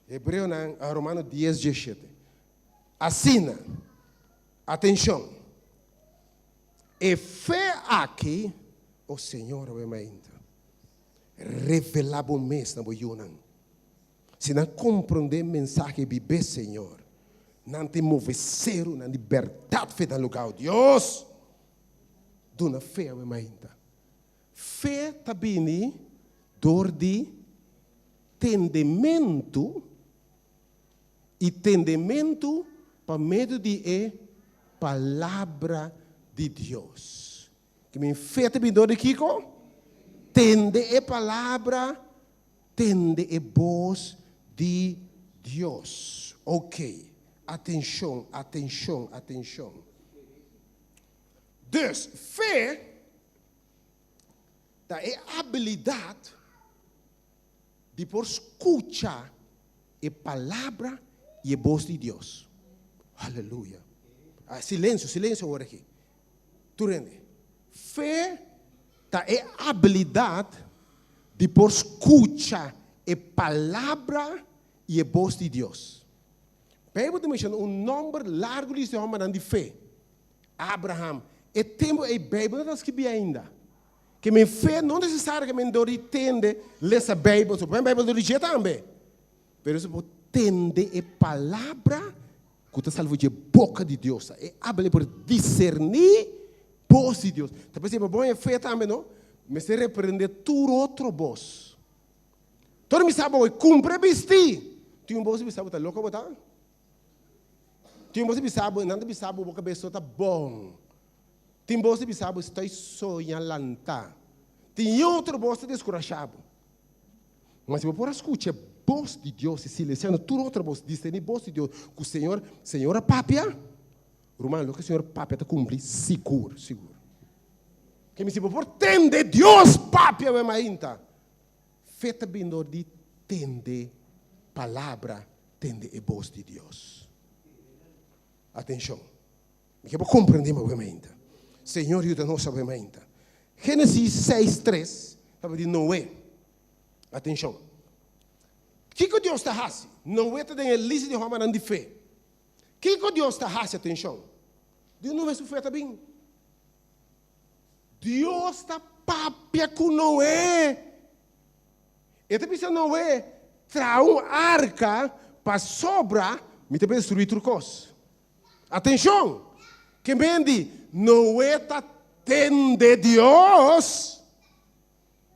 S2: Hebreonan, ah, Romano 10, 17. Asina, atenshon. E fe aki, o Señor, awe mainta, revelá bo mes na bo yunan. Si nan komprondé mensahe bibé Señor, nan ta move serunan di bèrdat fe na lugá. O Dios, duna fe awe mainta. Fe ta bini dor di tendementu i tendementu pa medio di e Palabra di Dios. Ki men fe ta bini dor di kiko? Tende e Palabra Tende e bos di Dios. Ok, atencion, atencion, atencion. Dus, fe ta e abilidad di por scucha e palabra y e bos di Dios. Aleluya. Ah, silencio, silencio awor aki. Tur hende. Fe ta e abilidad di por skucha e Palabra i e bos di Dios. Beibel ta menshona un nòmber largu di hòmbernan di fe, Abraham. E tempu ei Beibel no ta skibí ainda. Ke men fe no nesesario ke men dor di tende lesa Beibel so. Bo Beibel dor di dje tambe. Pero si bo tende e Palabra ku ta sali for dje boka di Dios, e abilidat por diserní bos di Dios. Ta p'esei pa bo haña fe tambe no, mester reprendé tur otro bos. Tur mi sa bo kumpra bistí. Tin un bos di bisa bo ta loko bo ta? Tin un bos di bisa bo, nan ta bisa bo bo kabes no ta bon. Tin bos di bisa bo estoy soña lantá. Tin otro bos ta deskurashá bo. Ma si bo por a skucha e bos di Dios i silensiando tur otro bos, diserní bos di Dios ku Señor, Señor a papia, ruman, loke Señor papia ta kumpli sigur, sigur. Kemi si bo por tende Dios papia awe mainta, fe ta bin dor di tende palabra, tende e bos di Dios. Atenshon, mi ke bo komprendé mi awe mainta. Señor yuda nos awe mainta. Génesis seis tres ta papia di Noe. Atenshon. Kiko Dios ta hasi? Noe ta den e lista di hòmbernan di fe. Kiko Dios ta hasi? Atenshon. Di Noe su fe ta bin. Dios ta papia ku Noe. E ta bisa Noe, Traha un arka pasobra mi ta destruí tur kos. Atenshon! Ke men di Noe ta tende Dios.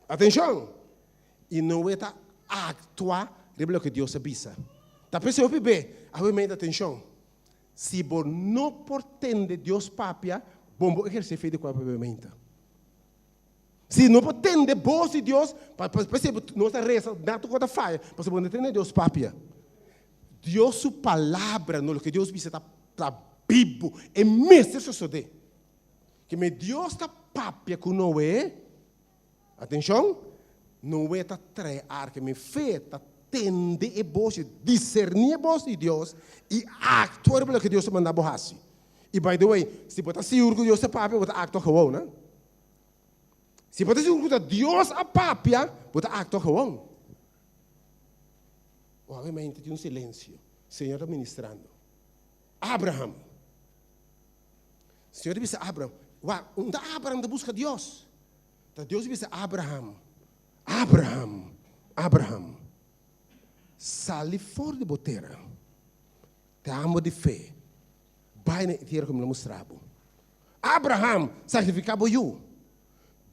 S2: Atenshon! I Noe ta aktua riba loke Dios a bisa. Ta p'esei hopi be, awe mei atenshon. Si bo no por tende Dios papia, bon bo ehersé fe di kua papia meinta. Si no por tende bos di Dios, pa p'esei nos ta resa, nada ku ta faya, pasobra bo no tende Dios papia. Dios su palabra, no loke Dios bisa ta ta bibu, e mester sosodé. Keme Dios ta papia ku Noe, atenshon, Noe ta trae arka, mi fe ta tende e bos, diserní e bos di Dios i aktua riba loke Dios a manda bo hasi. I by the way, si bo ta sigur ku Dios ta papia, bo ta aktua gewoon, ne? Si bo ta sigur ku ta Dios a papia, bo ta aktua gewoon. Obviamente tin un silensio. Señor ta ministrando. Abraham. Señor ta bisa Abraham, wak, unda Abraham ta buska Dios? Ta Dios ta bisa Abraham, Abraham, Abraham, sali for di bo tera. Te amo di fe. Bai na e tera ku mi lo mustra bo. Abraham, sakrifiká bo yu.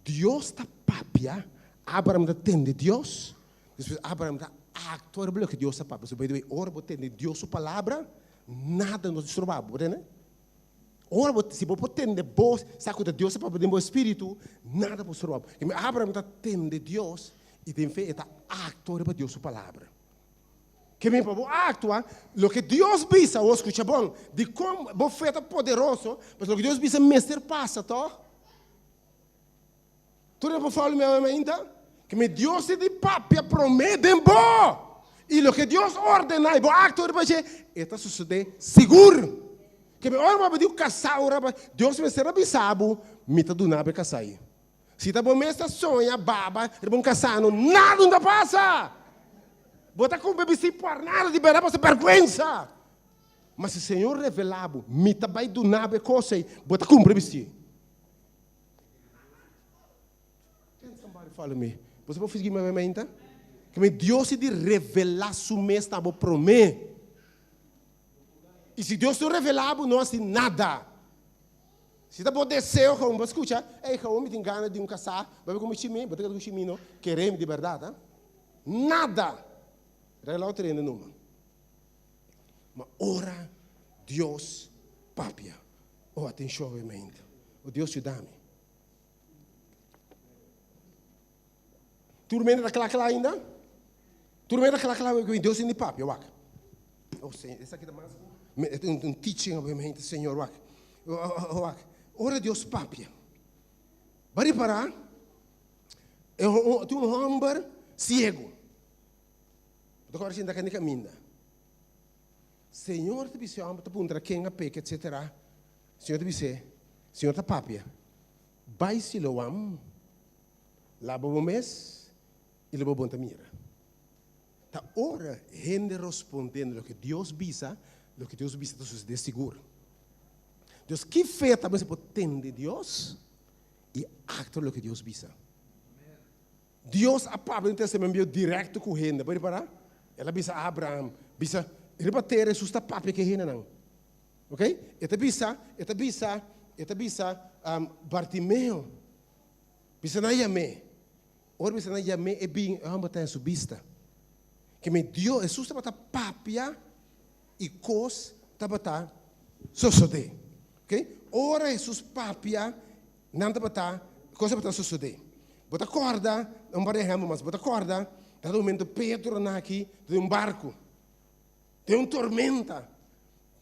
S2: Dios ta papia, Abraham ta tende Dios. Despues Abraham ta aktua riba loke Dios ta papia. So by the way, ora bo tende Dios su palabra, nada no ta stroba bo. Bo tende? Ora bo, si bo por tende bos, sa ku ta Dios ta papia den bo espíritu, nada por stroba bo. Abraham ta tende Dios i den fe e ta aktua riba Dios su palabra. Ke mi pa bo aktua loke Dios bisa, o skucha bon, dikon bo fe ta poderoso, pasobra loke Dios bisa mester pasa, tòg? Tur e por fòlu mi awe mainta? Ke mi Dios tin di papia promé den bo, i loke Dios ordená i bo aktua riba dje, e ta sosodé sigur. Ke mi ora bo a pidi un kasá ora Dios mester a bisa bo, mi ta duna bo e kasá ei. Si ta bo mes ta soña baba riba un kasano, nada no ta pasa! Bo ta kumpra bistí por nada di bèrdat pasobra bèrgwensa. Ma si Señor revelá bo, mi ta bai duna bo e kos ei, bo ta kumpra bistí. Can somebody follow me? Boso por sigui mi mainta? Ke mi Dios si di revelá su mes na bo promé. I si Dios no revelá bo, no hasi nada. Si ta bo deseo gewoon bo skucha, ey gewoon mi tin gana di un kasá, bo a ku shimi, bo ta keda ku shimi no, kere mi di bèrdat ha. Nada! Regla otro hende numa. Ma ora Dios papia, oh atenshon obviamente, oh Dios yuda mi. Tur mende ta kla kla ainda? Tur mende ta kla kla ku Dios tin di papia, wak. Oh Señor, esaki ta mas un teaching obviamente, Señor, wak. Wak, ora Dios papia, bo a ripará tin un hòmber siegu. Bo ta kòrda sinta kende kaminda. Señor ta bisa e hòmber, ta puntra ken a peka, etsetera. Señor ta bis'é, Señor ta papia, bai Siloam. Laba bo mes i lo bo bon ta mira. Ta ora hende rospondé na loke Dios bisa, loke Dios bisa ta sucedé sigur. Dios, ki fe ta mester por tende Dios i actua loke Dios bisa? Dios a papia den Testament Bieu directo cu hende. Bo ripara? El a bisa Abraham, bisa, riba tera Jesus ta papia cu e hendenan. Ok? E ta bisa, e ta bisa, e ta bisa Bartimeo. Bisa nan yam'é. Ora bisa nan yam'é, e bin, e hòmber ta den su bista. Ke mi Dios, Hesus tabata papia i kos tabata sosodé. Oke? Ora Hesus papia, nan tabata, kos tabata sosodé. Bo ta kòrda, un par di ehèmpel mas, bo ta kòrda. Dado momento Pedro na aki den un barku, den un tormenta,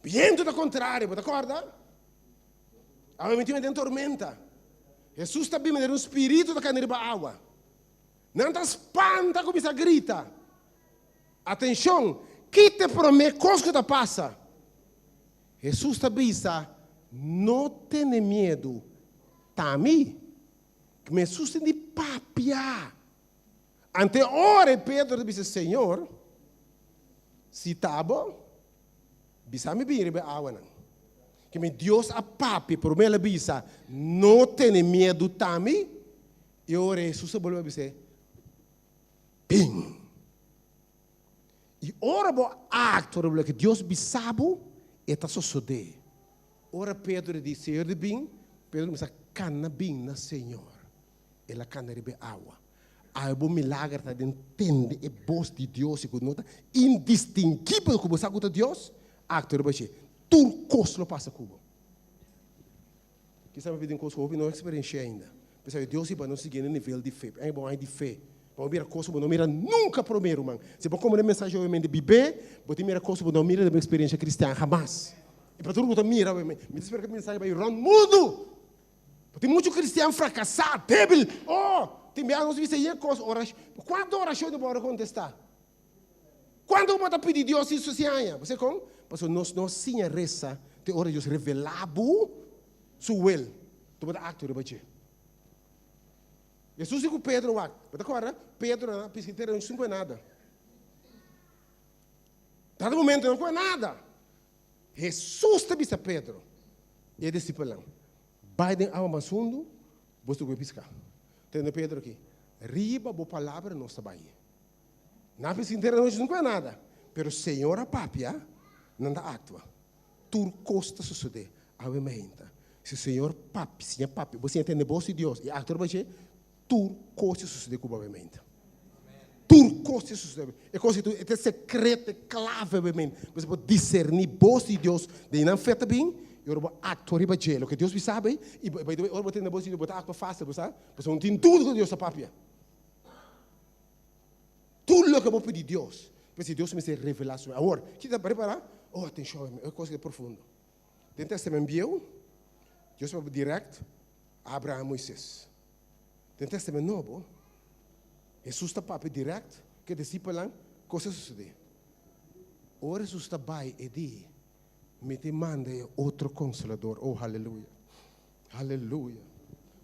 S2: bientu ta kontrario, bo ta kòrda? Awe mi tin den tormenta. Hesus ta bin manera un spiritu ta kanda riba awa. Nan ta spanta kuminsá grita. Atenshon! Ki ta e promé kos ku ta pasa? Hesus ta bisa, No tene miedu, ta mi. Kme Hesus tin di papia. Ante ora e Pedro ta bisa, Señor, si ta bo, bisa mi bin riba e awanan. Kme Dios a papia, promé el a bisa, No tene miedu, ta mi. I ora Hesus a bolbe a bis'é, Bin. I ora bo aktua riba loke Dios bisa bo, e ta sosodé. Ora Pedro di, Señor di bin, Pedro kuminsá kana bin na Señor. El a kana riba e awa. Awe bo milager ta den tende e bos di Dios i ku no ta indistingibel ku bo sa ku ta Dios, aktua riba dje. Tur kos lo pasa ku bo. Kisa mi pidi un kos ku hopi no eksperenshia ainda. P'esei Dios hiba nos siguiente nivel di fe. P'e bo haña di fe. Pa bo mira kos ku bo no mira nunka promé, ruman. Si bo komprende e mensahe obviamente bib'é, bo tin mira kos ku bo no mira den bo eksperenshia kristian hamas. I pa tur ku ta mira, mi ta spera ku e mensahe bai rònt mundu. Bo tin muchu kristian frakasá, débil. Oh, tin bia nos bisa e kos, orash, kuantu orashon bo por kontestá? Kuantu bo ta pidi Dios i su siña? Bo sa kon? Pasobra nos no siña resa te ora Dios revelá bo su wil. Tu bo ta aktua riba dje. Hesus di ku Pedro wak. Bo ta kòrda? Pedro na piska entero nochi sin kohe nada. Dado momento no kohe nada. Hesus ta bisa Pedro i e disipelnan, Bai den awa mas hundu, bo ta kohe piská. Tende Pedro aki, Riba bo palabra nos ta bai. Nan a sinti anochi no kue nada, pero Señor a papia, nan ta actua. Tur cos ta sosode awe mainta. Si Señor papia, siña papia, bo siña tende bos di Dios y actua riba dje, tur cos ta sosode cu bo awe mainta. Tur cos ta sosode. E cos aki e ta secreto, e clave awe mainta. Bo por discerni bos di Dios den nan fe ta bin y ora bo actua riba dje, loke Dios bisa bay, y by the way ora bo tende bos di Dios bo ta actua facil, bo sa? Pasobra bo no tin duda cu Dios ta papia. Tur loke bo pidi Dios, p'esei Dios mester revelá su mes. Awor, ki ta prepará? Oh, atenshon, e kos ei ta profundo. Den Tèstamènt Bieu, Dios papia dirèkt a Abraham i Moises. Den Tèstamènt Nobo, Hesus ta papia dirèkt ku e disipelnan kos a sosodé. Ora Hesus ta bai, e di, Mi tin manda e otro Konsolador. Oh, haleluya! Haleluya!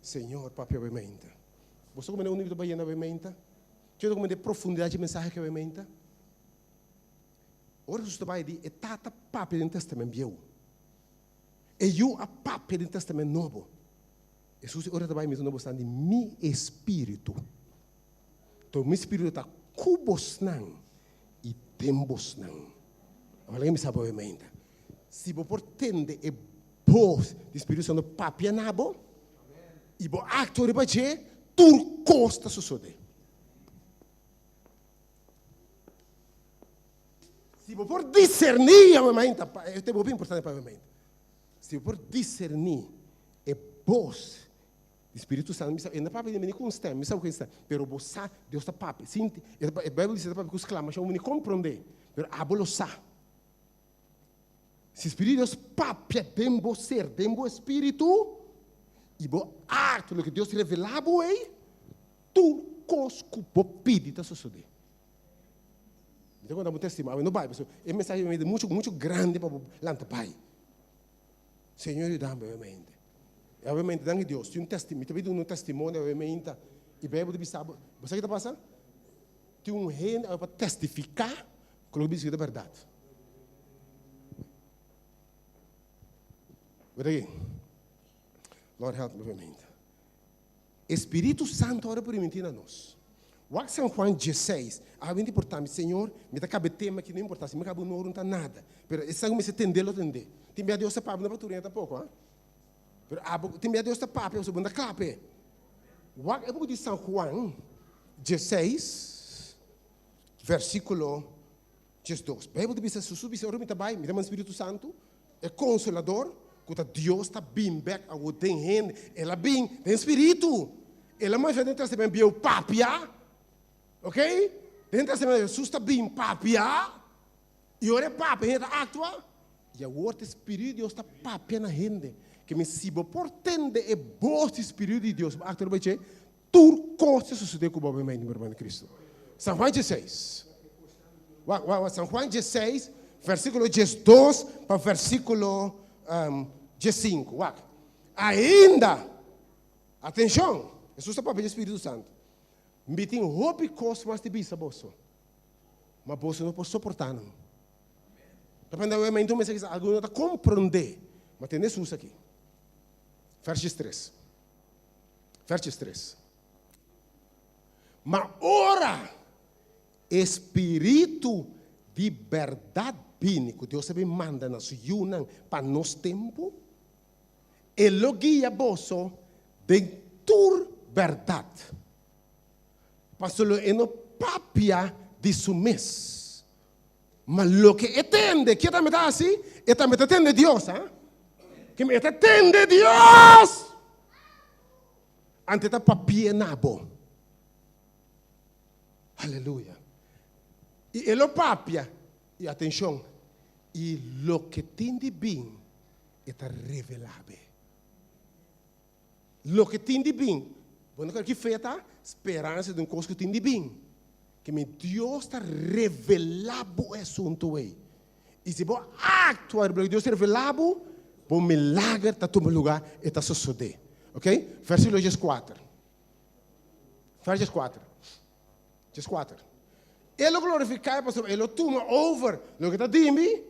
S2: Señor papia bo mente. Bo sa kumene unda mi ta bayendo awe meinta? Ke ta kumene profundidad dje mensahe ke awe meinta? Ora Jesus ta bai di e Tata papia den Testament Bieu. E Yu a papia den Testament Nobo. Jesus di ora ta bai mi ta duna bosnan di mi Espiritu. To mi Spiritu ta ku bosnan i den bosnan. Awor laga mi sa bo awe meinta. Si bo por tende e bos di Spiritu Santo papia na bo, i bo aktua riba dje, tur kos ta sosodé. Si bo por diserní, awe mainta, e tema hopi importante pa awe mainta. Si bo por diserní e bos di Spiritu Santo, mi sa, e no papia di ku un stèm, mi sa ku e stèm, pero bo sa, Dios ta papia, sinti, e Beibel dice e ta papia ku sklamashon, bo no komprondé, pero abo lo sa. Si Spiritu di Dios papia den bo ser, den bo espiritu, i bo aktua loke Dios revelá bo ei, tur kos ku bo pidi ta sosodé. Mi ta konta bo un testimonio, awe no bai, pasobra e mensahe mi ta muchu, muchu grandi pa bo lanta bai. Señor yuda mi obviamente. I obviamente danki Dios, tin un testi, mi ta pidi un testimonio obviamente, i Beibel ta bisa bo, bo sa ki ta pasa? Tin un hende awe pa testifiká ku loke bisa ta bèrdat. Wet aki. Lord help me obviamente. E Spiritu Santu ora primintí na nos. Wak San Juan dieseis. A bini importá mi, Señor, mi ta kaba e tema aki, no importá si mi kaba un ora no ta nada. Pero esaki mester tendé lo tendé. Tin bia Dios ta papia, no pa tur hende tampoco, ha. Pero abo, tin bia Dios ta papia, pasobra bo no ta kla p'e. Wak e buki di San Juan dieseis, versíkulo 12. Beibel ta bisa, Hesus bisa, ora mi ta bai, mi ta manda Spiritu Santu, e Konsolador, ku ta Dios ta bin bèk awor den hende. El a bin den spiritu. El a manifestá den Tèstamènt Bieu papia. Ok? Den Testamento Hesus ta bin papia, i ora e papia hende ta aktua, i awor ta e Spiritu di Dios ta papia na hende. Ke men si bo por tende e bos di Spiritu di Dios, bo aktua riba dje, tur kos ta sosodé ku bo bai mi hermano Kristu. San Juan dieseis. Wak, wak, wak, San Juan dieseis, versíkulo diesdos pa versíkulo diesinku. Wak. Ainda, atenshon, Hesus ta papia di Spiritu Santu. Mi tin hopi kos mas di bisa boso, ma boso no por soportá nan. Ta pende awe mainta un mester kisa algun no ta komprondé, ma tende Hesus aki. Versus tres. Versus tres. Ma ora e Spiritu di bèrdat bini, ku Dios a bin manda na su yunan pa nos tempu, E lo guia boso den tur bèrdat. Pasobra lo e no papia di su mes, ma loke e tende, ke tambe ta hasi? E tambe ta tende Dios, ha? Ke e ta tende Dios! Anto e ta papia na bo. Aleluya. I e lo papia, i atenshon, i loke tin di bin E ta revelá be. Loke tin di bin. Bo no kere ki fe ta? Speransa di un kos ku tin di bin. Ke mi Dios ta revelá bo e asuntu ei. I si bo aktua riba loke Dios ta revelá bo, bo milager ta tuma lugá, e ta sosodé. Ok? Versíkulo dieskuater. Vers dieskuater. Dieskuater. E lo glorifiká e pasobra e lo tuma over loke ta di mi.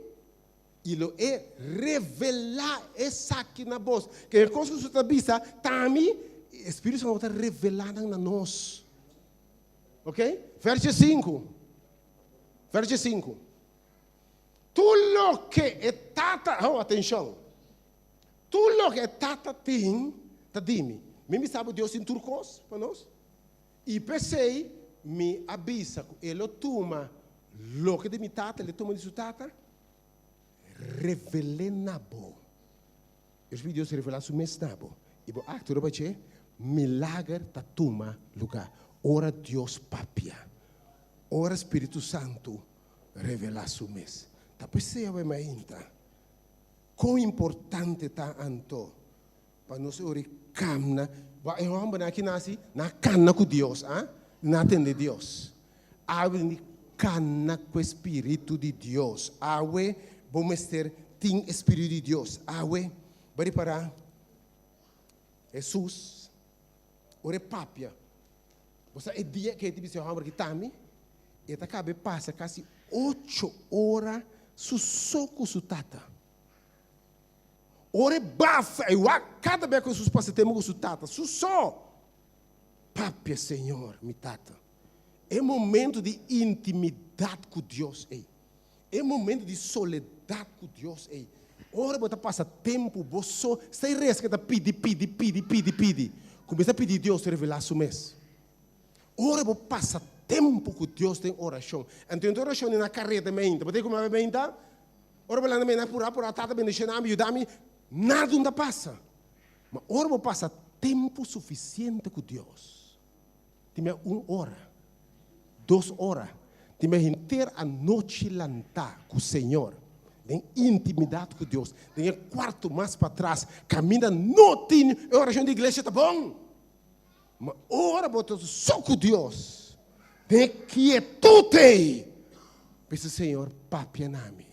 S2: I lo e revelá esaki na bos. Ke e kos ku su ta bisa ta ami, e Spiritu Santu ta revelá nan na nos. Ok? Vèrsio sinku. Vèrsio sinku. Tur loke e Tata, hou atenshon. Tur loke e Tata tin ta di mi. Mi bisa bo Dios tin tur kos pa nos. I p'esei mi a bisa ku e lo tuma loke di mi Tata, el e tuma di su Tata. Revel'é na bo. E Spiritu di Dios revelá su mes na bo. I bo aktua riba dje, milager ta tuma lugá. Ora Dios papia, ora Spiritu Santu revelá su mes. Ta p'esei awe mainta, kon importante ta anto pa nos ora e kamna. Bo e hòmbernan aki nasi, nan a kana ku Dios, a? Nan a tende Dios. Awe tin di kana ku e Spiritu di Dios. Awe bo mester tin e Spiritu di Dios. Awe, bo a ripará, Hesus, ora e papia, bo sa e dia ku e ta bisa e hòmber aki ta mi, e ta kaba e pasa kasi ocho ora su so ku su Tata. Ora e bafa e wak kada bes ku Hesus pasa tempu ku su Tata, su so, Papia, Señor, mi Tata. E momento di intimidat ku Dios ei, e momento di soledat ku Dios ei, ora bo ta pasa tempu bo so, sta e res ke ta pidi, pidi, pidi, pidi, pidi, kuminsá pidi Dios revelá su mes. Ora bo pasa tempu ku Dios den orashon, anto den orashon na kareda meinta, bo ta kuma meinta? Ora bo lanta meinta purá purá, Tata bendishoná mi, yuda mi, nada no ta pasa. Ma ora bo pasa tempu sufisiente ku Dios, tin bia un ora, dos ora, tin bia henter anochi lantá ku Señor, den intimidat ku Dios, den e kuarto mas patras, kaminda no tin e orashon di iglesia ta bon. Ma ora bo ta so ku Dios, den e kietut ei, bisa Señor, papia na mi.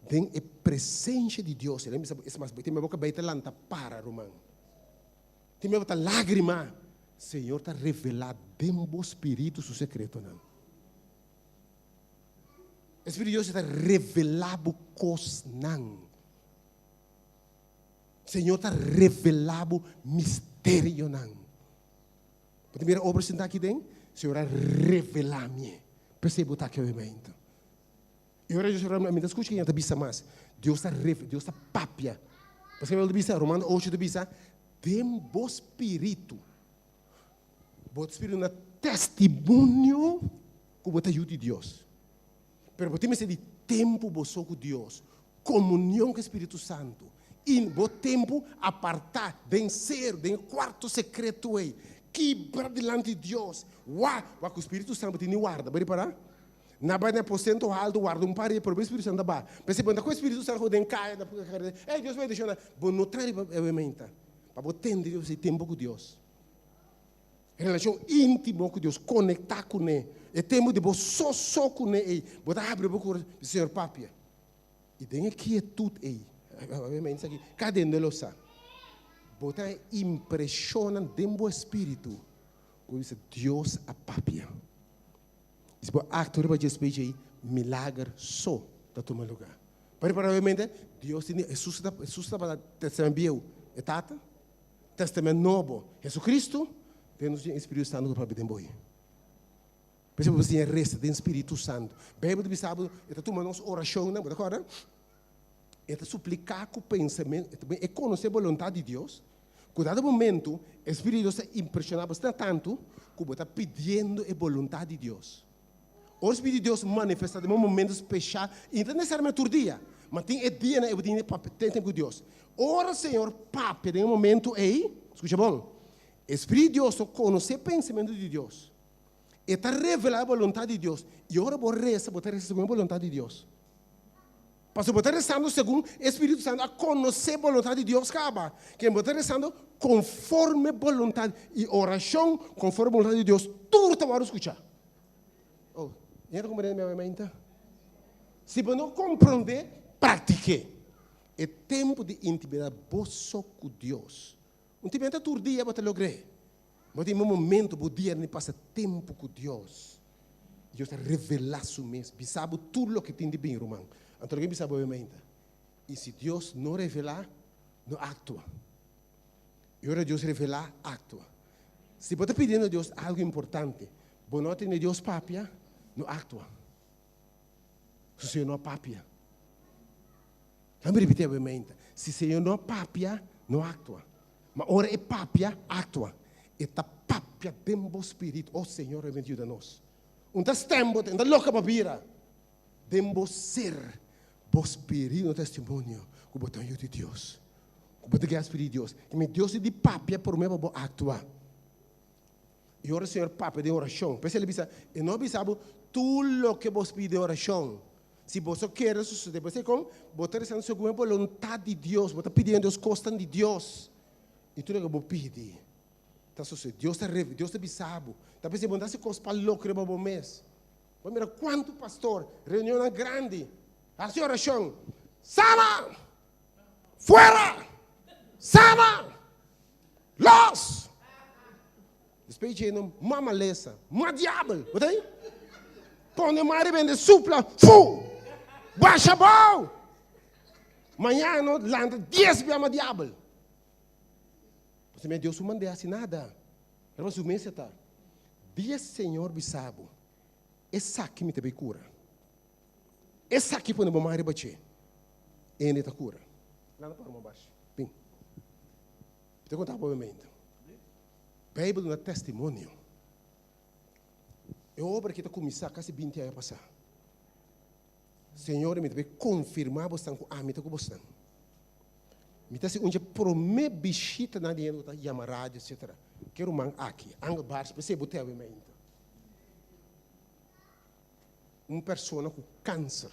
S2: Den e presencia di Dios, el a bisa bo, es mas, tin bo cabey ta lanta para, ruman. Tin bo ta lagrima. Señor ta revela den bo spiritu su secretonan. E Spiritu di Dios ta revela bo cosnan. Señor ta revela bo misterionan. Bo ta mira obra sinta aki den? Señor a revela mi. P'esei bo ta aki awe mainta. I ora Dios a mi ta skucha ken ta bisa mas. Dios ta reve, Dios ta papia. Pasobra Beibel ta bisa, Romano ocho ta bisa, den bo spiritu, bo spiritu na testimonio ku bo ta yu di Dios. Pero bo tin mester di tempu bo so ku Dios, komunion ku e Spiritu Santu, i bo tempu apartá den seru, den e kuarto sekreto ei. Kibra dilanti Dios. Wak, wak ku Spiritu Santu tin di warda. Bo ripará? Na bai na aposento haltu warda un par di pero Spiritu Santu ta baha. P'esei bo no ta ku e Spiritu Santu den kaya na Ey Dios bendishona. Bo no ta riba e menta. Pa bo tende Dios e tempu ku Dios. Relashon íntimo ku Dios, konektá kuné. E tempu di bo so so kuné ei, bo ta habri bo kurason, bisa Señor papia. I den e kietut ei, obviamente esaki kada hende lo sa, bo ta impreshonnan den bo espíritu ku bo bisa Dios a papia. I si bo aktua riba dje spechi ei, milager so ta tuma lugá. Pero probablemente Dios tin, Hesus ta, Hesus tabata Testament Bieu, e Tata, Testament Nobo, Jesucristo, den nos tin e Spiritu Santu ku ta papia den bo ei. P'esei bo siña resa den Spiritu Santu. Beibel ta bisa bo, e ta tuma nos orashonnan, bo ta kòrda? E ta supliká ku pensamentu, e konosé boluntat di Dios, ku dado momentu e Spiritu di Dios ta impreshoná bo asina tantu ku bo ta pidiendo e boluntat di Dios. Ora Spiritu di Dios manifestá den un momentu speshal, i no ta nesesariamente tur dia, ma tin e dianan ei bo tin di papia, ten tempu ku Dios. Ora Señor papia den e momentu ei, skucha bon, e Spiritu di Dios ta konosé pensamentu di Dios. E ta revelá e boluntat di Dios. I ora bo resa, bo ta resa segun e boluntat di Dios. Pasobra bo ta resando segun e Spiritu Santu a konosé boluntat di Dios kaba. Ken bo ta resando konforme boluntat i orashon konforme boluntat di Dios tur ta wòrdu skuchá. Oh, hende ta komprendé mi awe mainta? Si bo no komprondé, praktik'é. E tempu di intimidat bo so ku Dios. Un timenta tur dia bo ta logr'é. Bo tin un momento bo dia di pasa tempu ku Dios. Dios ta revelá su mes, bisa bo tur loke tin di bin, ruman. Anto loke mi bisa bo awe mainta, i si Dios no revelá, no aktua. I ora Dios revelá, aktua. Si bo ta pidiendo Dios algu importante, bo no a tende Dios papia, no aktua. Si Señor no a papia. Laat mi repetí awe mainta. Si Señor no a papia, no aktua. Ma ora e papia, aktua. E ta papia den bo spiritu. Oh Señor, realmente yuda nos. Un ta stem bo, un ta loka bo bira. Den bo ser, bo spiritu no testimonio ku bo ta un yu di Dios. Ku bo ta guia spiritu di Dios. I mi Dios di papia promé pa bo aktua. I ora Señor papia den orashon, p'esei el a bisa, e no a bisa bo tur loke bo pidi den orashon. Si boso kere sosodé, bo esei kon? Bo ta resando segun e boluntat di Dios, bo ta pidiendo Dios kosnan di Dios, i tur loke bo pidi ta sosodé. Dios ta reve, Dios ta bisa bo. Ta p'esei bo no ta hasi kos pa lok riba bo mes. Bo mira kuantu pastor, reunionnan grandi, hasi orashon, Sana! Fuera! Sana! Los! Despues dje no ma malesa, ma diabel, bo ta ei? Pone man riba hende supla, fu! Basha abou! Mañana no lanta dies bia ma diabel. Pasobra mi Dios no mand'é hasi nada. Riba su mes e ta. Dia Señor bisa bo, esaki mi ta bay cura. Esaki pone bo man riba dje, hende ta cura. Lanta para bo bashi. Bin. Mi ta conta bo obviamente. Bijbel duna testimonio. E obra aki ta kuminsá kasi binti aña pasá. Señor, mi ta bai konfirmá bosnan ku ami ta ku bosnan. Mi ta hasi un dje promé bishitanan di hende ku ta yama radio, etsetera. Ke ruman aki, Angel Bars, p'esei bo te awe mainta. Un persona ku kanser.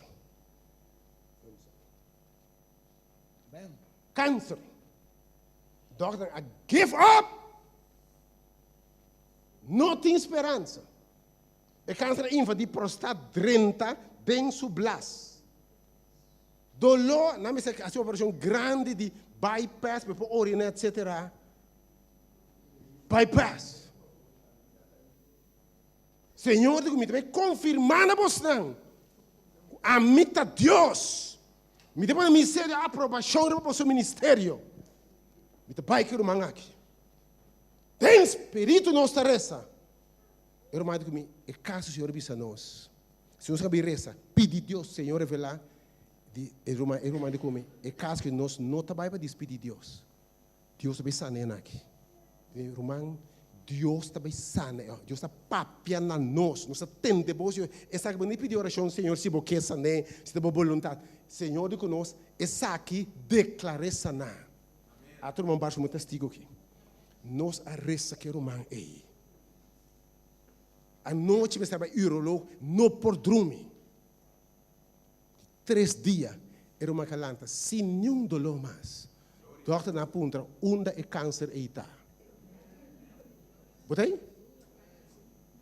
S2: Kanser. Dokter a give up. No tin speransa. E kanser a invadí prostat drenta den su blas. Doló, nan mester hasi operashon grandi di bypass pa e por oriná etsetera. Bypass. Señor di ku mi ta bai konfirmá na bosnan ku ami ta Dios. Mi ta pone mi sel di aprobashon riba boso ministerio. Mi ta bai ku e ruman aki. Den spiritu nos ta resa. E ruman di ku mi, e kaso Señor a bisa nos. Si nos a bin resa, pidi Dios, Señor revelá di e ruman, e ruman di ku mi, e kaso ku nos no ta bai pa dispidi Dios. Dios ta bai sana e aki. Mi ruman, Dios ta bai sana e. Dios ta papia na nos. Nos ta tende bos di Dios. Esaki bo no pidi orashon, Señor, si bo ke san'é, si ta bo boluntat. Señor di ku nos, esaki deklar'é saná. Ato ruman Barso mi testigo aki. Nos a resa ku e ruman ei. Anochi mi staba uroloog, no por drumi. Tres dia e ruman ka lanta sin niun doló mas. Dòkternan a puntra unda e kanser ei ta. Bo ta ei?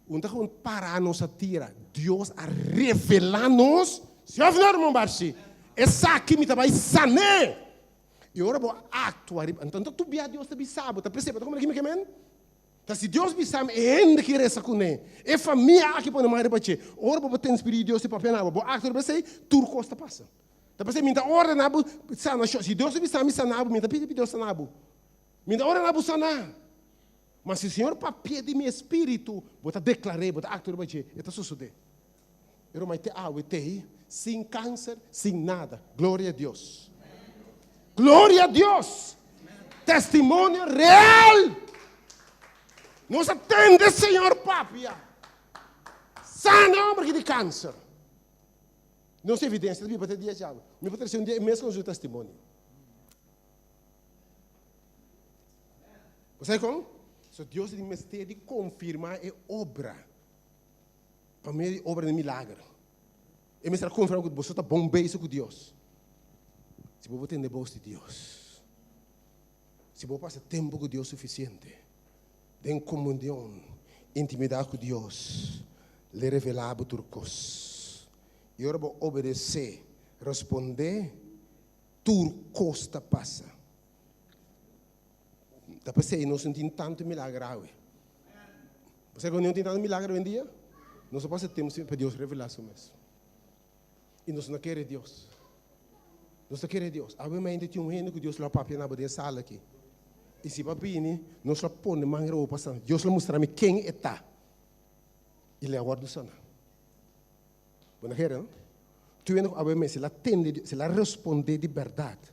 S2: Un ta gewoon para nos a tira. Dios a revelá nos. Si òf no, ruman Barshi? Esaki mi ta bai san'é. I ora bo aktua riba, anto tur bia Dios ta bisa bo, ta p'esei bo ta komprende ki mi ke men? Ta si Dios bisa mi, e hende ki resa kuné, e famia aki pone man riba dje, ora bo bo ten Spiritu di Dios di papia na bo, bo aktua riba esei, tur kos ta pasa. Ta p'esei mi ta ordena bo sanashon. Si Dios ta bisa mi sana bo, mi ta pidi pa Dios sana bo. Mi ta ordena bo sana. Ma si Señor papia di mi espiritu, bo ta deklar'é, bo ta aktua riba dje, e ta sosodé. E ruman te awe t'ei, sin kanser, sin nada. Gloria a Dios. Gloria a Dios! Testimonio real! Nos a tende Señor papia. Sana homber ki di kanser. Nos evidencia ta biba te dia djawe. Mi por trece un dia e mes con su testimonio. Bo sabe con? So Dios tin mester di confirma e obra. Pa medio di obra di milager. E mester a konfirmá ku boso ta bon bezig ku Dios. Si bo por tende bos di Dios, si bo pasa tempu ku Dios sufisiente, den komunion, intimidat ku Dios, l'e revelá bo tur kos. I ora bo obedesé, respondé, tur kos ta pasa. Ta p'esei nos no tin tantu milager awe. Bo sa ku no tin tantu milager awendia? Nos a pasa tempu sin pa Dios revelá su mes. I nos no kere Dios. Nos no kere Dios. Awe mainta tin un hende ku Dios lo a papia na bo den sala aki. I si bo a bini, nos lo a pone man riba bo pa sana. Dios lo mustra mi ken e ta. I lo a wòrdu sana. Bo no kere, no? Tur hende ku awe mes, si el a tende Dios, si el a respondé di bèrdat,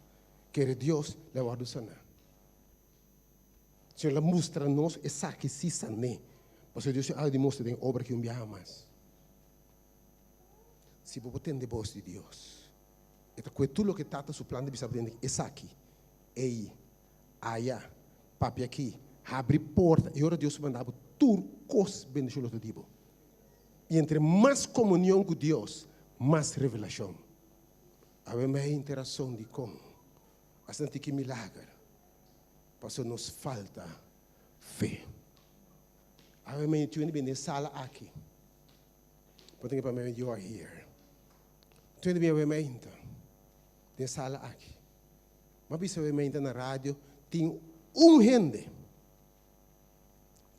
S2: Kere Dios la wòrdu saná. Señor la mustra nos esaki si sané. Pasobra Dios tin algu di mustra den obra aki un biaha mas. Si bo por tende bos di Dios, e ta kue tur loke Tata su plan di bisa bo tende esaki, ei, aya, papia aki, habri porta, i ora Dios manda bo tur kos bendishon lo ta di bo. I entre mas komunion ku Dios, mas revelashon. Awe mi a hinte rason dikon asina tin ki milager, pasobra nos falta fe. Awe mi a bini den sala aki, bo tin ke pa you are here. Tin bini awe mi a hinta den sala aki. Mi a bisa awe mi a hinta na radio tin un hende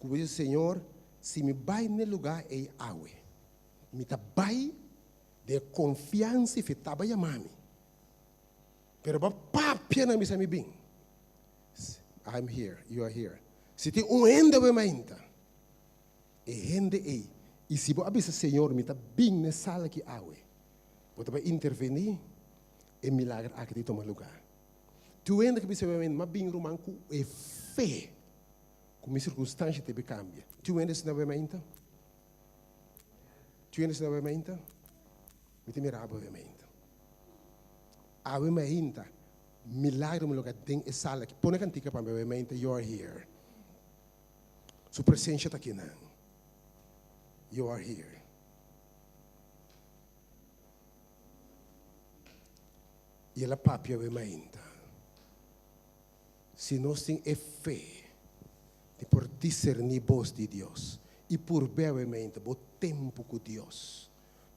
S2: ku bisa Señor si mi bai na e lugar ei awe mi ta bai Den konfiansa i fe taba yama mi. Pero bo a papia na mi sa mi bin. I'm here, you are here. Si tin un hende awe mainta, e hende ei, i si bo a bisa Señor mi ta bin na e sala aki awe, bo ta bai intervení, e milager aki ta tuma lugá. Tin un hende ku bisa awe mainta, mi a bin ruman ku e fe ku mi sirkunstansha ta bai kambia. Tin un hende asina awe mainta? Tienes na mainta? Mi ta mira abo mainta. Awe mainta, milagro mi logra den e sala aki. Pone kantika pa mi awe mainta, You are here. Su presencia ta akinan. You are here. I el a papia awe mainta. Si nos tin e fe di por diserní bos di Dios i purb'é awemente bo tempu ku Dios,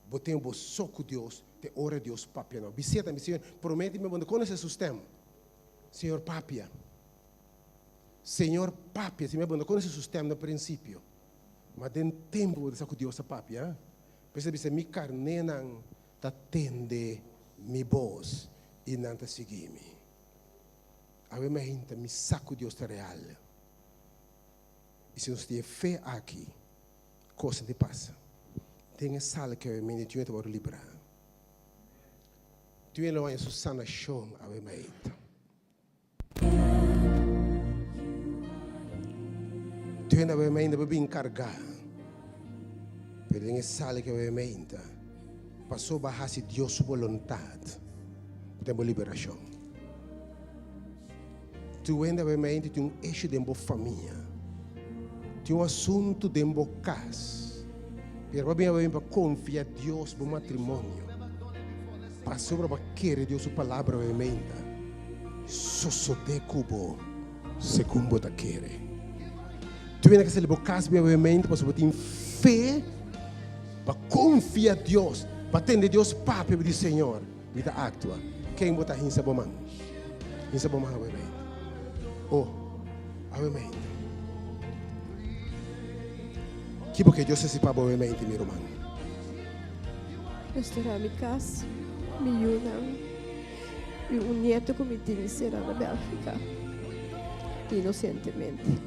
S2: bo tempu bo so ku Dios te ora Dios papia no. Bis'é tambe, Señor, promé di mi bo no konosé su stèm. Señor, papia. Señor, papia. Si mi bo no konosé su stèm na prinsipio, ma den tempu bo ta sa ku Dios ta papia. P'esei ta bisa, Mi karnénan ta tende mi bos i nan ta sigui mi. Awe mi a hinta mi sa ku Dios ta real. I si nos tin e fe aki, kosnan tin pasa. Den e sala ki awe mi tin ta wòrdu librá. Tin lo haña su sanashon awe mi a hinta. Tin awe mi a hinta por bin kargá. Pero den e sala ki awe mi a hinta, pasobra hasi Dios su boluntat, bo ten bo liberashon. Tur hende awe mente tin un issue den bo famia. Tin un asuntu den bo kas. Pero bo bin awe pa konfia Dios bo matrimonio. Pasobra bo a kere Dios su palabra awe mente. Sosode ku bo segun bo ta kere. Tur hende ka sali bo kas bin awe mente pasobra bo tin fe pa konfia Dios, pa tende Dios papia bo di Señor. Mi ta actua. Ken bo ta hinsa bo man? Hinsa bo man awe mente. Oh, awe mente. Ki bo ke Dios hasi pa bo awe mente, mi ruman?
S5: Restaurá mi kas, mi yunan i un nieto ku mi tin será na Bélgika inosentemente.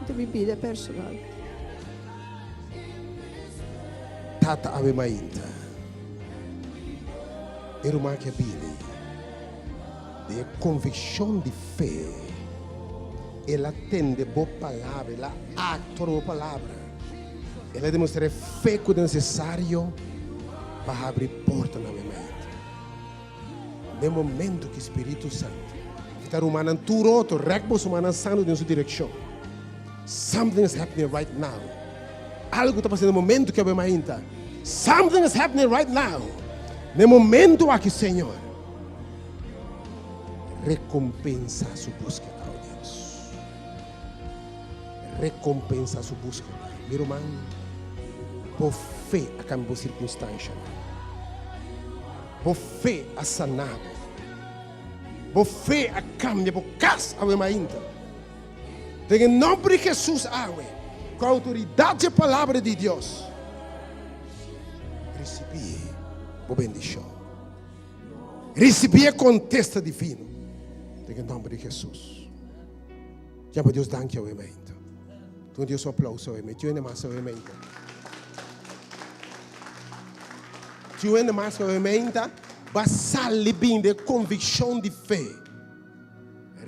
S5: Ta mi bida personal.
S2: Tata awe mainta. E ruman aki a bini den e konvikshon di fe. El a tende bo palabra, el a aktua riba bo palabra. El a demostrá e fe ku ta nesesario pa habri portanan awe mainta. Den momento ku Spiritu Santu ta rumannan tur otro, rèk boso mannan santu den su direkshon. Something is happening right now. Algu ta pasando den momento ku awe mainta. Something is happening right now. Den momento aki, Señor, rekompensá su búskeda, oh Dios. Rekompensá su búskeda. Mi ruman, bo fe a kambia bo sirkunstanshanan. Bo fe a saná bo. Bo fe a kambia bo kas awe mainta. Den e nòmber di Hesus awe, ku outoridat dje Palabra di Dios, risibí bo bendishon. Risibí e kontesta divino den e nòmber di Hesus. Yama Dios danki awe mainta. Duna Dios un aplouso awe mainta. Tin hende mas awe mainta? Tin hende mas awe mainta? Ba sali bin den konvikshon di fe.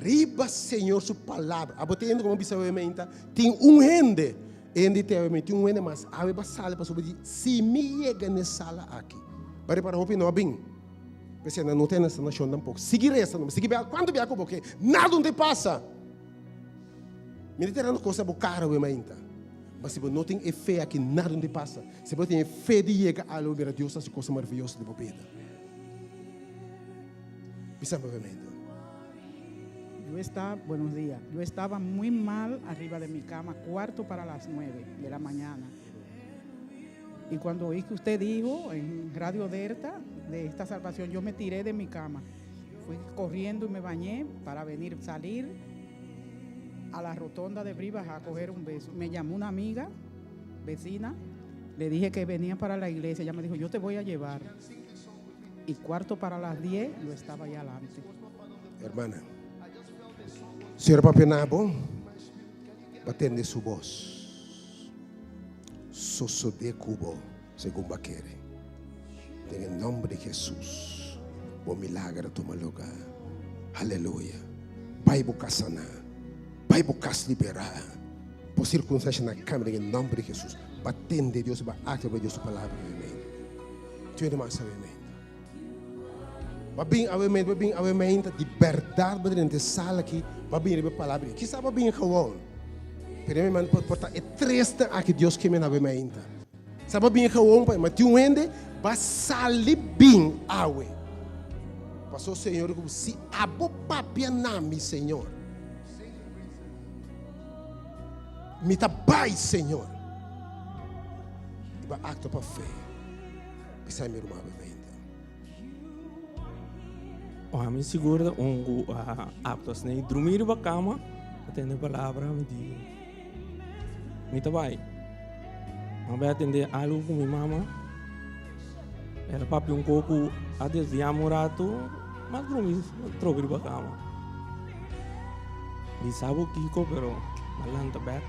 S2: Riba Señor su palabra. Abo ta hende como bisa awe meinta? Tin un hende, hende te awe meinta, tin un hende mas. Awe ba sali pasobra di si mi yega n'e sala aki. Ba repara hopi no a bin. P'esei nan no ta na sanashon tampoco. Sigui resa no, sigui bia cuanto bia cu bo ke. Nada no ta pasa. Mi ta tirando cos na bo cara awe mainta. Ma si bo no tin e fe aki nada no ta pasa. Si bo tin e fe di yega alo mira Dios ta haci cosnan maravilloso den bo bida. Bisa brevemente.
S6: Yo estaba, buenos días, yo estaba muy mal arriba de mi cama, cuarto para las nueve de la mañana. Y cuando oí que usted dijo en Radio Delta de esta salvación, yo me tiré de mi cama. Fui corriendo y me bañé para venir, salir a la rotonda de Brivas a coger un beso. Me llamó una amiga, vecina, le dije que venía para la iglesia. Ella me dijo, yo te voy a llevar. Y cuarto para las diez, yo estaba allá adelante.
S2: Hermana, Señor papia na bo, bo a tende su bos. Sosode ku bo segun bo a kere. Den e nomber di Jesus, bo milagro a tuma lugar. Aleluya. Bai bo kas saná. Bai bo kas liberá. Bo sirkunstansia na kambia den e nomber di Jesus. Bo a tende Dios i bo a aktua riba Dios su palabra. Amén. Tin hende mas awe meinta. Ba bin awe meinta, ba bin awe meinta, di berdad ba drenta e sala aki, ba bin riba e palabra di. Kisa ba bin gewoon, pero mi manda por ta e tresnan aki Dios ke men awe meinta. Sa ba bin gewoon pa, ma tin un hende ba sali bin awe. Paso Señor ku si abo papia na mi, Señor, mi ta bai, Señor. I ba aktua pa fe. Bisa mi ruman bemente.
S7: Oa mi sigur ta un ku a apto asina i drumi riba kama a tende palabra mi di mi ta bai. Mi a bai atende algu ku mi mama el a papia un kos ku a desviami un ratu mi a drumi trobe riba kama. Mi sa bo kiko pero mi a lanta bek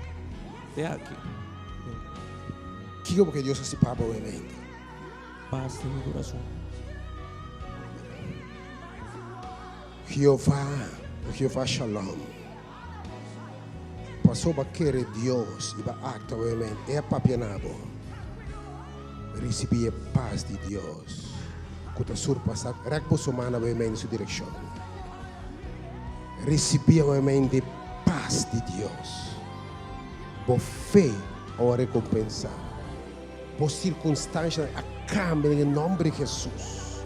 S7: te aki.
S2: Kiko bo ke Dios hasi pa bo mente?
S7: Pas den mi kurason.
S2: Jehová, Jehová Shalom. Pasobra kere Dios i bo aktua bo mente, e a papia na bo. Risibí e pas di Dios ku ta surpasá. Rèk boso man na bo mente den su direkshon. Risibí awe e pas di Dios. Bo fe a rekompensá. Bo sirkunstansia a kambia den nòmber di Hesus.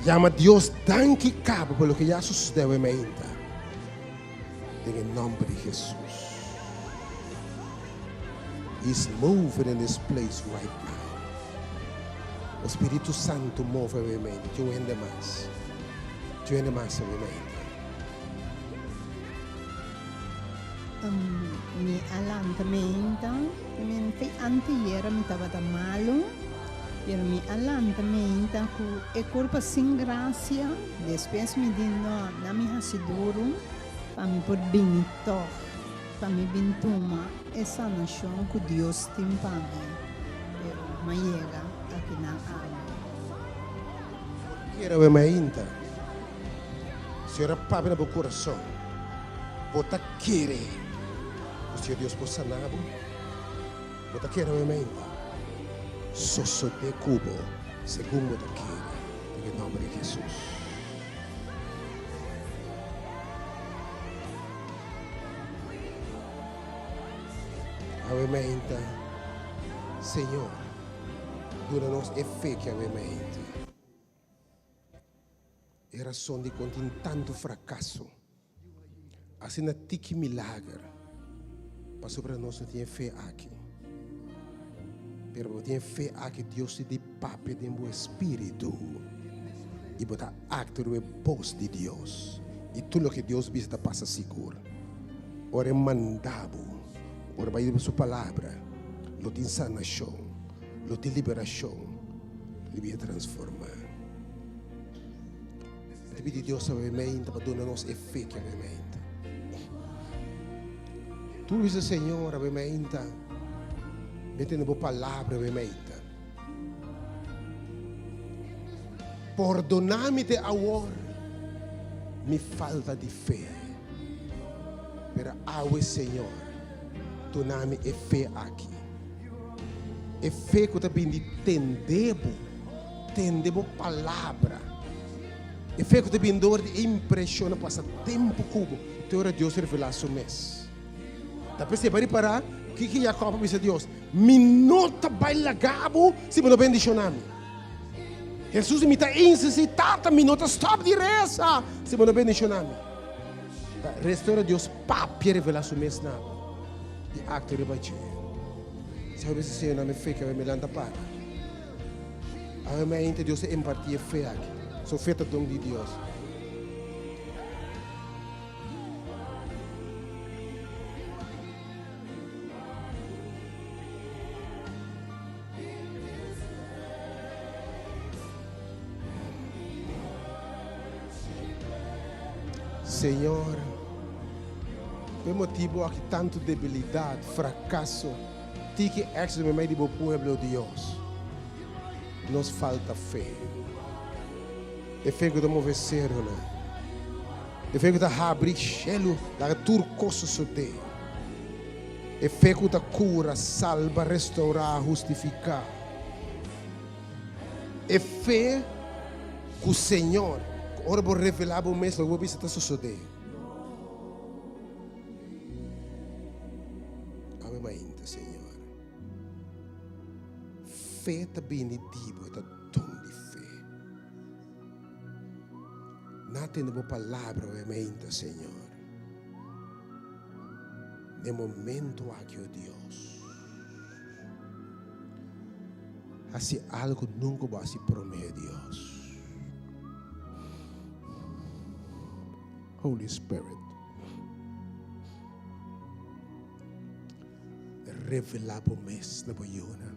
S2: Yama Dios danki kaba pa loke ya a sosodé awe mainta. Den nòmber di Hesus. He's moving in this place right now. E Spiritu Santu move awe mainta. Tin un hende mas. Tin un hende mas awe mainta.
S8: Mi a lanta meinta, mi anteayer mi tabata malu, pero mi a lanta meinta ku e kurpa sin grasia. Despues mi di no, na mi hasi duru pa mi por bini tòg, pa mi bin tuma e sanashon ku Dios tin pa mi. Pero m'a yega akinan awe.
S2: Por kere awe mainta. Señor a papia na bo kurason. Bo ta kere ku Señor Dios por sana bo? Bo ta kere awe mainta? Sosodé ku bo segun bo ta kere, den e nòmber di Hesus. Awe mainta, Señor, duna nos e fe ki awe mainta. E rason di kon tin tantu frakaso asina tiki milager, pasobra nos no tin e fe aki. Pero bo tin e fe aki, Dios tin di papia den bo espiritu i bo ta aktua riba e bos di Dios i tur loke Dios bisa ta pasa sigur. Ora e manda bo, ora bo a riba su palabra, lo tin sanashon, lo tin liberashon, lo bin transforma. Mi ta pidi Dios awe meinta pa duna nos e fe ki awe meinta. Tur bisa Señor awe meinta, mi a tende bo palabra awe meinta. Pordona mi te awor mi falta di fe. Pero awe Señor, duna mi e fe aki. E fe ku ta bin di tende bo. Tende bo palabra. E fe ku ta bin dor di e impreshon a pasa tempu ku bo te ora Dios revelá su mes. Ta p'esei bo a ripará kiko Jakòb a bisa Dios, Mi no ta bai laga bo si bo no bendishoná mi. Hesus di, Mi ta insistí, Tata, mi no ta stòp di resa si bo no bendishoná mi. Ta resta ora Dios papia revelá su mes na bo i aktua riba dje. Sa bo bisa, Señor, na mi fe ke mi lanta para. Awe mainta Dios a impartí e fe aki. So fe ta don di Dios. Señor, pa e motibu aki tantu debilidat, frakaso, Tiki éxito meimei di bo pueblo, Dios. Nos falta fe. E fe ku ta move seronan. E fe ku ta habri shelu, laga tur kos sosodé. E fe ku ta kura, salba, restourá, hustifiká. E fe ku Señor, ku ora bo revelá bo mes, loke bo bisa ta sosodé. Awe mainta, Señor. Fe ta bini di bo, e ta don di fe. Na tende bo palabra awe mainta, Señor. Den momento aki, oh Dios. Hasi algo nunca bo hasi prome, Dios. Holy Spirit. Revelá bo mes na bo yunan.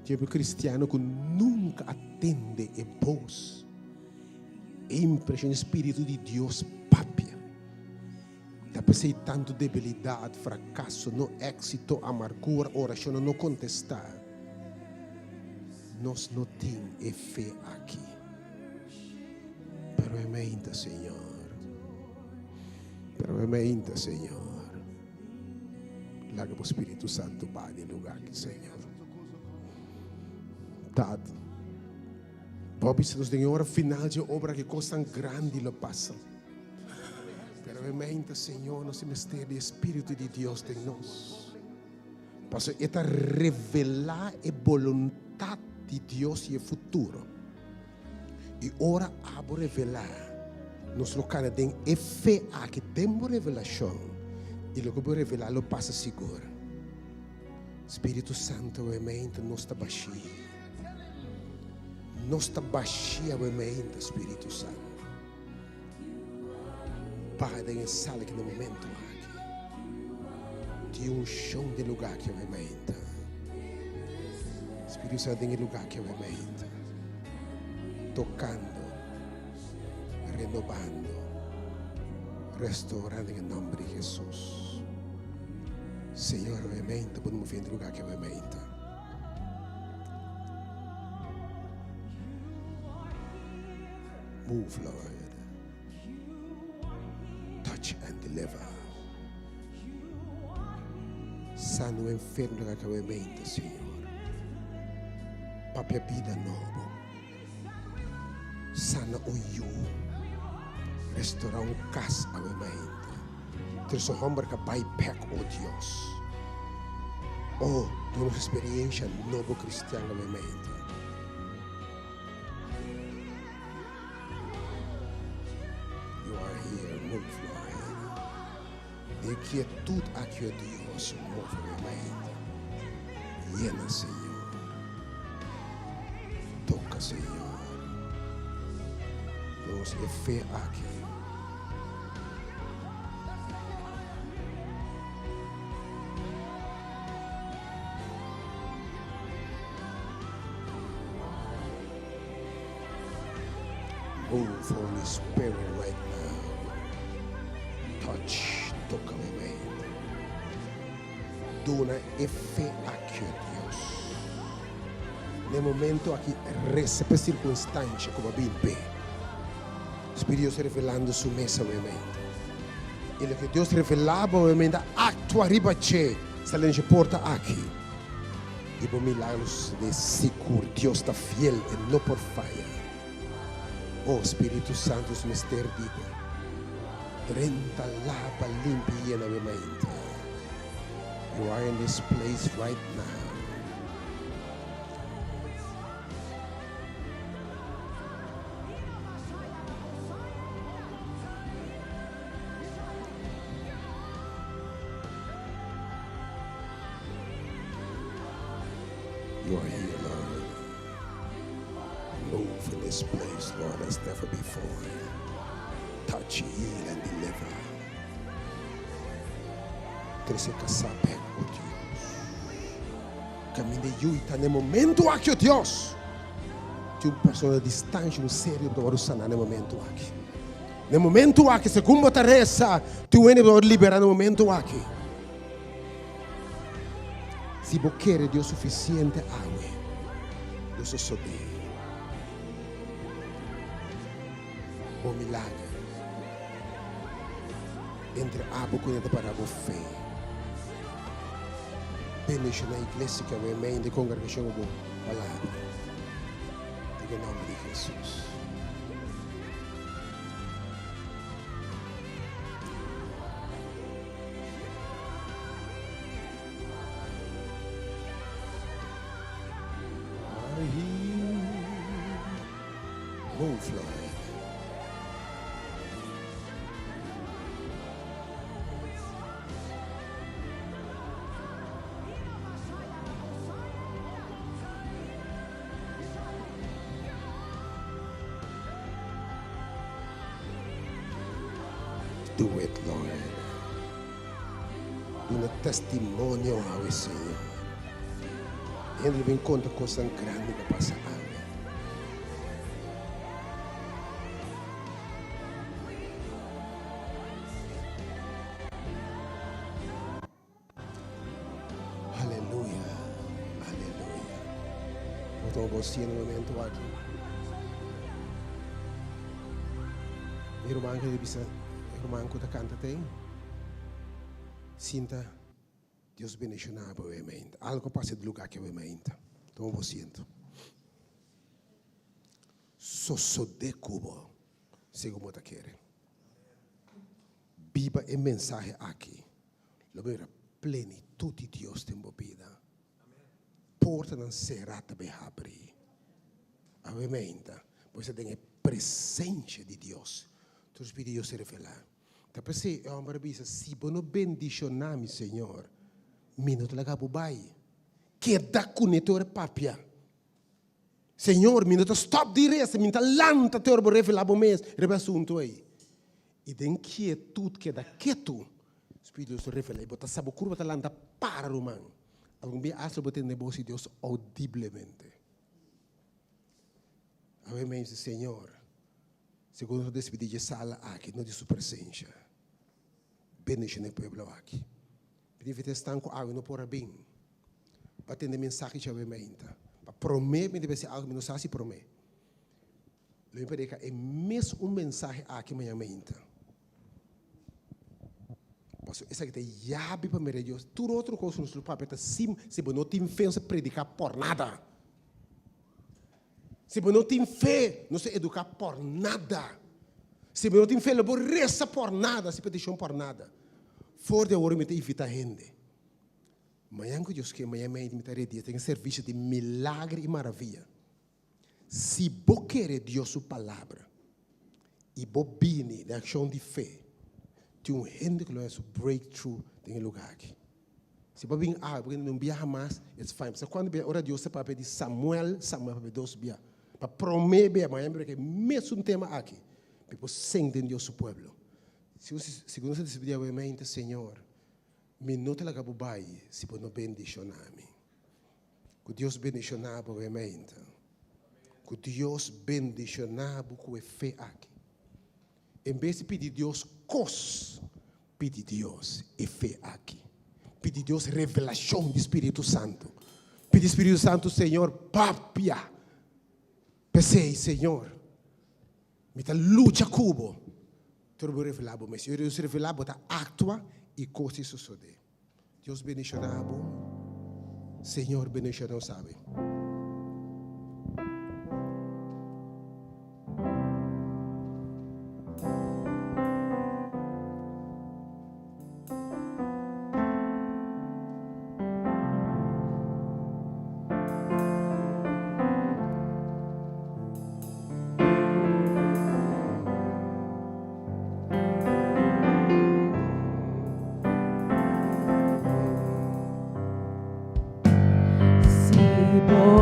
S2: Tin kristiano ku nunka a tende e bos, e impreshon, e spiritu di Dios papia. Ta p'esei tantu debilidat, frakaso, no éksito, amargura, orashonnan no kontestá. Nos no tin e fe aki. Pero e meinta, Señor. Pero e meinta, Señor. Laga bo Spiritu Santu ba den lugar aki, Señor. Tata, bo a bisa nos den e ora final dje obra aki kosnan grandi lo pasa. Awe Señor, nos mester di Spiritu di Dios den nos. Paso e ta revelá e boluntat di Dios i e futuro. I ora abo revelá, nos lo kana den e fe aki, den bo revelashon, i loke bo revelá lo pasa sigur. Spiritu Santu, awe mainta nos ta bashí. Nos ta bashí awe mainta, Spiritu Santu. Baha den e sala aki na momento aki. Tin unshon den lugar aki awe mainta. Spiritu Santu den e lugar aki awe mainta. Tokando, renobando, restaurando den e nomber di Jesus. Señor, awe mainta bo ta move den e lugar aki awe mainta. Move, Lord. Touch and deliver. Sana o enfermo na acabamento, Señor. Papia bida nobo. Sana o yu. Restaura un cas awemento. Terso homber ka bai bek, oh Dios. Oh, duna nos experiencia nobo cristian awemento. You are here, move Lord. Den quietud aki, oh Dios, move mi mente. Yena, Señor. Toca, Señor. Nos e fe aki. Move, Holy Spirit, right now. Touch, toca mi mente. Duna e fe aki, oh Dios. Na e momento aki, resa pa e circunstancia cu bo a bin p'e. Spiritu Dios revelando su mes a mi mente. Y loke Dios revela bo a mi mente, actua riba dje, sali na dje porta aki. I bo milagro sucede sigur. Dios ta fiel, e no por faya. Oh, Spiritu Santo, nos mester di bo. Drenta, laba, limpia i yena mi mente. You are in this place right now. You are here, Lord. Move in this place, Lord, as never before. Touch, heal, and deliver. Trese kasá bek, oh Dios. Kaminda yuita na e momento aki, oh Dios. Tin un persona distansha, un serio, ku ta wòrdu saná na e momento aki. Na e momento aki, segun bo ta resa, tin un hende ku ta wòrdu liberá na e momento aki. Si bo kere Dios sufisiente awe, lo sosodé. Bo milager entre abo ku ta para bo fe. Bendishoná iglesia ku awe mei den kongregashon ku bo palabra. Den e nòmber di Hesus. Move, Lord. Do it, Lord. Duna testimonio awe, Señor. Hende lo bin konta kosnan grandi ku a pasa awe. Aleluya, aleluya. Bo tuma bo asiento un momento aki. Mi ruman ke bisa, e ruman ku ta kanta tei, sinta Dios bendiciona bo awe mainta. Algo pasa di lugar aki awe mainta. Tuma bo asiento. Sosode ku bo segun bo ta kere. Biba e mensahe aki, lo mira plenitut di Dios den bo bida. Portanan será ta bay habri. Awe meinta, bo esta den e presencia di Dios. Tur Spiritu di Dios ta revelá. Ta p'esei e homber a bisa, Si bo no bendishoná mi, Señor, mi no ta laga bo bai. Keda kuné te ora e papia. Señor, mi no ta stop di resa, mi ta lanta te ora bo revelá bo mes riba e asuntu ei. I den kietut keda ketu, Spiritu di Dios ta revelá i bo ta sa bo kurpa ta lanta para, ruman. Algun bia asta bo tende bos di Dios audiblemente. Awe mi a bisa, Señor, segun nos a despidí dje sala aki, no di su presencia, bendiciona e pueblo aki. Mi ta invita esnan ku awe no por a bin pa tende mensahe djawe mainta. Pa promé mi debe hasi algu mi no sa hasi promé. Lo mi prediká e mes un mensahe aki mañan mainta. Pasobra esaki ta e yabi pa mira Dios. Tur otro kos ku nos lo papia ta sim si bo no tin fe nos ta prediká por nada. Si bo no tin fe nos ta eduká por nada. Si bo no tin fe lo bo resa por nada, hasi petishon por nada. For di awor mi ta invitá hende. Mañan ku Dios ke, mañan mainta mi ta redi den servisio di milagro i maravia. Si bo kere Dios su palabra i bo bini den akshon di fe, tin un hende ku lo haña su breakthrough den e lugá aki. Si bo bin awe, bo kende un biaha mas, it's fine. Pasobra kuantu bia ora Dios ta papia di Samuel, Samuel papia dos bia. Pa promé bia, mañana mi prediká e mesun tema aki. Mi por sent den Dios su pueblo. Segun nos a despedí awe mainta, Señor, mi no ta laga bo bai si bo no bendishoná mi. Ku Dios bendishoná bo awe mainta. Ku Dios bendishoná bo ku e fe aki. En bes di pidi Dios kos, pidi Dios e fe aki. Pidi Dios revelashon di Spiritu Santu. Pidi Spiritu Santu, Señor, papia. P'esei, Señor, mi ta lucha ku bo. Tur bo revelá bo mes. I ora Dios revelá, bo ta aktua i kos ta sosodé. Dios bendiciona bo. Señor bendiciona nos awe.
S3: Si bo.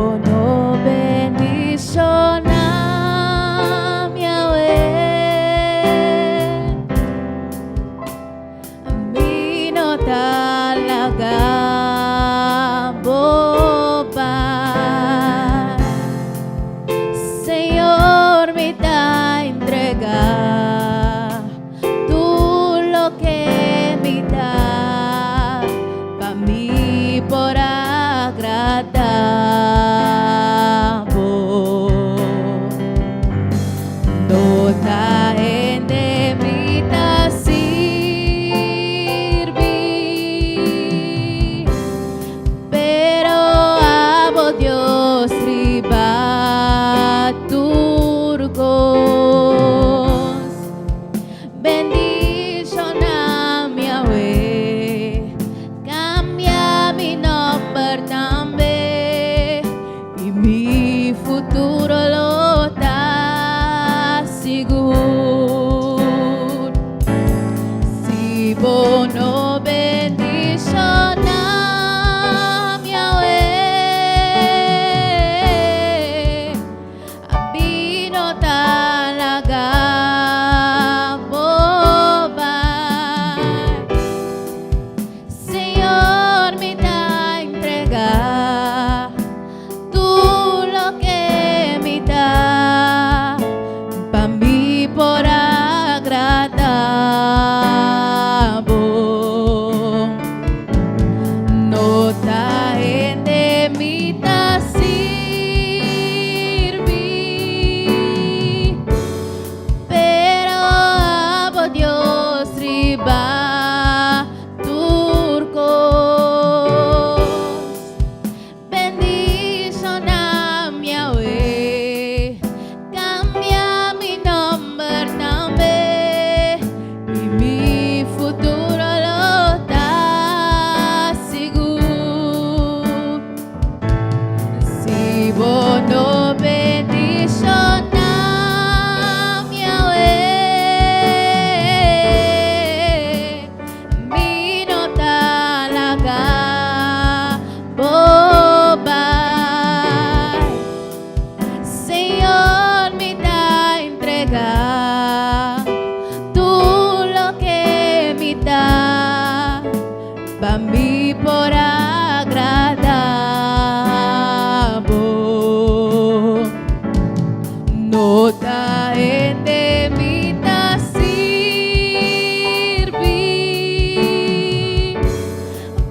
S4: No ta hende mi ta sirbi,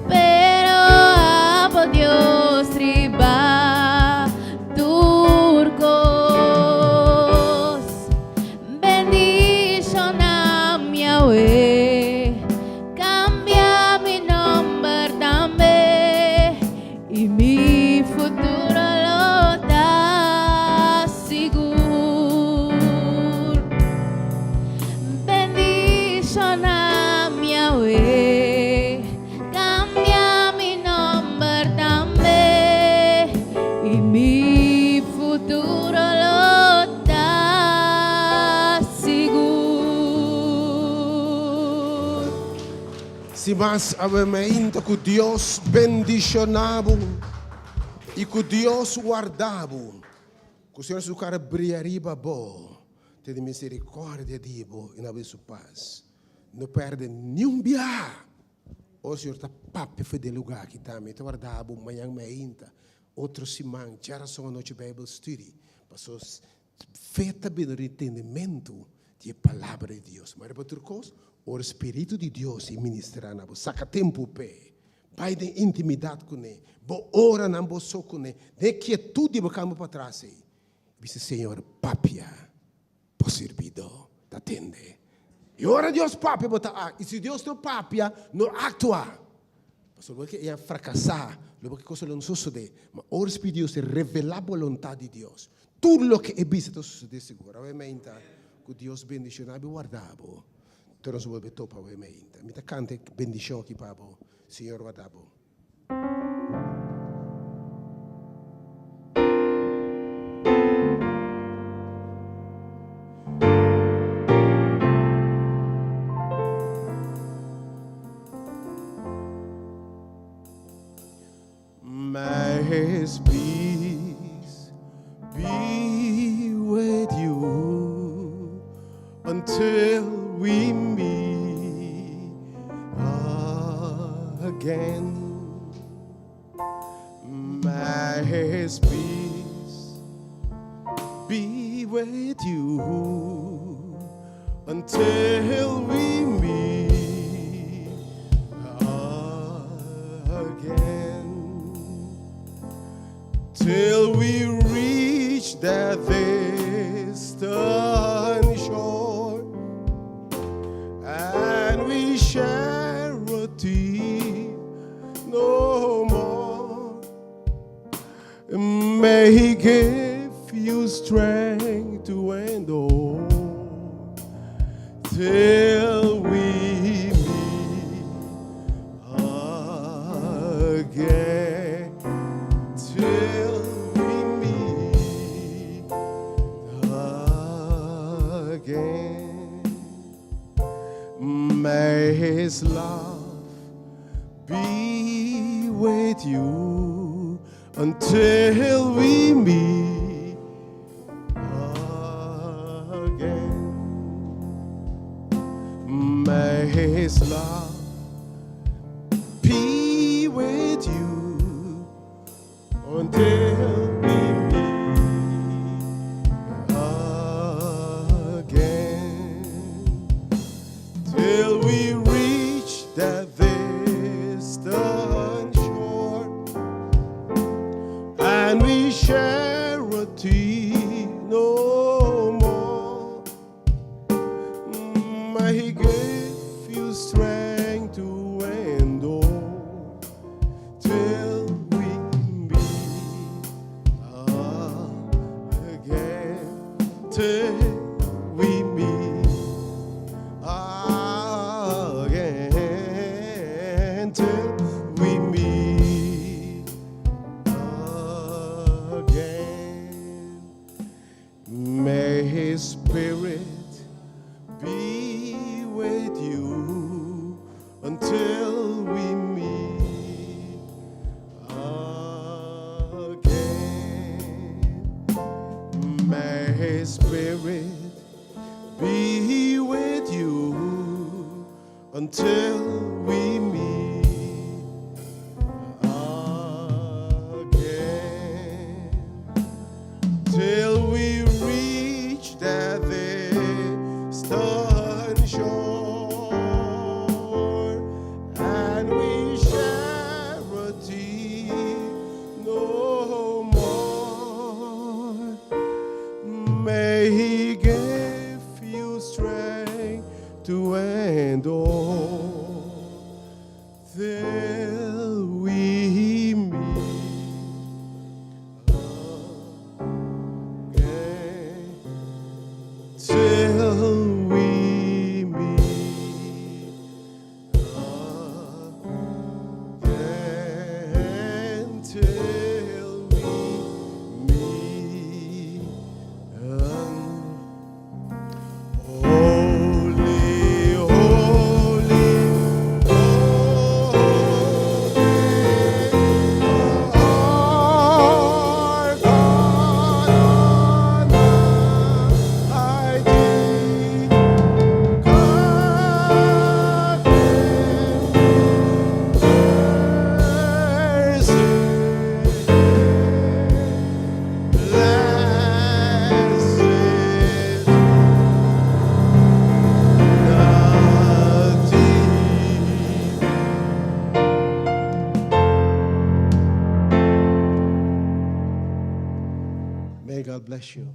S4: pero abo Dios riba tur kos. Bendishoná mi awe, kambia mi nòmber tambe, i mi futuro lo ta sigur. Bendishoná mi awe, kambia mi nòmber tambe, i mi futuro lo ta sigur.
S2: Sin mas, awe mainta ku Dios bendishoná bo i ku Dios warda bo. Ku Señor su kara bria riba bo, tene miserikòrdia di bo i na bo su pas. No pèrdè niun biaha. O Señor ta papia for den lugá aki tambe. E ta warda bo mañan mainta, otro siman, djarason anochi Bijbel Study. Paso fe ta bini di entendimentu di e Palabra di Dios. Ma riba tur kos, ora Spiritu di Dios i ministrá na bo, saka tempu p'e. Bai den intimidat kuné. Bo oranan bo so kuné. Den e kietut di bo kamba patras ei, bisa, Señor, papia, bo sirbidó ta tende. I ora Dios papia, bo ta aktua. I si Dios no papia, no aktua. Pasobra bo ke e a frakasá, lo bo ke kos lo no sosodé. Ma ora Spiritu di Dios revelá boluntat di Dios, tur loke e bisa ta sosodé sigur. Awe meinta, ku Dios bendishoná bo i warda bo. Te nos bolbe topa awe meinta. Mi ta kanta e bendishon aki pa bo. Señor warda bo. May His peace be with you until we meet again. May His peace be with you until we meet again. Till we reach that distant shore and we share a tear no more. May He give you strength to endure till we meet again. Till we meet again. May His love be with you until we meet again. May His love be with you until we meet again. Till we reach that distant shore and we share a tear no more. May He give you strength to endure till we meet again. Till we meet again. Till we meet again. May His Spirit be with you until we meet again. May His Spirit be with you until we meet again. Till we reach May He give you strength to endure till we meet again. Till we meet again. Till we meet again. Holy, holy, holy, Lord God Almighty, God mercy, blessed May God bless you.